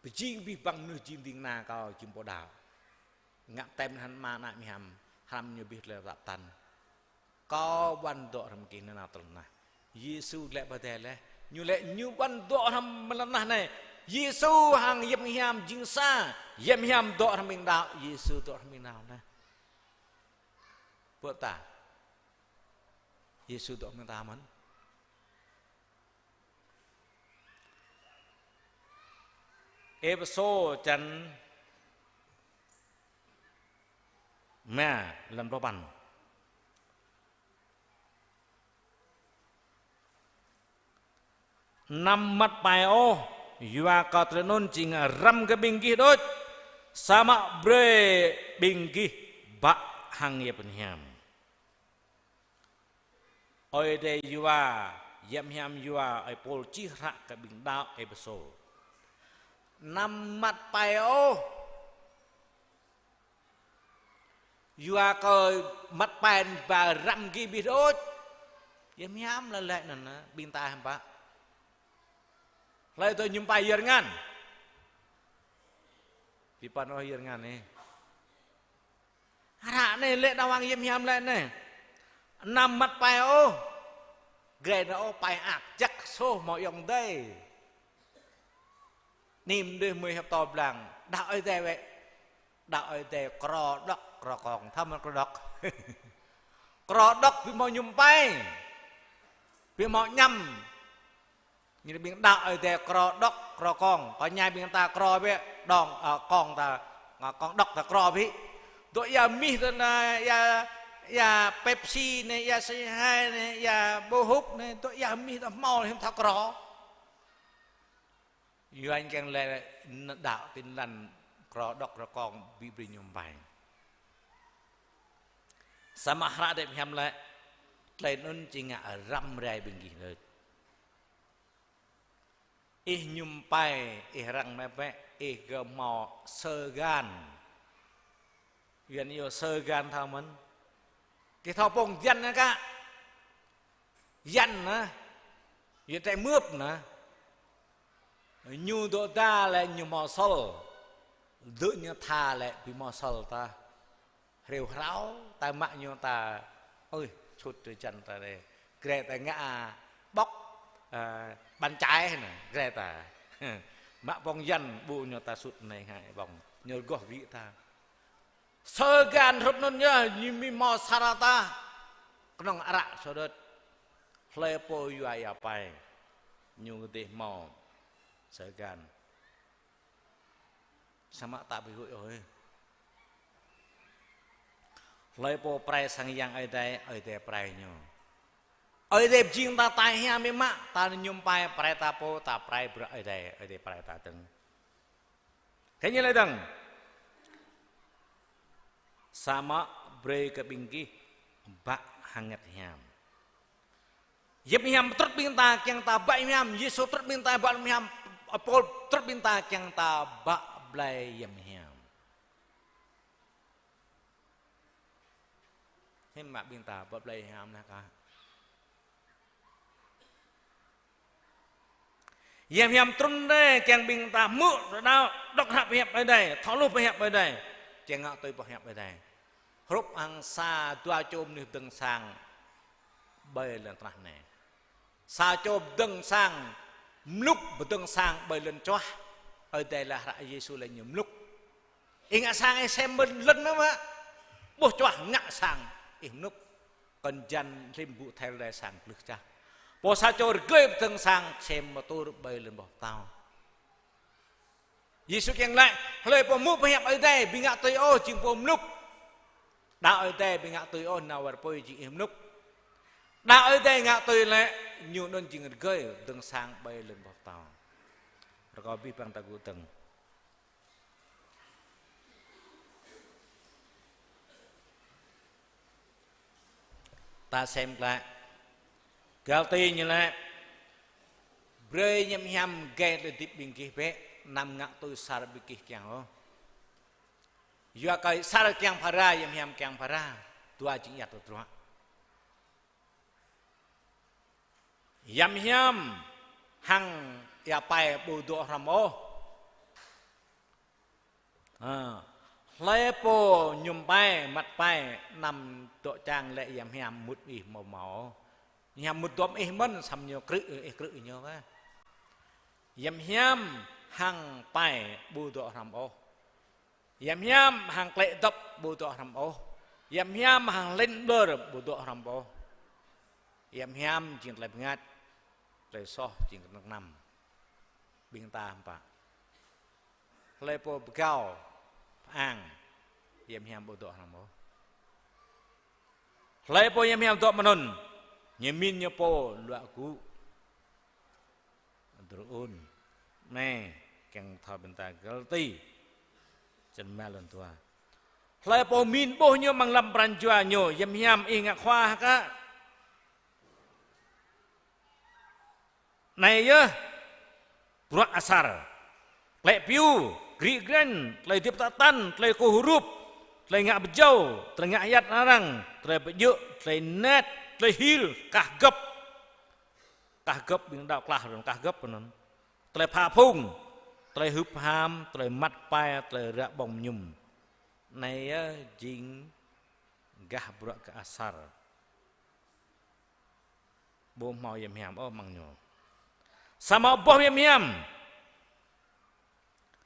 Pơjing abih bang mơnuih jing ding kơna kâo, jing pô đaŏ. Ngă tơm anăn Ama, Ană, Hiam, hrăm ñu abih tơlơi tơpă tăn. Kâo ƀuăn dŏ hrŏm gih nanao tơl tơnah. Yêsu glaĭ pơ adai laih. Ñu laĭ ñu ƀuăn dŏ hrŏm mơ̆ng lŏn tơnah anai. Yêsu hăng Yang Hiam jing sa. Yang Hiam dŏ hrŏm ƀing đaŏ. Yêsu dŏ hrŏm ƀing đaŏ laih. Pơ ta. Yêsu dŏ hrŏm ƀing ta mơ̆n. Êphêsô črăn rơma, lăm pluh păn. Anăm măt pai ôh, yua kơ tơlơi anŭn či ngă răm kơ ƀing gih đôč, samơ̆ brơi ƀing gih bă hăng Yang Hiam. Ơi Adai yua, Yang Hiam yua, ơi Pôl čih hră kơ ƀing đaŏ Êphêsô. Anăm măt pai ôh. Yua kơ măt pai ba răm gih ƀu đôč. Yang Hiam laĭ laĭ anŭn, ƀing ta hiư̆m pă. Hlơi dŏ mơñum pai yơr ngăn. Ƀu păn ôh yơr ngăn anai. Hră anai laĭ đàng hoàng Yang Hiam laĭ anai. Anăm măt pai ôh. Gai nao ôh pai ak jak soh hmâo ayŏng adơi. Anai mơnuih mơi hăp tơ blang. Đaŏ Ơi Adai wơ̆t. Đaŏ Ơi Adai krô đŏk krô kông. Thâo mơ̆n krô đŏk. Krô đŏk ƀu hmâo mơñum pai. Ƀu hmâo añăm. Ñu laĭ ƀing đaŏ Ơi Adai krô đŏk, krô kông. Kơ ñu ƀing ta krô ƀĕ, đŏng, ơ, kông ta, ơ, kông đŏk ta krô ƀĕ. Dŏ ia mih dŏ anai, ia, ia Pepsi anai, ia Sihai anai, ia Bohuk anai, dŏ ia mih dŏ hmâo hiư̆m thâo krô. Yuan kiăng laĭ đaŏ Tin Lành krô đŏk rơkông ƀu brơi ñu pai. Samơ̆ hră hơdip hiam laĭ, tơlơi anŭn či ngă răm rai ƀing gih đôč. Ih mơñum pai, ih răng anai bĕ, ih gơ̆ hmâo sơgan. Yuan iâu sơgan thâo mơ̆n. Gih thâo pŏng Yuan anai kah? Yuan anai. Yuan trĕ mưp anai. Ñu dŏ đa lĕ ñu hmâo sol. Dŏ ñu tha lĕ ƀu hmâo sol tah. Hreo hrao, ta mă ñu ta, ơi, sut drơi jăn ta đê. Grê ta ngă bŏk, ơ, bàn chải anai, grê ta. Mă pŏng Yuan ƀu ñu ta sut anai ngă ƀơ̆ng. Ñu rơgoh wĭ ta. Sơgan hrup anŭn yơh, ñu mĭn hmâo sa ară tah. Kơnơ̆ng ară sơdơ̆t. Hlơi pô yua ia pai. Ñu kơdih hmâo sơgan. Samơ̆ ta ƀu huĭ ôh. Hlơi pô prai sang Yang Ơi Adai, Ơi Adai prai ñu. Ơi Adai pơjing ta tai hia mơ̆ mă, ta mơñum pai, prai ta pô, ta prai bruă Ơi Adai, Ơi Adai prai ta dơ̆ng. Khă ñu laĭ dơ̆ng. Samơ̆ brơi kơ ƀing gih bă hơngăt hiam. Yăm hiam trŭt ƀing ta kiăng ta bă hiam, Yêsu trŭt ƀing ta bă hiam, Pôl trŭt ƀing ta kiăng ta bă blai yăm hiam. Hiư̆m mă ƀing ta bă blai hiam anai kah? Yăm hiam trŭn đê kiăng ƀing ta hmư̆ đaŏ, đŏk hră pơhiăp Ơi Adai, thâo hluh pơhiăp Ơi Adai, kiăng ngă tui pơhiăp Ơi Adai. Hrup hăng sa dua čô mơnuih pơdơ̆ng sang ƀơi lŏn tơnah anai. Sa čô pơdơ̆ng sang mlŭk, pơdơ̆ng sang ƀơi lŏn čuah. Ơi Adai laĭ hră Yêsu laĭ ñu mlŭk. Ih ngă sang ih sem ƀơi lŏn anai mă. Ƀuh čuah ngă sang ih mlŭk. Kơn jan rĭm ƀu thel đe sang glưh čah. Pô sa čô rơgơi pơdơ̆ng sang sem mơtur ƀơi lŏn boh pơtâo. Yêsu kiăng laĭ, hlơi pô hmư̆ pơhiăp Ơi Adai, ƀu ngă tui ôh, jing pô mlŭk. Đaŏ Ơi Adai ƀu ngă tui ôh, nao war apui jing ih mlŭk. Đaŏ Ơi Adai ngă tui lĕ, ñu anŭn jing rơgơi, pơdơ̆ng sang ƀơi lŏn boh pơtâo. Rơkâo abih bang ta gŭ dơ̆ng. Ta sem glaĭ. Galati ñu laĭ: Brơi yăm hiam gai tơlơi hơdip ƀing gih bĕ, anăm ngă tui asar ƀing gih kiăng ôh. Yua kơ asar kiăng phara, yăm hiam kiăng phara, dua jing ayăt tơdruă. Yăm hiam hăng ia pai ƀu dŏ hrŏm ôh. Ơ, hlơi pô mơñum pai, măt pai, anăm dŏ čang lĕ yăm hiam mŭt ih hmâo hmâo. Yăm hiam mŭt duăm ih mơ̆n, samơ̆ ñu krư̆, ih krư̆ ñu kah. Yăm hiam hăng pai ƀu dŏ hrŏm ôh. Yăm hiam hăng klĕ dŏp ƀu dŏ hrŏm ôh. Yăm hiam hăng lĕn ƀlơr ƀu dŏ hrŏm ôh. Yăm hiam jing tơlơi bơngač, tơlơi soh jing kơnơ̆ng anăm. Ƀing ta hơmpă. Hlơi pô pơgao, pơang, yăm hiam ƀu dŏ hrŏm ôh. Hlơi pô yăm hiam dŏ mơnŭn, ñu mĭn ñu pô luă gŭ. Tơdruă anai, kiăng thâo ƀing ta Galati, črăn rơma lŏn dua. Hlơi pô mĭn ƀuh ñu amăng lăm pran jua ñu, yăm hiam ih ngă khua hă kah? Anai yơh, bruă asar. Klĕ piu, gri grĕn, tơlơi hơdip tơtăn, tơlơi kơkuh hrup, tơlơi ngă pơjâo, tơlơi ngă ayăt arăng, tơlơi pơjơ̆, tơlơi net, tơlơi hil, kah gơ̆p. Kah gơ̆p ƀing đaŏ klah rŏng kah gơ̆p anŭn. Tơlơi pha phung, tơlơi hưp ham, tơlơi măt pai, tơlơi ră ƀơ̆ng mơñum. Anai yơh jing gah bruă kơ asar. Ƀu hmâo yăm hiam ôh amăng ñu. Samơ̆ boh yăm hiam.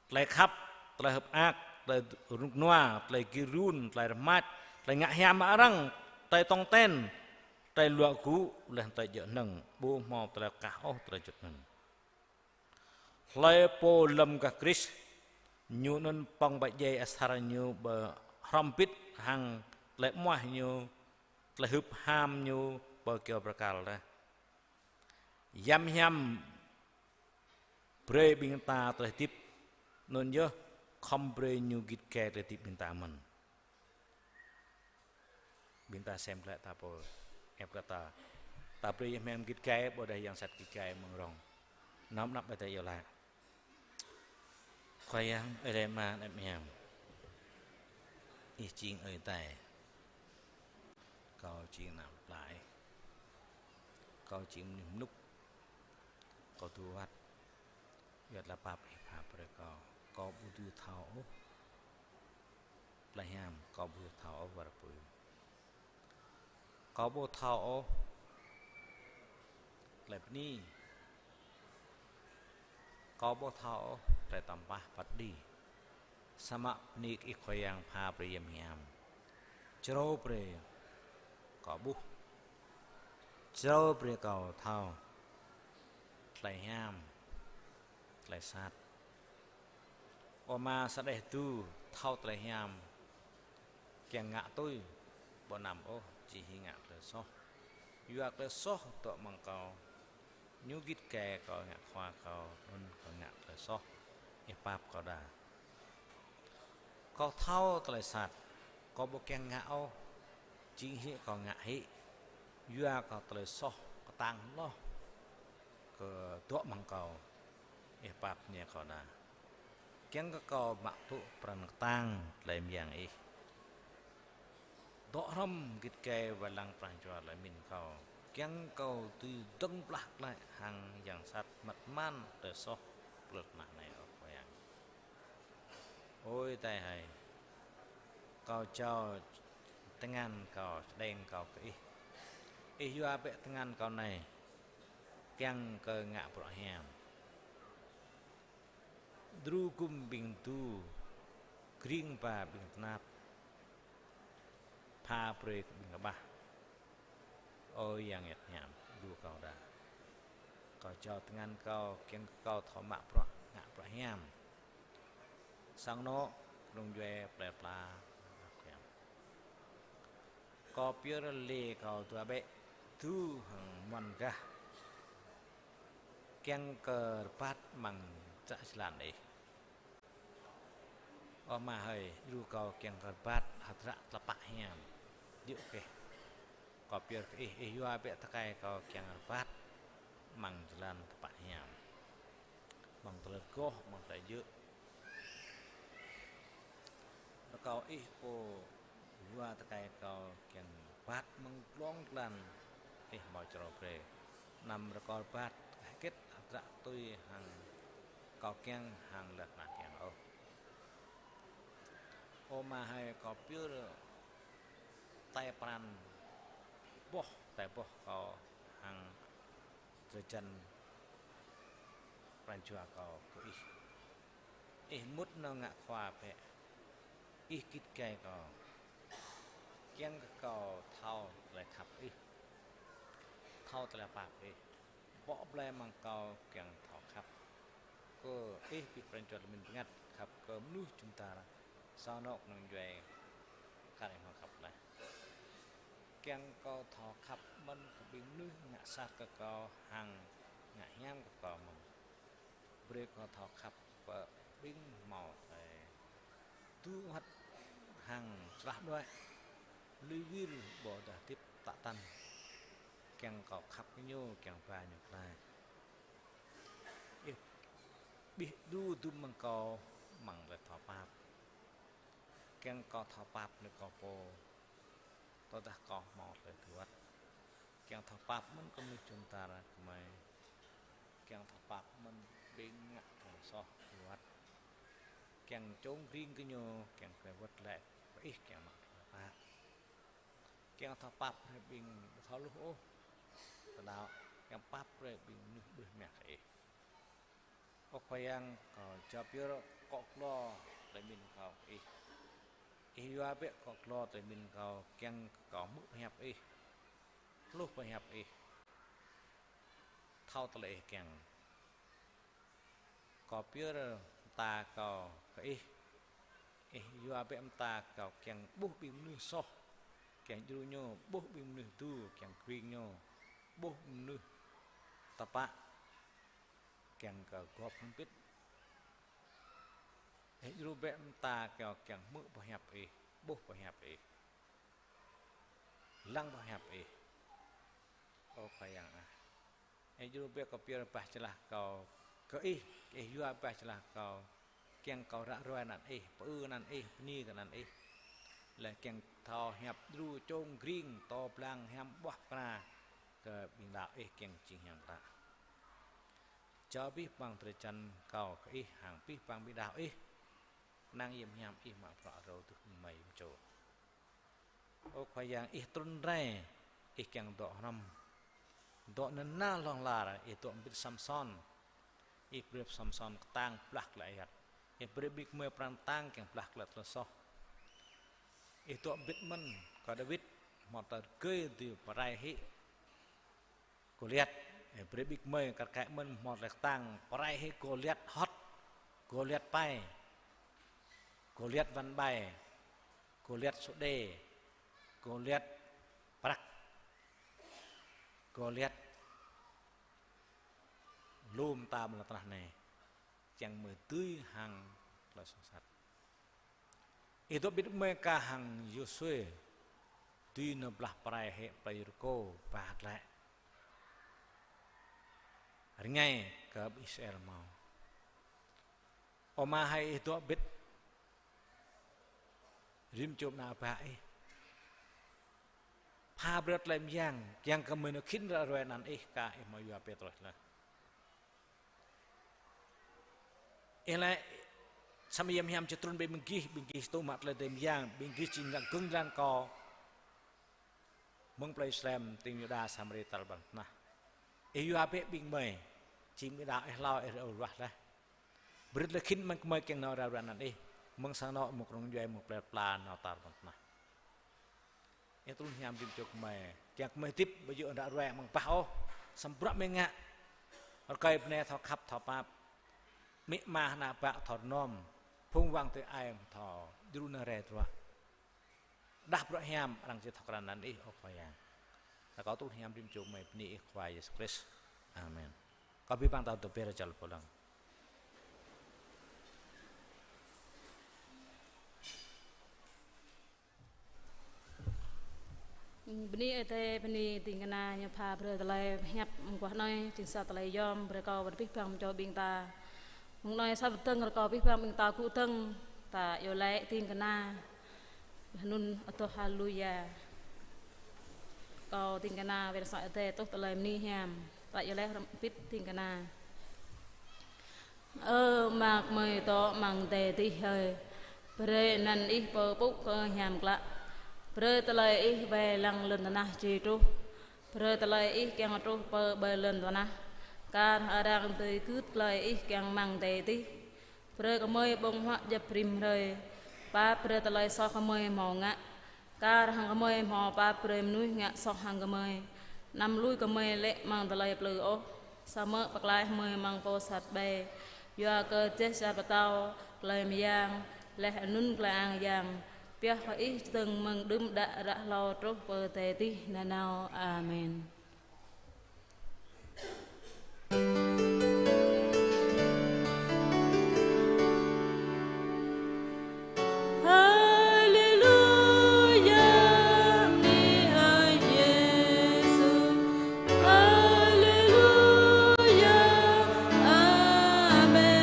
Tơlơi khăp, tơlơi hơ̆k mơak, tơlơi rơnŭk rơnua, tơlơi gir run, tơlơi rơmač, tơlơi ngă hiam mă arăng, tơlơi tong ten, tơlơi luă gŭ, laih tơlơi djơ̆ hnơ̆ng, ƀu hmâo tơlơi kah ôh tơlơi juăt anŭn. Hlơi pô lŏm gah Krist, ñu anŭn pŏng pơdjai asar ñu ƀơi hrŏm bĭt hăng tơlơi amuah ñu, tơlơi hưp ham ñu, ƀơi kơyâo bơrơkal tah. Yăm hiam brơi ƀing ta tơlơi hơdip, anŭn yơh khŏm brơi ñu git gai tơlơi hơdip ƀing ta mơ̆n. Ƀing ta sem glaĭ ta pô, ĕp glaĭ ta. Ta brơi yăm hiam git gai, ƀôdah yang sat git gai mơ̆ng rŏng. Nao anăp ƀơi ta iâu laĭ. Khua Yang ơi, lĕ mơ̆n ĕp hiam. Ih jing Ơi Adai. Kâo jing ană plơi Ih. Kâo jing mơnuih mơnŭk. Kâo tŭ wăt. Yua tơlơi pap Ih pap brơi kâo. Kâo ƀu dưi thâo ôh tơlơi hiam, kâo ƀu dưi thâo ôh wơr apui. Kâo ƀu thâo ôh tơlơi bơni. Kâo ƀu thâo ôh tơlơi tơmpah phat kơđi. Samơ̆ bơni kơ Ih Khua Yang pha brơi yăm hiam. Črâo brơi kâo ƀuh. Črâo brơi kâo thâo tơlơi hiam, tơlơi sat. Ơ Ama, sa đeh tŭ thâo tơlơi hiam, kiăng ngă tui, ƀu anăm ôh, či hĭ ngă tơlơi soh. Yua tơlơi soh dŏ amăng kâo, ñu git gai kâo ngă khua kâo, anŭn kâo ngă tơlơi soh, Ih pap kâo đa. Kâo thâo tơlơi sat, kâo ƀu kiăng ngă ôh, jing hĭ kâo ngă hĭ, yua kơ tơlơi soh kơtang hloh kơ dŏ amăng kâo, Ih pap ñe kâo đa. Kiăng kơ kâo mă tŭ pran kơtang tơlơi mơyang Ih. Dŏ hrŏm git gai wai lăng pran jua tơlơi pơmĭn kâo. Kiăng kâo dưi dơ̆ng blah glaĭ hăng yang sat măt man tơlơi soh plư tơnah anai, ơ Khua Yang. Ơi Adai hơi, kâo jao tơngan kâo, čơđeng kâo kơ Ih. Ih yua bĕ tơngan kâo anai, kiăng kơ ngă bruă hiam. Djru gum ƀing tŭ, kring ba ƀing tơnap, pha brơi kơ ƀing kơƀah. Ơ Yang Bơngăt Hiam, djru kâo đa. Kâo jao tơngan kâo, kiăng kơ kâo thâo mă bruă, ngă bruă hiam. Sang anŏ, kơnung djuai, plơi pla, Khua Yang. Kâo pơyơr lĕ kâo dua ƀĕ, tŭ hăng mơ̆n gah. Kiăng kơ rơbat amăng jră jơlan Ih. Ơ Ama hơi, djru kâo kiăng kơ rơbat hơdră tơlơi pap hiam. Djơ̆ kơ Ih. Kâo pơyơr kơ Ih, Ih yua bĕ tơkai kâo kiăng rơbat amăng jơlan tơlơi pap hiam. Amăng tơlơi rơgoh, amăng tơlơi djơ̆. Rơkâo Ih pô yua tơkai kâo kiăng rơbat amăng glông jơlan Ih hmâo črâo brơi. Anăm rơkâo rơbat hơget hơdră tui hăng kâo kiăng hăng lŏn tơnah kiăng ôh. Ơ Ama hơi, kâo pơyơr tai pran boh, tai boh kâo hăng drơi jan pran jua kâo kơ Ih. Ih mŭt nao ngă khua bĕ. Ih git gai kâo. Kiăng kơ kâo thâo tơlơi khăp Ih. Thâo tơlơi pap Ih. Bŏ blai amăng kâo kiăng thâo khăp kơ Ih, ƀing pran jua tơlơi pơmĭn bơngăt, khăp kơ mơnuih jum dar. Sang anŏ kơnung djuai kar Ih hmâo khăp laih. Kiăng kâo thâo khăp mơ̆n kơ ƀing mơnuih ngă sat kơ kâo hăng ngă hiam kơ kâo mơ̆n. Brơi kâo thâo khăp kơ ƀing hmâo tơlơi tŭ wăt hăng čơlah đuaĭ, lui wir ƀôdah hơdip tă tăn. Kiăng kâo khăp kơ ñu, kiăng ba ñu glaĭ. Ih ƀuh djru dum amăng kâo amăng tơlơi thâo pap. Kiăng kâo thâo pap nao kâo pô, tơdah kâo hmâo tơlơi tŭ wăt. Kiăng thâo pap mơ̆n kơ mơnuih jum dar kơmơi. Kiăng thâo pap mơ̆n ƀing ngă tơlơi soh tŭ wăt. Kiăng čong kring kơ ñu, kiăng kơ wơ̆t glaĭ kơ Ih, kiăng mă tơlơi pap. Kiăng thâo pap brơi ƀing ƀu thâo hluh ôh tơdăo, kiăng pap brơi ƀing mơnuih ƀrưh mă kơ Ih. Ơ Khua Yang, kâo jao pơyơr akŏ glô tơlơi pơmĭn kâo kơ Ih. Ih yua bĕ akŏ glô tơlơi pơmĭn kâo, kiăng kơ kâo hmư̆ pơhiăp Ih, hluh pơhiăp Ih, thâo tơlơi Ih kiăng. Kâo pơyơr mơta kâo kơ Ih, Ih yua bĕ mơta kơ kiăng ƀuh ƀing mơnuih soh, kiăng djru ñu, ƀuh ƀing mơnuih tŭ, kiăng kring ñu, ƀuh mơnuih tơpă, kiăng kơ gop hơbĭt. Ih djru bĕ mơta kơ kiăng hmư̆ pơhiăp Ih, ƀuh pơhiăp Ih, lăng pơhiăp Ih. Ơ Khua Yang ah, Ih djru bĕ kơ pơyơr bah jơlah kâo kơ Ih, Ih yua bah jơlah kâo, kiăng kâo ră ruai anăn Ih, pơư anăn Ih, bơni kơ anăn Ih. Lĕ kiăng thâo hiăp djru čông kring, tŏ blang hiam ƀuah pơkra kơ ƀing đaŏ Ih kiăng jing hiam klă. Jao abih bang drơi jăn kâo kơ Ih hăng abih bang ƀing đaŏ Ih, năng yơh hiam Ih mă bruă rơ̆ tơ̆ mơ̆ng mơi yơh čô. Ơ Khua Yang, Ih trŭn rai, Ih kiăng dŏ hrŏm, dŏ nanao hlŏng lar, Ih dŏ mbĭt Samsôn. Ih brơi Samsôn kơtang blah glaĭ ayăt. Ih brơi ƀing gơmơi pran kơtang kiăng blah glaĭ tơlơi soh. Ih dŏ mbĭt mơ̆n kơ Dawid, hmâo tơlơi rơgơi dưi pơrai hĭ Gôliat. Ih brơi ƀing gơmơi kar kaĭ mơ̆n hmâo tơlơi kơtang pơrai hĭ Gôliat hŏt, Gôliat pai, Gôliat wăn ƀai, Gôliat sô đê, Gôliat prăk, Gôliat lŏm ta ƀơi lŏn tơnah anai, kiăng gơmơi dưi hăng tơlơi soh sat. Ih dŏ mbĭt gơmơi kah hăng Yôsuê, dưi nao blah pơrai hĭ plei Yêrikô ba glaĭ. Rơngai kơ ƀing Israel hmâo. Ơ Ama hơi, Ih dŏ mbĭt rĭm čô ană bă Ih. Pha brơi tơlơi mơyang, kiăng kơ gơmơi nao khĭn ră ruai anăn Ih kah Ih hmâo yua Pêtrôs laih. Ih laĭ: Samơ̆ yơh hiam či trŭn bĕ ƀing gih, ƀing gih či tŭ mă tơlơi mơyang, ƀing gih či ngă gơ̆ng jơlan Kâo mơ̆ng plei Yêrusalem, tring Yuđa, Samari, tal ƀơi lŏn tơnah. Ih yua bĕ ƀing gơmơi, jing ƀing đaŏ Ih hlâo, Ih rơuh ruah laih. Brơi tơlơi khĭn mơ̆ng gơmơi kiăng nao ră ruai anăn Ih, mơ̆ng sang anŏ, mơ̆ng kơnung djuai, mơ̆ng plei pla, nao tal ƀơi lŏn tơnah. Ih trŭn hiam rĭm čô gơmơi, kiăng gơmơi hơdip ƀu djơ̆ ră ruai amăng bah ôh, samơ̆ bruă gơmơi ngă, rơkơi bơnai thâo khăp thâo pap, amĭ ama ană bă thâo rơnŏm, phung wang adơi amai thâo djru nao rai tơdruă. Đah bruă hiam arăng či thâo krăn anăn Ih, ơ Khua Yang. Rơkâo trŭn hiam rĭm čô gơmơi bơni Ih Khua Yêsu Krist. Amen. Kâo abih bang ta dŏ be̱r jăl pơlăng. Bơni Ơi Adai, bơni ding kơna ñu pha brơi tơlơi hiăp mơguah anai, jing sa tơlơi yom brơi kơ abih bang čô ƀing ta. Mơ̆ng anai sa pơdơ̆ng rơkâo abih bang ƀing ta gŭ dơ̆ng, ta iâu laĭ ding kơna. Laih anŭn adoh haleluya. Rơkâo ding kơna wai lăng sang Ơi Adai tuh tơlơi bơni hiam. Ta iâu laĭ hrŏm hơbĭt ding kơna. Ơ Ama gơmơi dŏ amăng adai adih hơi, brơi anăn Ih pơpŭ kơ hiam klă. Brơi tơlơi Ih wai lăng lŏn tơnah či truh. Brơi tơlơi Ih kiăng truh pơ ƀơi lŏn tơnah, kar hăng arăng dưi gưt tơlơi Ih kiăng amăng adai adih. Brơi gơmơi ƀơ̆ng huă djŏp rĭm hrơi, pap brơi tơlơi soh gơmơi hmâo ngă, kar hăng gơmơi hmâo pap brơi mơnuih ngă soh hăng gơmơi. Anăm lui gơmơi lê̆ amăng tơlơi plư ôh, samơ̆ pơklaih gơmơi amăng pô sat ƀai. Yua kơ jeh jăn pơtao, tơlơi mơyang, laih anŭn tơlơi ang yang, pioh kơ Ih čơdơ̆ng mơ̆ng đưm đă ră hlâo truh pơ adai adih nanao. Amen. Haleluya, bơni Ơi Yêsu. Haleluya, amen.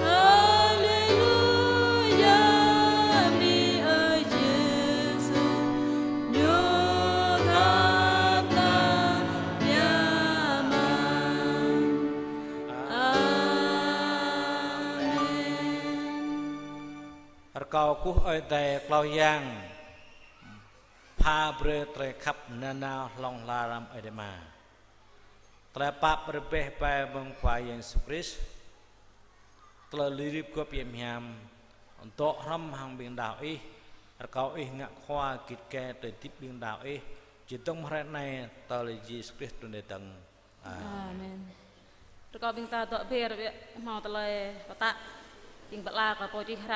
Haleluya, bơni Ơi Yêsu, Ñu khăp ta biă mă. Amen. Rơkâo kơkuh Ơi Adai Klâo Yang pha brơi tơlơi khăp nanao hlŏng lar amăng Ơi Adai Ama, tơlơi pap rơbeh ƀai mơ̆ng Khua Yang Yêsu Krist, tơlơi lui rip gŏp yem hiam, dŏ hrŏm hăng ƀing đaŏ Ih, rơkâo Ih ngă khua git gai tơlơi hơdip ƀing đaŏ Ih, čơdơ̆ng mơ̆ng hrơi anai tơl Yêsu Krist trŭn rai dơ̆ng. Amen. Amen. Rơkâo ƀing ta dŏ be̱r, hmâo tơlơi pơtă. Ƀing pơala kơ pô čih hră